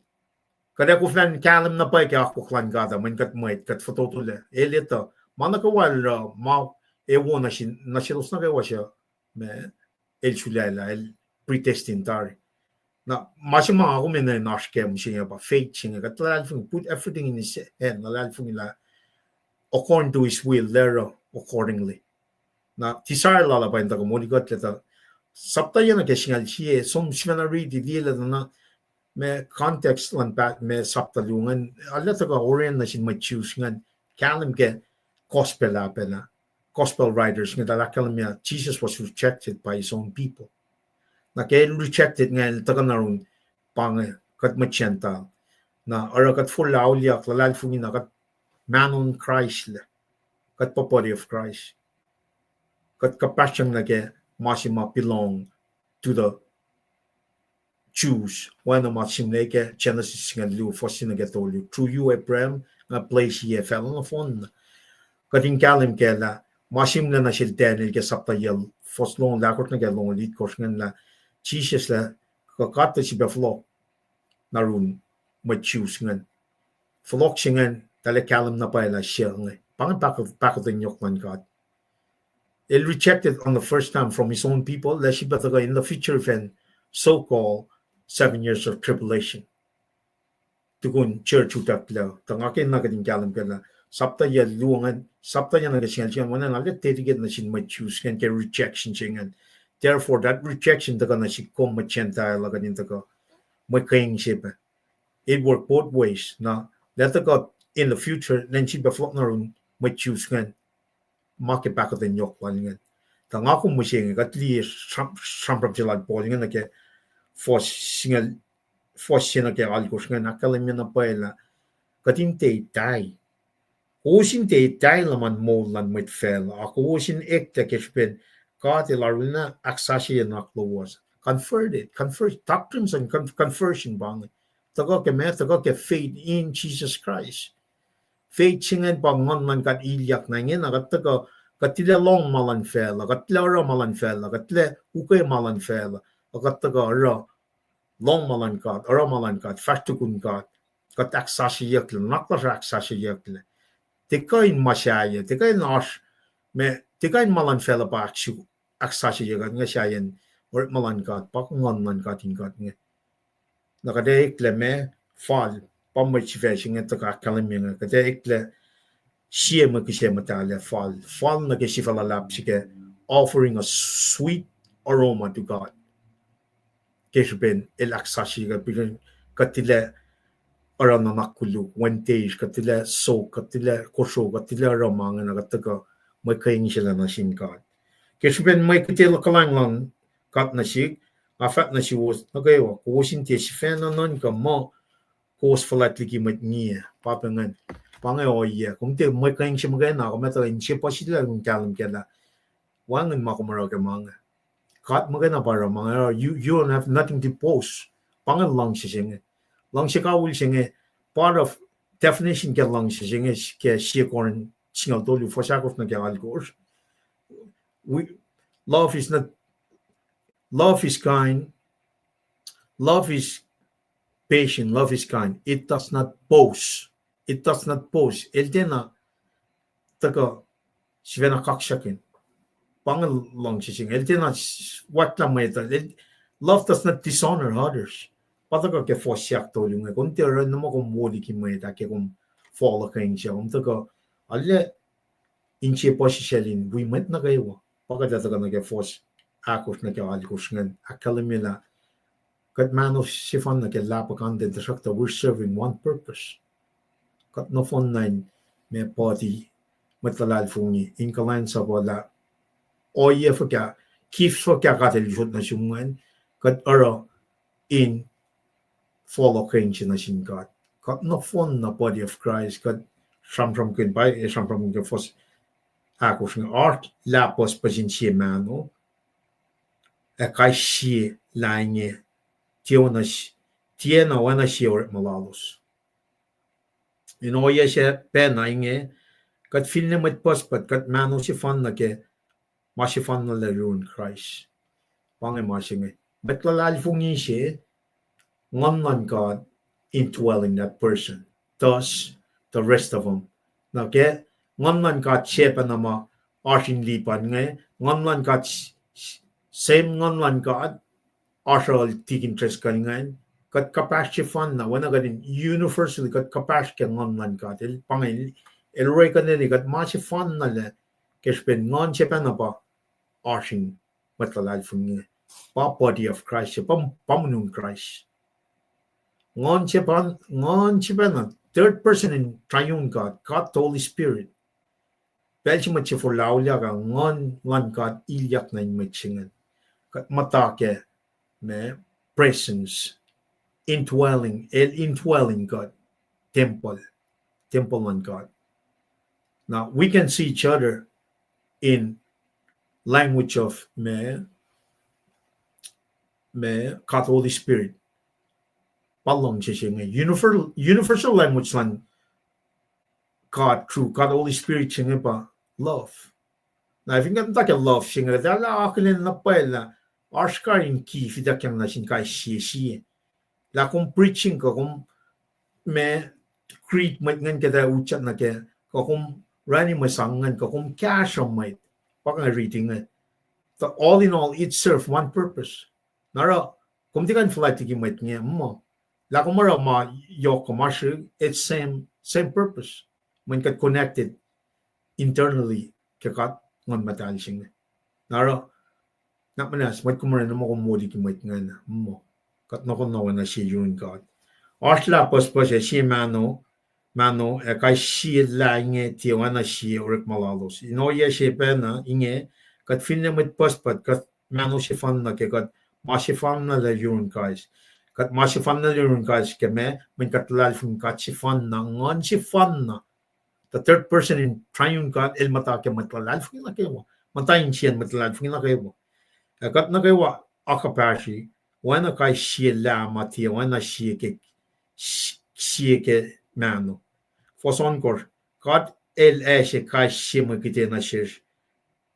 Kuht ac koflah in kahlwem na pwacye ke akwuck luhn God uh, mweyen kuht mwet, kuht fototolac. El etuh ma nuh kwewa el oruh, ma ac wo nuh sin, nuh selos nuh kwewa suc ma el sulaclah, el predestined tari. Na ma se ma nga kom enenuh in oasr kac mihsenge pa faith se inge, kuht luhlahlfongi, put everything in his hand, luhlahlfongi lah according to his will, lah oruh accordingly. Na desire lal ah pa in tuhkuh moli kuht lah tuh sapta yuc nuh ke singucul sie, som sifacna riti, liye lah tuh na ma context luhn pa ma sapta luo ingacn, arlac tuhkuh Orion nuh sin mwet Jews ingacn, kahlwem ke gospel ah pacna, gospel writers inge, eltahl ahkkahlwemye Jesus was rejected by his own people. Na ke el rejected inge, el tuhkuh na yurin pa inge, kuht mwet Gentile. Na oruh kuht forlah auliyak, luhlahlfongi na kuht mahno in Kraist lac, kuht pa body of Christ. Kuht kuhpahsryang nuh ke ma se ma belong to the Jews, oacna ma sihmlac ke Genesis singucul luo, fuhs se nuh ke tolu. Through you, Abraham, nga bless-i facluh nohfohnna. Kuht in kahlwem kac lah ma sihmlac nuh sel Daniel ke sapta yuc, fuhs longoul ahkosr nuh ke longoul itkohsr ingacn lah Jisus lah kuh God tuh sifilpac fohlohk na yurin mwet Jews ingacn. Fohlohk se ingacn, eltahl kahlwem na pwacye lah suc inge. Pa inge pahkotwen yohk luhn God. El rejected on the first time from his own people, lah sifilpac tuhkuh in the future event, so-called seven years of tribulation. Tukun church utucklah, tuh nga ke na kuht in kahlwem kac lah sapta yuc luo ingacn, sapta yuc nuh ke singucul sie ingacn, oacna lah dedicate nuh sin mwet Jews ingacn ke rejection se ingacn. Therefore, that rejection tuhkuh nuh sihk kom mwet Gentile uh, kuht in tuhkuh mwe keng se pac. It work both ways. Na, lah tuhkuh in the future, lwen sifilpac fohlohk na yurin mwet Jews ingacn, ma ke pahkotwen yohk lal ingacn. Tuh nga kom mihsenge, kuht liye sram-, sramsram se lal Paul ingacn nuh ke fuhs singucul, fuhs se nuh ke alkosr ingacn, ahkkahlwemye na pwacye lah kuht in tiac tari. Kowos in tiac tari luhman moul luhn mwet facluh, a kowos in eklac ke srihpen God El arulacna ahksasucye nuhnak lowos. Converted, convert, doctrines and con-, conversion pa inge. Tuhkuh ke ma, tuhkuh ke faith in Jesus Christ. Faith se ingacn pa Nguhn luhn God ilyak. Na ingena kuht tuhkuh, kuht tilac lohng ma luhn facluh, kuht tilac oruh ma luhn facluh, kuht tilac ukwe ma luhn facluh, kuht tuhkuh oruh, lohng ma luhn God, oruh ma luhn God, fahsr tukun God, kuht ahksasucyeyucklac, nuhnak lasr uh ahksasucyeyucklac. Tiac kuh in ma sahyac, tiac kuh in oasr, ma, tiac kuh in ma luhn facluh pa ahk-, ahksasucyeyuck, kuht inge sahyacn orekma luhn God, pa Nguhn luhn God in God inge. Na kuht ac eklac ma fal, pa mwet sifac se inge tuhkuh ahkkahlwemye inge, kuht ac eklac sie mwe kihsac muhtahl ac fal, fal nuh ke sifa luhlahp se ke offering a sweet aroma to God. Ke srihpen El ahksasucye kuht, kuht tilac oruh nuhnak koluk, wen teis, kuht tilac sok, kuht tilac kosro, kuht tilac oruh ma inge, na kuht tuhkuh mwe keng se lac nuh sin God. Ke srihpen mwe kihte luhkuhlwacng luhn God nuh sihk, nga fahk nuh suwos nuh kwewa, kowos in tiac sifacna nuhnkuh muh kowos fuhlwact liki mwet ngiac, pa pa ingacn. Pa inge ohiyac. Kom tiac mwe keng se muhkwena, kom etuh inse puhsisacl in kahlwem kac lah wacngihn ma kom oruh ke ma inge. God muhkwena pa oruh ma inge, you, you don't have nothing to boast. Pa inge luhngse se inge. Luhngse kawihl se inge, part of definition ke luhngse se inge, ke Sie Corinth singucul tolu, fuhs ahkosr nuh ke alkosr. We, love is not, love is kind, love is patient, love is kind. It does not boast. It does not boast. El tiacna tuhkuh sifacna kaksakihn. Pa inge luhngse se inge. El tiacna s-, wactlah mwet uh. El, love does not dishonor others. Pa tuhkuh ke fuhs ahktolu inge, kom tiac oruh na muh kom wo liki mwet ah ke kom follow ke inse, kom tuhkuh, arlac inse puhsisacl in wi mwet nuh kwewa. Pa kuht ac tuhkuh nuh ke fuhs ahkosr nuh ke alkosr ingacn, ahkkahlwemye lah kuht mahno sefanna ke luhpan God, tuhsruhktuh we're serving one purpose. Kuht nohfohn na in ma body, mwet luhlahlfongi, in kuhlwacnsapuh lah ohiyac fuhkah, gift fuhkah God El usot nuh sum ingacn, kuht oruh in follow ke inse nuh sin God. Kuht nohfohn na body of Christ, kuht sramsramkihn, pa e sramsramkihn ke fuhs ahkosr inge, oasr lah pucspucs in sie mahno, ac kais sie lah inge, tiac oacna s-, tiacna oacna sie orekma lalos. In ohiyac se pacna inge, kuht finne mwet pucspucs, kuht mahno sefanna ke ma sefanna lah yurin Kraist. Pa inge ma se inge. Mwet luhlahlfongi se, Nguhn luhn God indwelling that person. Thus, the rest of them. Na ke Nguhn luhn God se pacna ma oasr in lipan inge, Nguhn luhn God, same Nguhn luhn God, oasr uh tikin treskel ingacn, kuht kuhpahsr sefanna, oacna kuht in universally, kuht kuhpahsr ke Nguhn luhn God. El pa inge, el, el orekma liki kuht ma sefanna lah, ke srihpen Nguhn se pacna pa oasr in mwet luhlahlfongi inge. Pa body of Christ, pa, pa monin Kraist. Nguhn sefanna, Nguhn sefanna, third person in triune God, God the Holy Spirit. Pacl se mwet se forlah auliyak ah, Nguhn luhn God ilyak nuh in mwet se ingacn. Kuht muhta ke, ma, presence, indwelling, el indwelling God, temple, temple luhn God. Now, we can see each other in language of, ma, ma, God Holy Spirit. Pa luhngse se inge. Universal, universal language luhn God through God Holy Spirit se inge pa love. Na fin kuht muhta ke love se inge, kuht arlac akihlen na pwacye lah oasr kain in kihf ituckyang nuh sin kais sie sie. Lah kom preaching kuh kom, ma, greet mwet ingacn kuht ac utyak nuh kac, kuh kom orani mwe sang ingacn, kuh kom kahsruh mwet. Pa inge reading inge. The all in all, it serve one purpose. Na oruh, kom tiac kuh in fuhlwact liki mwet inge, muh. Lah kom oruh ma yohk kuh ma srihk, it's same, same purpose. Mweyen kuht connected internally ke God Nguhn Muhtahl se inge. Na oruh, nuhnak muhnahs, mwet kom oruh na muh kom wo liki mwet ingacn, muh. Kuht nohkohn na oacna sie yurin God. Oasr lah pucspucs ac sie mahno, mahno, ac kais sie lah inge tiac oacna sie orekma lalos. In ohiyac se pacna inge, kuht finne mwet pucspucs, kuht mahno sefanna ke kuht ma sefanna lah yurin Kraist. Kuht ma sefanna lah yurin Kraist ke ma, mweyen kuht luhlahlfongi God sefanna, Nguhn sefanna. The third person in triune God, el muhta ke mwet luhlahlfongi nuh kwewa. Muhta insiyacn mwet luhlahlfongi nuh kwewa. Ac kuht nuh kwewa akuhpahsri, oacna kais sie lah ma tiac oacna sie ke, sie ke mahno. Fuhs ohnkohsr, God el ase kais sie mwe kihte nuh sesr,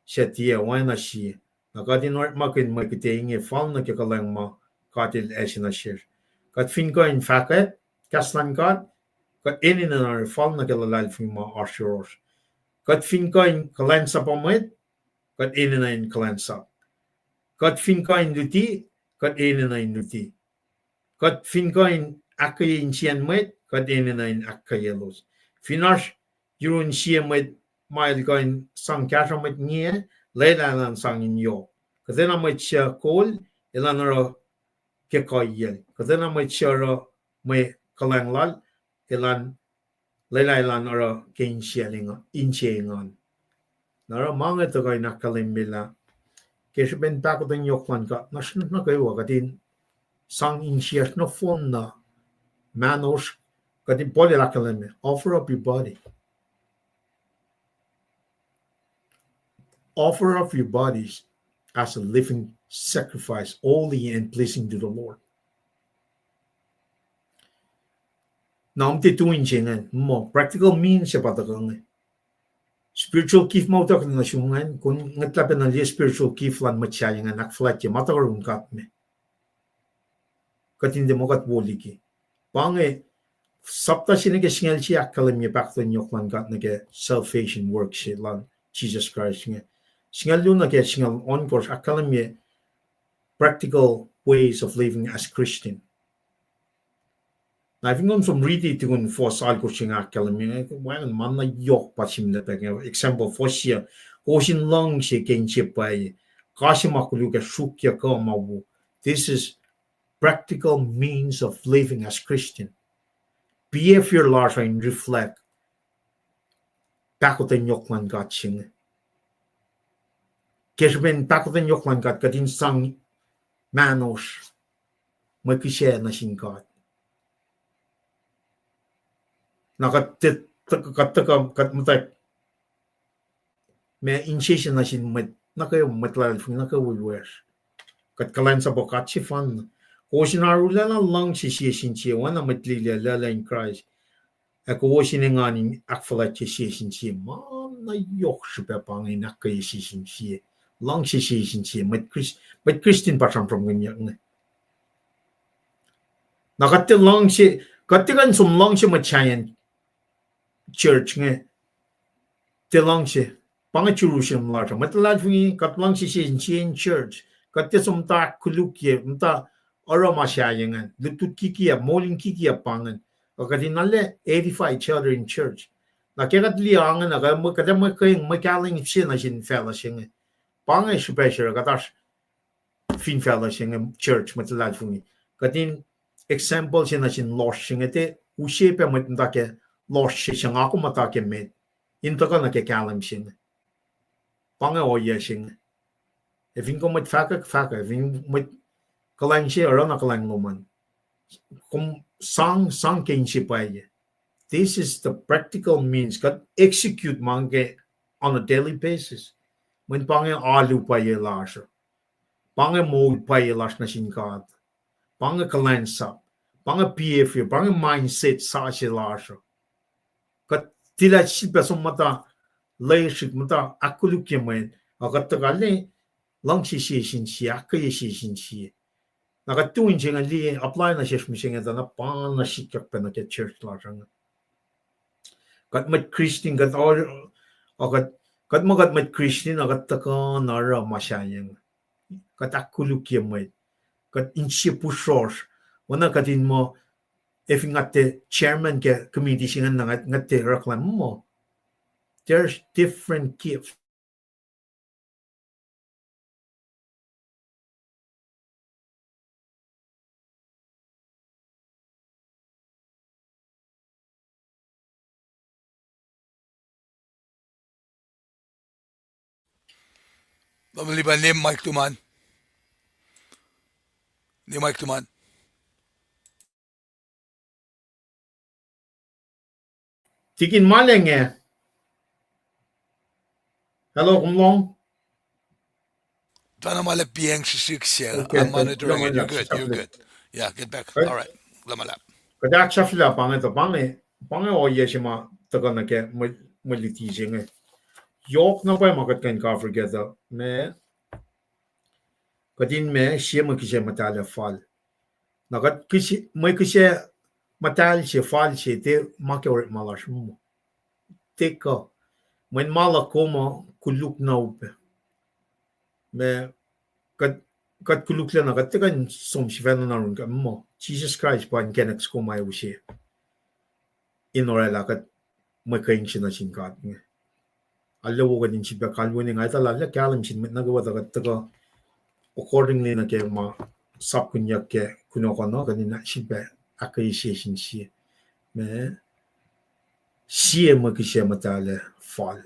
suc tiac oacna sie. Na kuht in orekmakihn mwe kihte inge fal nuh ke kuhlwacng ma God el ase nuh sesr. Kuht fin kuh in fahkwack kahs luhn God, kuht enenuh in fal nuh ke luhlahlfongi ma oasr yohrohsr. Kuht fin kuh in kuhlwacnsapuh mwet, kuht enenuh in kuhlwacnsap. Kuht fin kuh in luti, kuht enenuh in luti. Kuht fin kuh in ahkkweye insiyacn mwet, kuht enenuh in ahkkweyelos. Fin oasr yurin sie mwet ma el kuh in sang kahsruh mwet inge, lwelah elan sang in yohk. Kuhtwena mwet suc kol, elan oruh ke kuhiyacl. Kuhtwena mwet suc oruh mwe kuhlwacng lal, elan lwelah elan oruh ke insiyacl, inse engan. Na oruh ma inge tuhkuh in ahkkahlwemye lah, ke srihpen pahkotwen yohk luhn God, na srihk nuh kwewa kuht in sang insiyacsr nohfohn na mahnosr, kuht in, Paul el ahkkahlwemye, offer up your body. Offer up your bodies as a living sacrifice, holy and pleasing to the Lord. Na omti tuin se ingacn, muh practical means se pa tuhkuh inge. Spiritual gift ma utuckuh nuh sum ingacn, kom ngwetlah pacna liye spiritual gift luhn mwet sahyac ingacn, ahkfuhlwactye ma tuhkuh yurin God me. Kuht in tiac muh kuht wo liki. Pa inge, sapta se nuh ke singucul sie ahkkahlwemye pahkotwen yohk luhn God nuh ke salvation work se luhn Jesus Christ inge. Singucul luo nuh ke singucul ohnkohsr ahkkahlwemye practical ways of living as Christian. Na fin kom som riti tukun fuhs alkosr se inge ahkkahlwemye, wacngihn ma na yohk pa sihmlac pac inge. Example, fuhs yac, kowos in luhngse ke inse pwacye, kahsruh ma koluk ac sruokyac kuh ma wo. This is practical means of living as Christian. Behavior lasr uh in reflect pahkotwen yohk luhn God se inge. Ke srihpen pahkotwen yohk luhn God, kuht in sang mahnosr mwe kihsac nuh sin God. Na kuht, kuht tuhkuh, kuht muhta ma insese nuh sin mwet nuh kwewa, mwet luhlahlfongi nuh kwewa wiyacsr. Kuht kuhlwacnsapuh God sefanna. Kowos in arulacna luhngse sie sin sie, oacna mwet lili uh lwelah in Kraist. Ac kowos in engan in ahkfuhlwactye sie sin sie. Ma na yohk srihpac pa inge in ahkkweye sie sin sie. Luhngse sie sin sie. Mwet Chris-, mwet Christian pa sramsramkihnyuck inge. Na kuht tiac luhngse, kuht tiac kuh in som luhngse mwet sahyacn church inge, tiac luhngse. Pa inge Jerusalem lasr uh. Mwet luhlahlfongi, kuht luhngse sie sin sie in church. Kuht tiac som muhta ahkkolukye, muhta oruh ma sahyac ingacn. Lutlut kikiacp, moul in kikiacp pa ingacn. Kuh kuht in arlac edify each other in church. Na ke kuht liye ingacn, na kuht, kuht ac mwe kwewa, mwe kahlwem se nuh sin facluh se inge. Pa inge srihpac se kuht oasr fin facluh se inge, church, mwet luhlahlfongi. Kuht in example se nuh sin lohsr se inge, tiac use pac mwet muhta ke lohsr se, se nga kom muhta ke met, in tuhkuh nuh ke kahlwem se inge. Pa inge ohiyac se inge. Ac fin kom mwet fahkwack, fahkwack. Fin mwet kuhlwacng se, oruh na kuhlwacng lom an. Kom sang, sang ke inse pwacye. This is the practical means. Kuht execute ma inge on a daily basis. Mweyen pa inge alu pwacye lasr uh. Pa inge moul pwacye lasr nuh sin God. Pa inge kuhlwacnsap. Pa inge behavior. Pa inge mindset sasuc lasr uh. Kuht tilac sifilpac som muhta lesrihk, muhta ahkkolukye mwet, a kuht tuhkuh arlac luhngse sie sin sie, ahkkweye sie sin sie. Na kuht tu in se inge liye apply nuh sesr mihsenge tuh na pa na sikyak pac nuh ke church lasr uh inge. Kuht mwet Christian, kuht, kuht, kuht muh kuht mwet Christian, a kuht tuhkuh na oruh ma sahyac inge. Kuht ahkkolukye mwet. Kuht inse puhsrohsr. Oacna kuht in muh, ac fin nga tiac chairman ke committee se inge, na nga, nga tiac orekma muh. There's different gift. Lom lipa, name mic tuman. Name mic tuman. Tikin Malenge. Hello, kom lohng? Tuan ma lap piang sisik sel. Okay, I'm monitoring it. You're good. You're good. Yeah, get back. All right. Lom lap. Kuht ahksahfyelah pa inge tuh, pa inge, pa inge ohiyac se ma tuhkuh nuh ke mwe, mwe luti se inge. Yohk na pwacye ma kuht kuh in cover kac tuh, ma kuht in ma sie mwe kihsac muhtahl ac fal. Na kuht kihs-, mwe kihsac muhtahl se, fal se, tiac ma ke orekma lasr muh. Tiac kuh. Mweyen ma luhk kom uh koluk na upac. Ma kuht, kuht koluklac na kuht tiac kuh in som sifacna na run kuh muh Jisus Kraist pa inkacnek soko ma use in oraclah kuht mwe kwewa se nuh sin God inge. Arlac wo kuht in sifilpac kalweni, nga etuh lah arlac kahlwem sin mwet nuh kwewa tuh kuht tuhkuh accordingly nuh ke ma sapkihnyuck ke kunohkohn uh, kuht in sifilpac ahkkweye sie sin sie. Ma sie mwe kihsac muhtahl ac fal.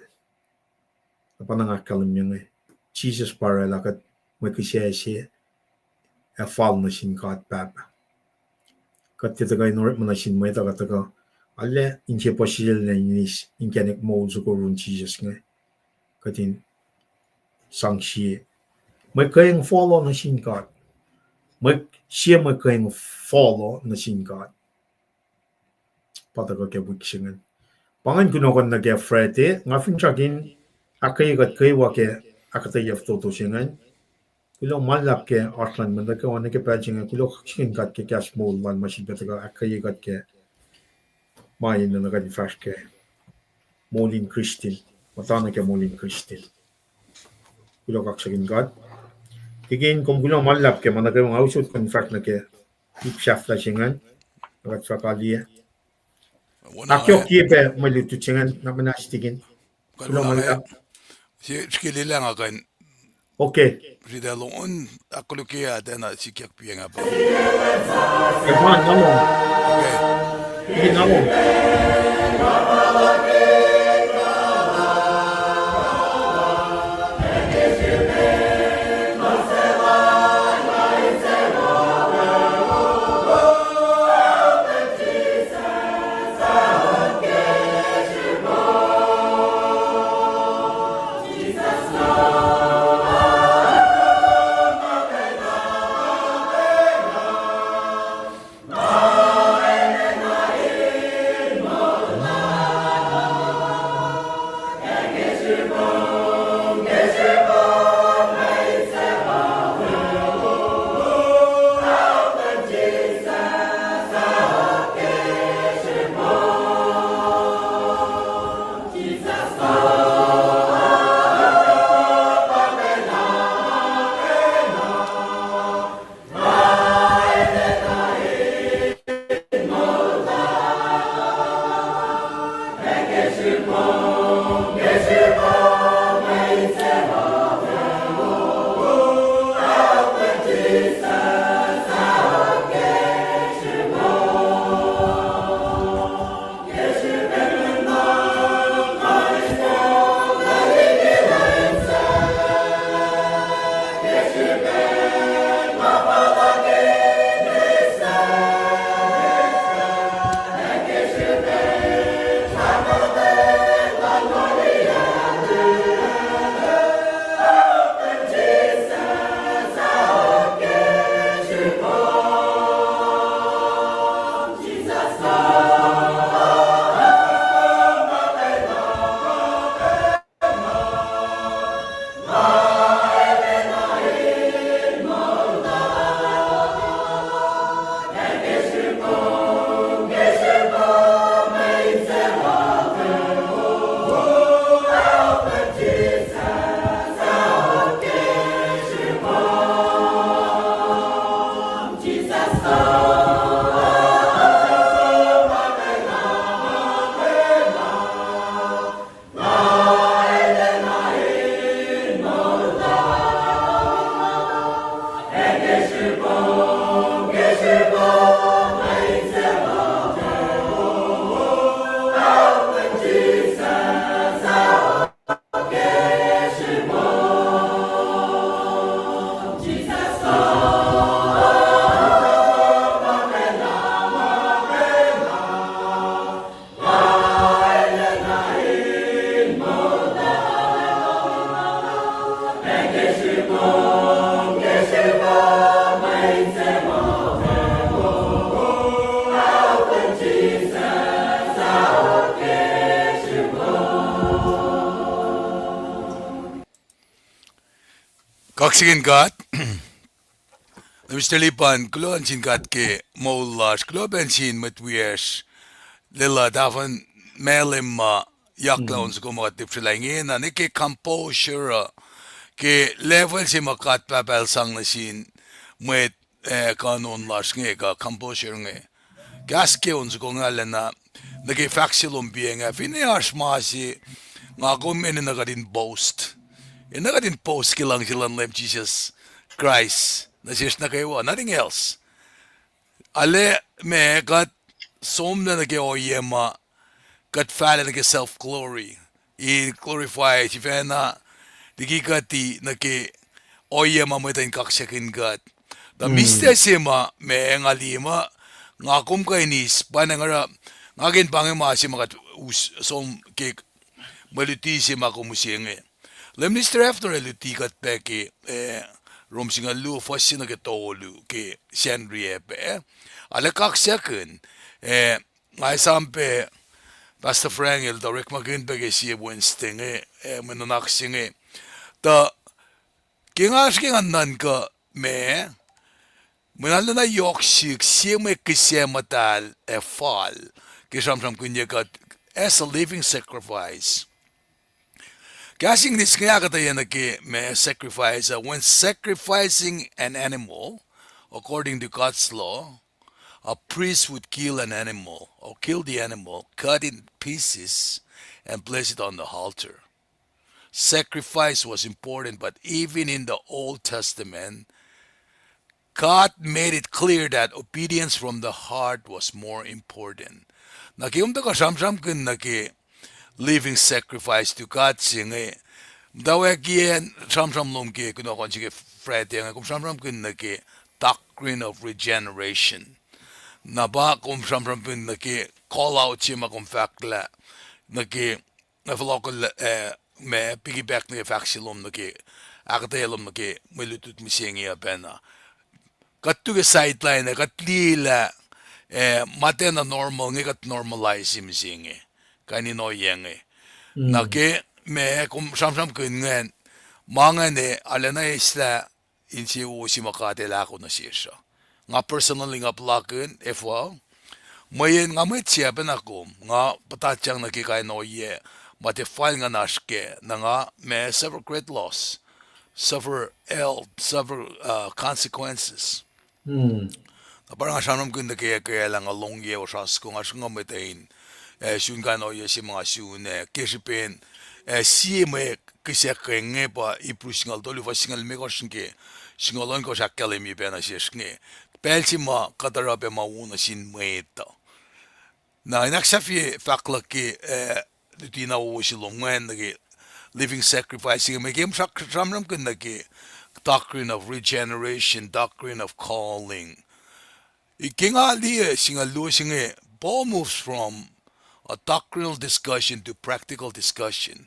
Na pa na nga ahkkahlwemye inge, Jisus pa oraclah kuht mwe kihsac se ac fal nuh sin God Pahpah. Kuht tiac tuhkuh in orekma nuh sin mwet uh, kuht tuhkuh arlac inse puhsisacl na in eis inkacnek moul soko yurin Jisus inge. Kuht in sang sie mwe kwewa folo nuh sin God. Mwe, sie mwe kwewa folo nuh sin God. Pa tuhkuh ke wik se ingacn. Pa ingacn kunohkohn nuh ke Friday, nga finsrak in ahkkweye kuht kwewa ke ahkuhtweyac fototo se ingacn. Kuloh ma luhlahp ke oasr luhn mwet nuh kwewa nuh ke pacl se inge, kuloh kaksakihn God ke kahs moul lal ma sifilpac tuhkuh ahkkweye kuht ke ma enenuh kuht in fahsr kac. Moul in Kristin, muhta nuh ke moul in Kristin. Kuloh kaksakihn God. Tikin, kom kuloh ma luhlahp ke ma nuh kwewa nga usot kuh in fahsr nuh ke ip sahflah se ingacn. Kuht fahk liye. Wona, ahkyohkye pac mwe lutlut se ingacn, na muhnahs tikin. Kuloh ma luhlahp. Se srihke lwelah nga kuh in, okay, sritacl on, ahkkolukye ah tiacna sikyak piacng ah pa. Eman na lom. Okay. Ina lom. Kaksakihn God. Mister Lipan, kuloh nuh sin God ke moul lasr, kuloh pac nuh sin mwet wiyacsr, lwelah tahfuhn mahlwem ma yaklah on soko ma kuht lihpsrelah ingena, nuh ke composure uh, ke level se ma God Pahpah El sang nuh sin mwet, eh, kuh on lasr inge kuh composure inge. Kahs ke on soko inge arulacna, nuh ke fahk se lom piacng ah, finne oasr ma se, nga kom enenuh kuht in boast. Enenuh kuht in boast ke luhngse luhn Leum Jisus Kraist nuh sesr nuh kwewa, nothing else. Arlac ma kuht somlah nuh ke ohiyac ma kuht fahlac nuh ke self glory, in glorify sifacna liki kuht nuh ke ohiyac ma mwet uh in kaksakihn God. Tuh mihslac se ma ma nga liye muh nga kom kuh in eis, pa nga oruh, nga ke in pa inge ma se ma kuht us som ke mwe luti se ma kom use inge. Leum Minister Hefner el luti kuht pac ke, eh, Rom singucul luo fuhs se nuh ke tolu ke Sacnri ac pac. Arlac kaksakihn, eh, nga esam pac Pastor Frank el tuh orekmakihn pac ke sie Wednesday inge, eh, mwe nuhnak se inge. Tuh ke nga srihke nga nuhnkuh ma, mwe na lacna yohk sihk sie mwe kihsac muhtahl ac fal ke sramsramkihnyuck kuht as a living sacrifice. Kahs English inge ahkuhtweyac nuh ke ma sacrifice uh, when sacrificing an animal according to God's law, A priest would kill an animal, or kill the animal, cut it in pieces, and place it on the altar. Sacrifice was important, but even in the Old Testament, God made it clear that obedience from the heart was more important. Na ke kom tuhkuh sramsramkihn nuh ke living sacrifice to God se inge, muhtwacwacackiyacn sramsram lom ke kunohkohn se ke Friday inge, kom sramsramkihn nuh ke doctrine of regeneration. Na pa kom sramsramkihn nuh ke call out se ma kom fahk lah, nuh ke, na fohlohk, eh, ma piggyback nuh ke fahk se lom nuh ke, ahkuhtweyac lom nuh ke mwe lutlut mihsenge uh pacna. Kuht tu ke sideline ah, kuht liye lah, eh, ma tiacna normal inge kuht normalize mihsenge. Kain in ohiyac inge. Na ke ma kom sramsramkihn ingacn, ma ingacn arulacna eslah insewowo se ma God El ahko nuh sesr uh. Nga personally nga puhlakihn, efuh, mweyen nga mwet se pacna kom, nga puhtatyang nuh ke kain ohiyac ma tiac fal nguhnasr kac, na nga ma suffer great loss, suffer ill, suffer, uh, consequences. Na pa nga sramsramkihn nuh ke ekuhllah nga lohngye wosasuc, nga sruhnga mwet uh in, eh, sun kain ohiyac se ma nga sun, eh, ke srihpen, eh, sie mwe kihsac ke inge pa Hebrew singucul tolu fuhs singucul limekohsr nuh ke singucul ohnkohsr ahkkahlwemye pacna sesr inge. Pacl se ma kuht oruh pac ma wo nuh sin mwet uh. Na in ahksahfye fahk luhk ke, eh, luti na wowo se lom ingacn nuh ke living sacrifice inge, mwe ke sramsramkihn nuh ke doctrine of regeneration, doctrine of calling. Ke nga liye singucul luo se inge, Paul moves from a doctrinal discussion to practical discussion.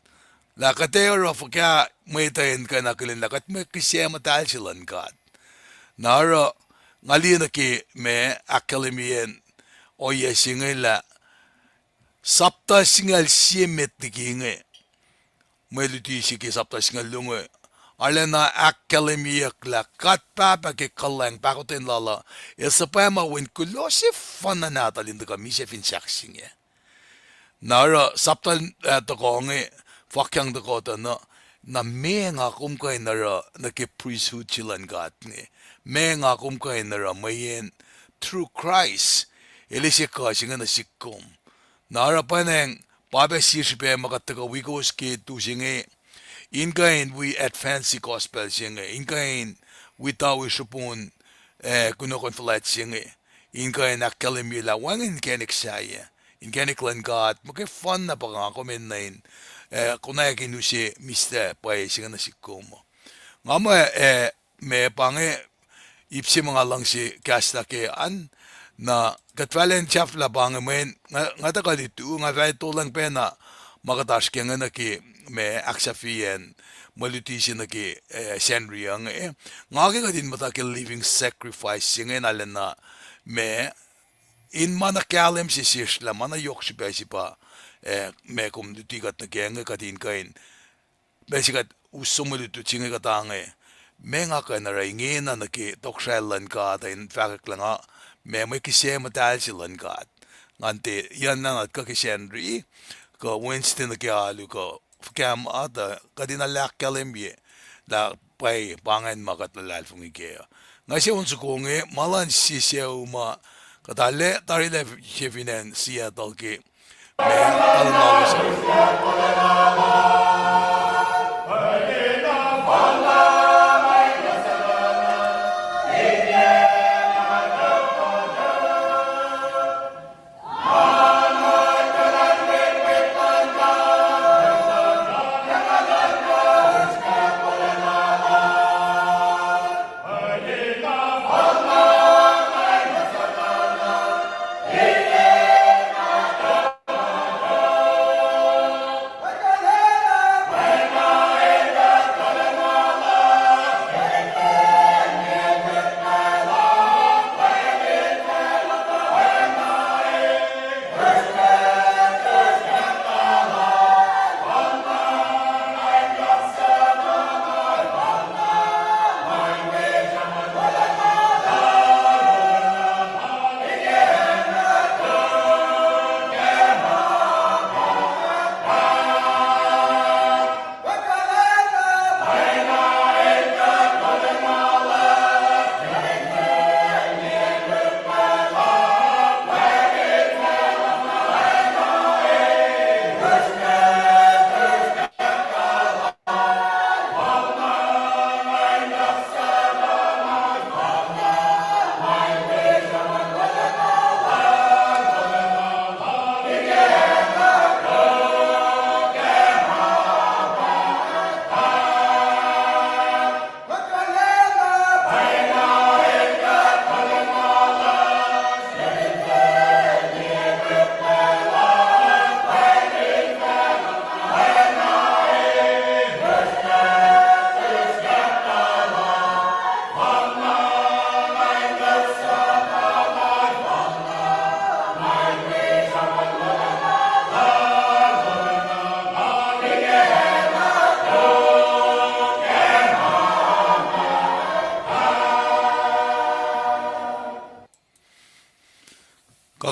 Lah kuht ac oruh fuhkah mwet uh in kuh in akihlen lah kuht mwe kihsac muhtahl se luhn God. Na oruh nga liye nuh ke ma ahkkahlwemyeyacn ohiyac se inge lah sapta singucul sie met liki inge, mwe luti se ke sapta singucul luo inge, arulacna ahkkahlwemyeyuck lah God Pahpah ke kuhlwacng pahkotwen lal uh, El suhpwacma wen kuloh sefanna nahtuhl in tuhkuh misac fin sahk se inge. Na oruh sapta, eh, tohkoh inge, fakyang tohkoh tuh na, na meac nga kom kuh in oruh nuh ke priesthood se luhn God inge. Meac nga kom kuh in oruh mweyen through Christ, El ase kuh se inge nuh sihk kom. Na oruh pwacnwacng, pa pac sie srihpac ma kuht tuhkuh wi kowos ke tu se inge, in kuh in wi advance gospel se inge, in kuh in wi tawi srihpun, eh, kunohkohn fuhlwact se inge, in kuh in ahkkahlwemye lah wacngihn inkacnek sahyac, inkacnek luhn God, muhkwena pa nga kom enenuh in, eh, konwacack in use mislac pwacye se inge nuh sihk kom. Nga muh, eh, ma pa inge ip se ma nga luhngse kahslah ke an, na kuht fahlen sahflah pa inge mweyen nga, nga tuhkuh lutu, nga fah tolacng pacna ma kuht oasr ke inge nuh ke ma ahksahfyeyacn mwe luti se nuh ke, eh, Sacnri uh inge. Nga ke kuht in muhta ke living sacrifice se inge na lacna ma in ma na kahlwem se sesr lah ma na yohk srihpac se pa, eh, ma kom luti kuht nuh ke inge kuht in kuh in ma se kuht us som mwe lutlut se inge kuht ange, ma nga kuh in oruh ingena nuh ke tohkohsrahi luhn God uh in fahkwack lah nga, ma mwe kihsac muhtahl se luhn God. Ngan tiac yucngnah na kuh ke Sacnri, kuh Wednesday nuh ke alu kuh fuhkah ma tuh kuht in ahkkahlwemye lah pwacye pa ingacn ma kuht luhlahlfongi kac uh. Nga se on soko inge, ma luhn sie sucu ma kuht arlac tarilac se fin acn Seattle ke ma talan lalos uh.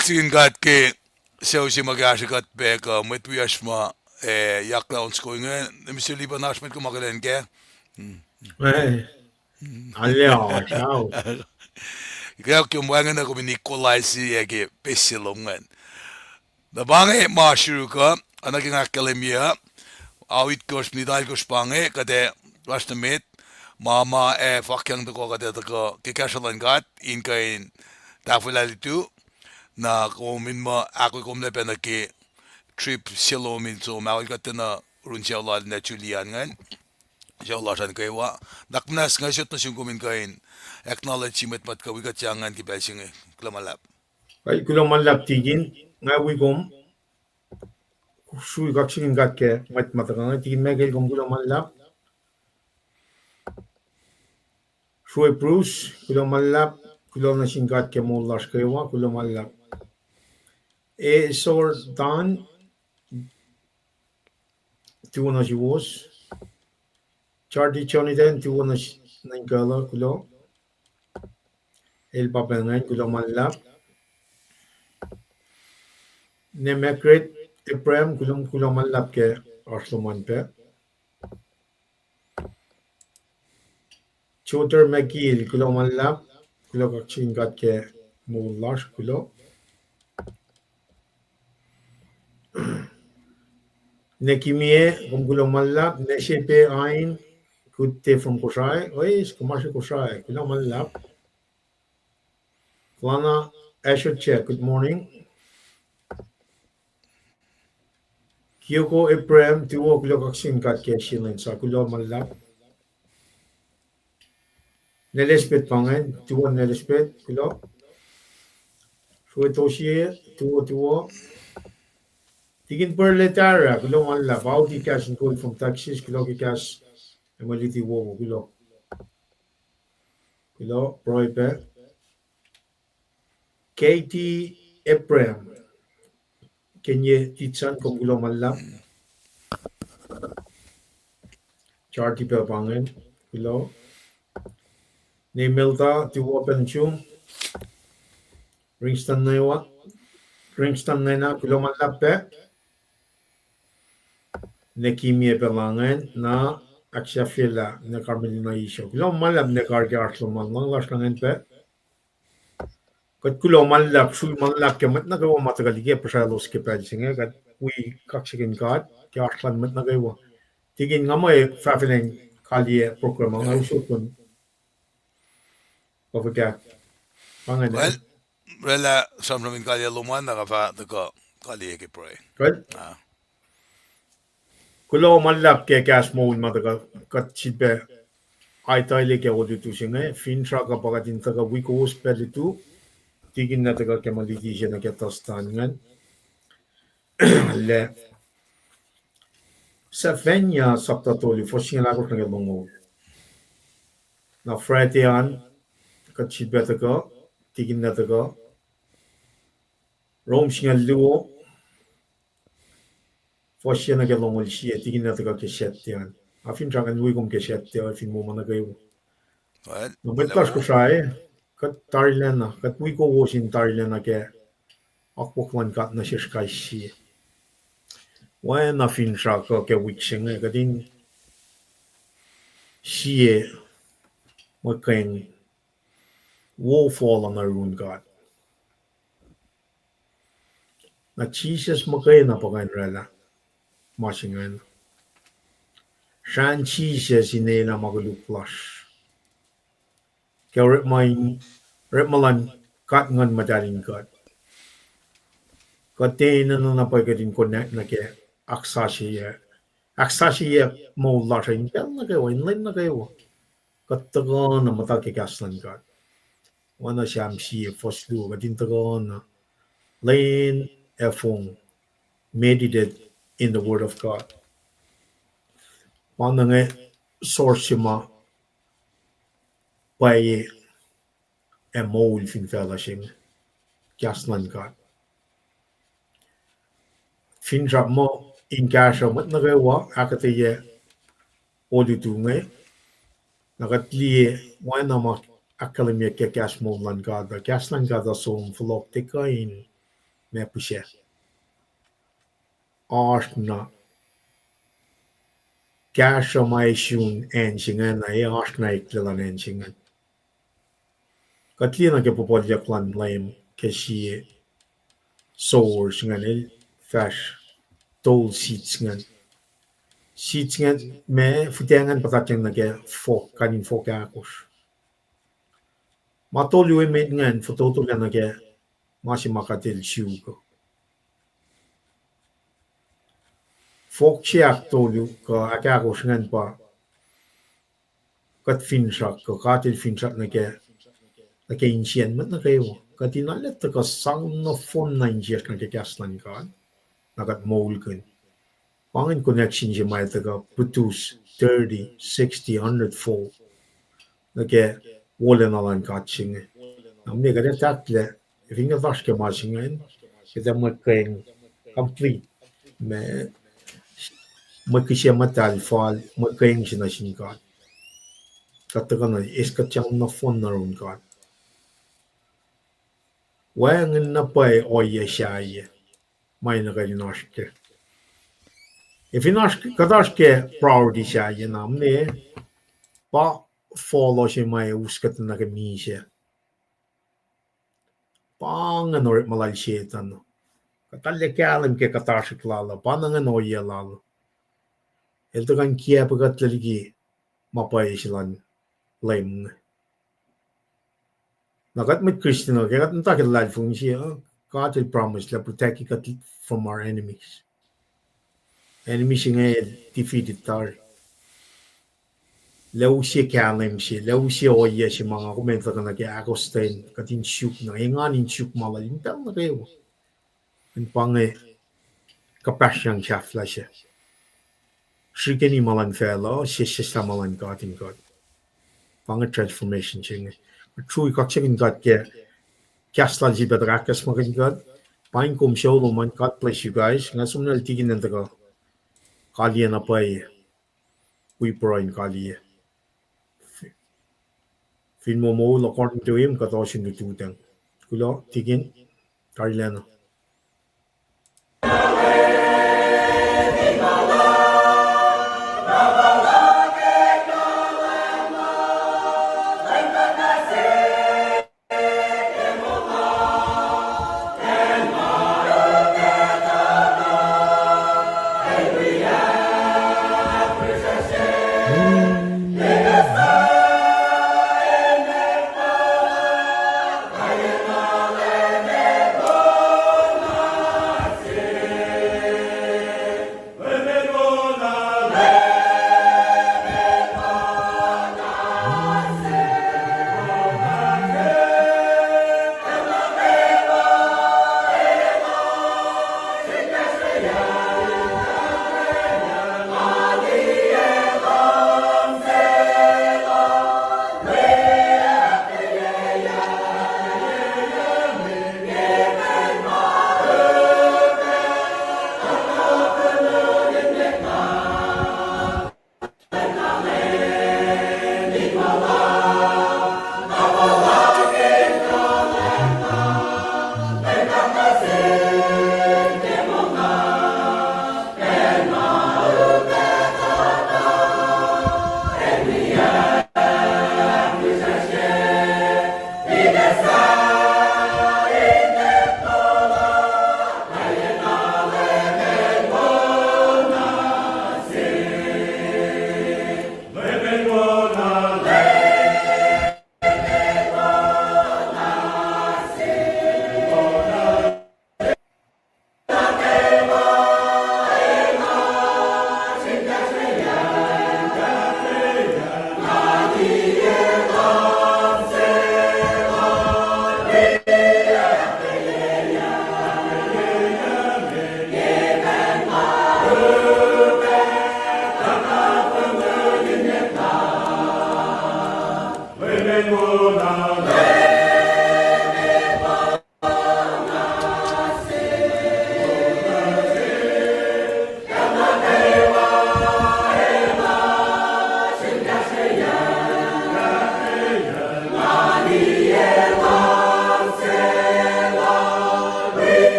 Kaksakihn God ke sucu se ma kahsre kuht pac kuh mwet wiyacsr ma, eh, yaklah on soko inge, Mister Liban, oasr mwet kom akihlen kac? Kak kom wacngihn na kom in equalize ac ke pes se lom ingacn. Na pa inge ma sruruk uh, oacna ke nga ahkkahlwemye uh, ao itkohsr, minit alkohsr pa inge, kuht ac oasr nuh met, ma ma ac fahkyang tohkoh kuht ac tuhkuh ke kahsruh luhn God in kuh in tahfwelah lutu, na kom in muh ahkolah kom lac pac nuh ke trip se lom in som ahol kuht tiacna run sucu lal na Julian ingacn, sucu lasr an kwewa. Nuhnak muhnahs nga sot nuh sum kom in kuh in acknowledge mwet ma tuhkuh wi kuht sahngweng ke pacl se inge. Kuloh ma luhlahp. Kuloh ma luhlahp tikin, nga wi kom, srui kaksakihn God ke mwet ma tuhkuh inge, tikin Michael, kom kuloh ma luhlahp. Srui Bruce, kuloh ma luhlahp, kuloh nuh sin God ke moul lasr kwewa, kuloh ma luhlahp. Esor Tan, tuwo nuh suwos. Charity Jonathan, tuwo nuh s-, nuh inkuhluh, kuloh. El pa pacl ingacn, kuloh ma luhlahp. Ne Margaret Abraham, kuloh, kuloh ma luhlahp ke oasr lom an pac. Joter McGill, kuloh ma luhlahp, kuloh kaksakihn God ke moul lasr, kuloh. Ne Kimie, kom kuloh ma luhlahp, ne Sepe Ain, good day from Kosrae, oes, kom oasr Kosrae, kuloh ma luhlahp. Lana Asher Jack, good morning. Kioko Abraham, tuwo, kuloh kaksakihn God ke sie lwen sa, kuloh ma luhlahp. Ne Elizabeth pa ingacn, tuwo ne Elizabeth, kuloh. Sruetosie, tuwo, tuwo. Tikin Perle Tara, kuloh ma luhlahp. Audi Kahs in Kol from Texas, kuloh ke kahs, ac mwe luti wowo, kuloh. Kuloh, pruhe pac. Katie Abraham, Kenye Titsan, kom kuloh ma luhlahp. Charity pac pa ingacn, kuloh. Ne Melta, tuwo pac nuh sum. Ringston Newa, Ringston Nena, kuloh ma luhlahp pac. Ne Kimie pac la ingacn, na ahksahfyelah ne Carmelina Isio. Kuloh ma luhlahp ne kar ke oasr lom an, luhngse lasr ingacn pac. Kuht kuloh ma luhlahp, srui ma luhlahp ke mwet nuh kwewa ma tuhkuh liki ac puhsralos ke pacl se inge, kuht wi kaksakihn God ke oasr luhn mwet nuh kwewa. Tikin, nga muh fahfahlen kaliyac program uh, nga usot kom. Kuh fuhkah? Pa ingacn. Well, oraclah sramsram in kaliyac lom an, na nga fah tuhkuh kaliyac ke pruhe. Kuloh ma luhlahp ke kahs moul ma tuhkuh kuht sifilpac aitahel ke olutu se inge, finsrak uh pa kuht in tuhkuh wi kowos pac lutu, tikin na tuhkuh ke ma luti se nuh ke Thursday ingacn. Lah Sefania sapta tolu, fuhs singucul ahkosr nuh ke longoul. Na Friday an, kuht sifilpac tuhkuh, tikin na tuhkuh. Rom singucul luo, fuhs se nuh ke longoul sie, tikin na tuhkuh ke Saturday an. Nga finsrak ngan wi kom ke Saturday uh fin moul ma nuh kwewa. Na mwet lasr Kosrae, kuht tarilacna, kuht wi kowos in tarilacna ke akwuck luhn God nuh sesr kais sie. Oacna finsrak uh ke wik se inge, kuht in sie muhkwena wo fal nuh yurin God. Na Jisus muhkwena pa kuh in oraclah ma se ingacn. Srahn Jisus in elah ma koluk lasr. Ke orekma in, orekma luhn God Nguhn Muhtahl in kuht, kuht enenuh na pwacye kuht in connect nuh ke ahksasucye, ahksasucye moul lasr uh in pacl nuh kwewa, in lwen nuh kwewa. Kuht tuhkuh na muhta ke kahs luhn God. Oacna Sam sie fuhs luo, kuht in tuhkuh na lwen ac fong, meditate in the word of God. Pa na inge source se ma pwacye ac moul fin facluh se inge, kahs luhn God. Finsrak muh in kahsruh mwet nuh kwewa ahkuhtweyac olutu inge, na kuht liye oacna ma ahkkahlwemye ke kahs moul luhn God uh, kahs luhn God uh som fohlohk tiac kuh in ma pihsac. Oasr na kahsruh ma sun acn se ingacn, e oasr na eklac luhn acn se ingacn. Kuht liye nuh ke puhpuhlyuck luhn Leum ke sie source ingacn el fahsr tol seeds ingacn. Seeds ingacn ma fihtac ingacn puhtatyang nuh ke fohk, kain in fohk ahkosr. Ma tolu emet ingacn fototolac nuh ke ma se ma kuht el suk uh. Fohk se ahktolu kuh ahkahkosr ingacn pa kuht finsrak, kuh God el finsrak nuh ke, nuh ke insiyacn mwet nuh kwewa. Kuht in arulacna tuhkuh sang nohfohn na insiyacsr nuh ke kahs luhn God, na kuht moulkihn. Pa ingacn connection se ma tuhkuh produce thirty, sixty, hundred fold nuh ke wolacna luhn God se inge. Na mwe kuht ac tahklac, fin kuht oasr ke ma se ingacn, kuht ac mwe keng complete, ma, mwe kihsac muhtahl fal, mwe keng se nuh sin God. Kuht tuhkuh na, eis kuht sang nohfohn nuh yurin God. Wacngihn na pwacye ohiyac sahyac ma nuh kwewa in oasr kac. Ac fin oasr, kuht oasr ke priority sahyac na mwe, pa fohlohk se ma us kuht nuh ke misac. Pa ingacn orekma lal Setuhn. Kuht arlac kahlwem ke kuhtasrihk lal uh, pa na ingacn ohiyac lal uh. El tuhkuh in kiacpwe kuht liki ma pwacye se luhn Leum inge. Na kuht mwet Christian uh, ke kuht muhta ke luhlahlfongi se uh, God el promise lah protect kuht from our enemies. Enemies inge el defeated tari. Lah use kahlwem se, lah use ohiyac se ma nga kom ac tuhkuh nuh ke ahkostwen, kuht in suk na, engan in suk ma lal in pacl nuh kwewa. In pa inge kuhpahsryang sahflah se. Srihkeni ma luhn facluh, sesseslah ma luhn God in God. Pa inge transformation se inge. Kuht srui kaksakihn God ke kahs lal sifilpac tuhkuh ahkacsmakihn God. Pa in kom sou lom an, God bless you guys. Nga som nuh tikin an tuhkuh kaliyac na pwacye. Wi pruhe in kaliyac. Fin moul according to him, kuht ohsun lututacng. Kuloh, tikin, tarilacna.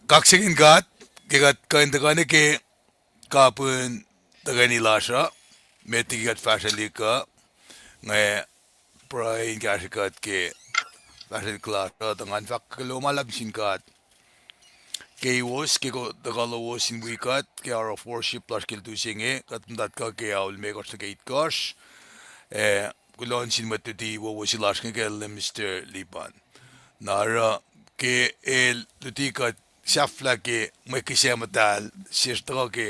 Kaksakihn God ke kuht kuh in tuhkuh nuh ke kapihn tuhkweni lasr uh, met liki kuht fahsrwelihk uh, nga pruhe in kahsrwe kuht ke fahsrwelihk lasr uh, tuh ngan fahk kuloh ma luhlahp sin God kowos ke tuhkuh lowos in wi kuht ke hour of worship lasr ke lutu se inge, kuht muhta kuh ke ao limekohsr nuh ke itkohsr, ac kuloh nuh sin mwet luti wowo se lasr inge ke Minister Lipan. Na oruh ke el luti kuht sahflah ke mwe kihsac muhtahl sesr tuhkuh ke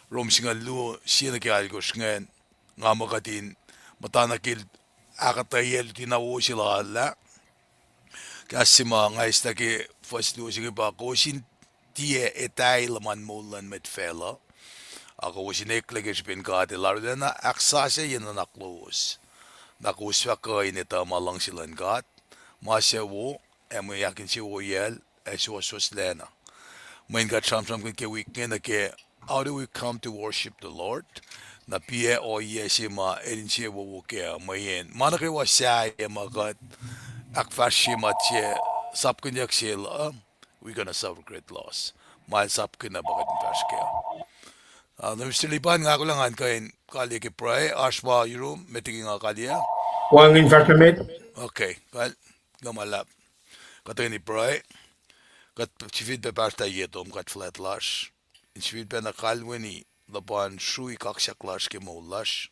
Rom singucul luo sie nuh ke alkosr ingacn, nga muh kuht in muhta nuh ke ahkuhtweyac luti na wo se lal ah. Kahs se ma nga eis nuh ke fuhs luo se inge pa, kowos in tiac etahi luhman moul luhn mwet facluh, a kowos in eklac ke srihpen God El arulacna ahksasucye nuhnak lowos, na kowos fah kuh in etuh ma luhngse luhn God, ma suc wo, ac mwe ahkinsewowoyacl, ac suwohswohslacna. Mweyen kuht sramsramkihn ke wik inge nuh ke, how do we come to worship the Lord? Na piac ohiyac se ma el insewowo kac uh, mweyen ma nuh kwewa sahyac ma kuht ahkfahsrye ma tiac sapkihnyuck sel uh, we're gonna suffer great loss. Ma el sapkihn uh pa kuht in fahsr kac. Uh, Minister Lipan, nga kuloh ngan kuh in kaliyac ke pruhe, oasr ma yurum met liki nga kaliyac. Wacngihn fahsr met. Okay, kal, kuh ma luhlahp. Kuht tuhkweni pruhe. Kuht sifilpac pahsrtah ye tom kuht fuhlwact lasr in sifilpac na kalweni luhpan srui kaksak lasr ke moul lasr.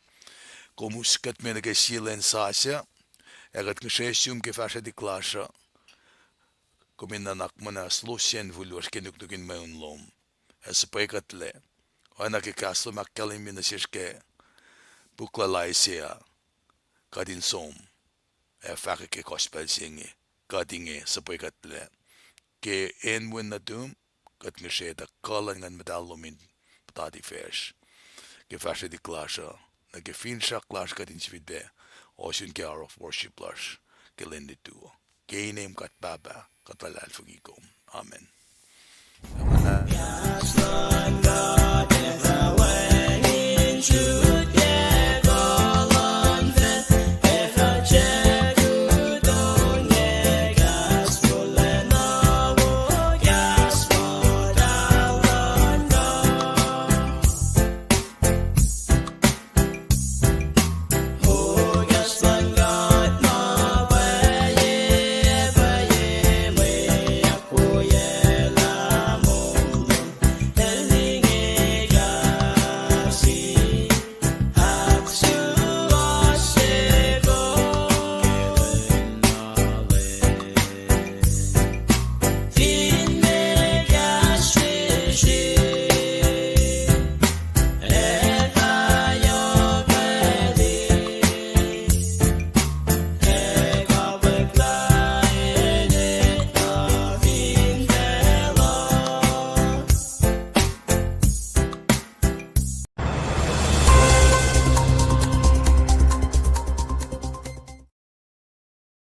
Kom us kuht me nuh ke sie lwen sasuc, ac kuht ngihsre sum ke fahsrwelihk lasr uh. Kom in nuhnak muhnahs losyacn fihl lasr ke nuknuk in mweun lom, ac suhpwekuhtlac. Oacna ke kahs lom ahkkahlwemye nuh sesr ke puk lal Isaiah, kuht in som ac fahkwack ke gospel se inge, kuht inge suhpwekuhtlac. Ke acn wen nuhtum, kuht ngihsre tuh kuh luhn Nguhn Muhtahl lom in puhtati facsr ke fahsrwelihk lasr uh, nuh ke finsrak lasr kuht in sifilpac ohsun ke hour of worship lasr ke lwen lutu uh. Ke inem kuht Pahpah, kuht luhlahlfongi kom. Amen.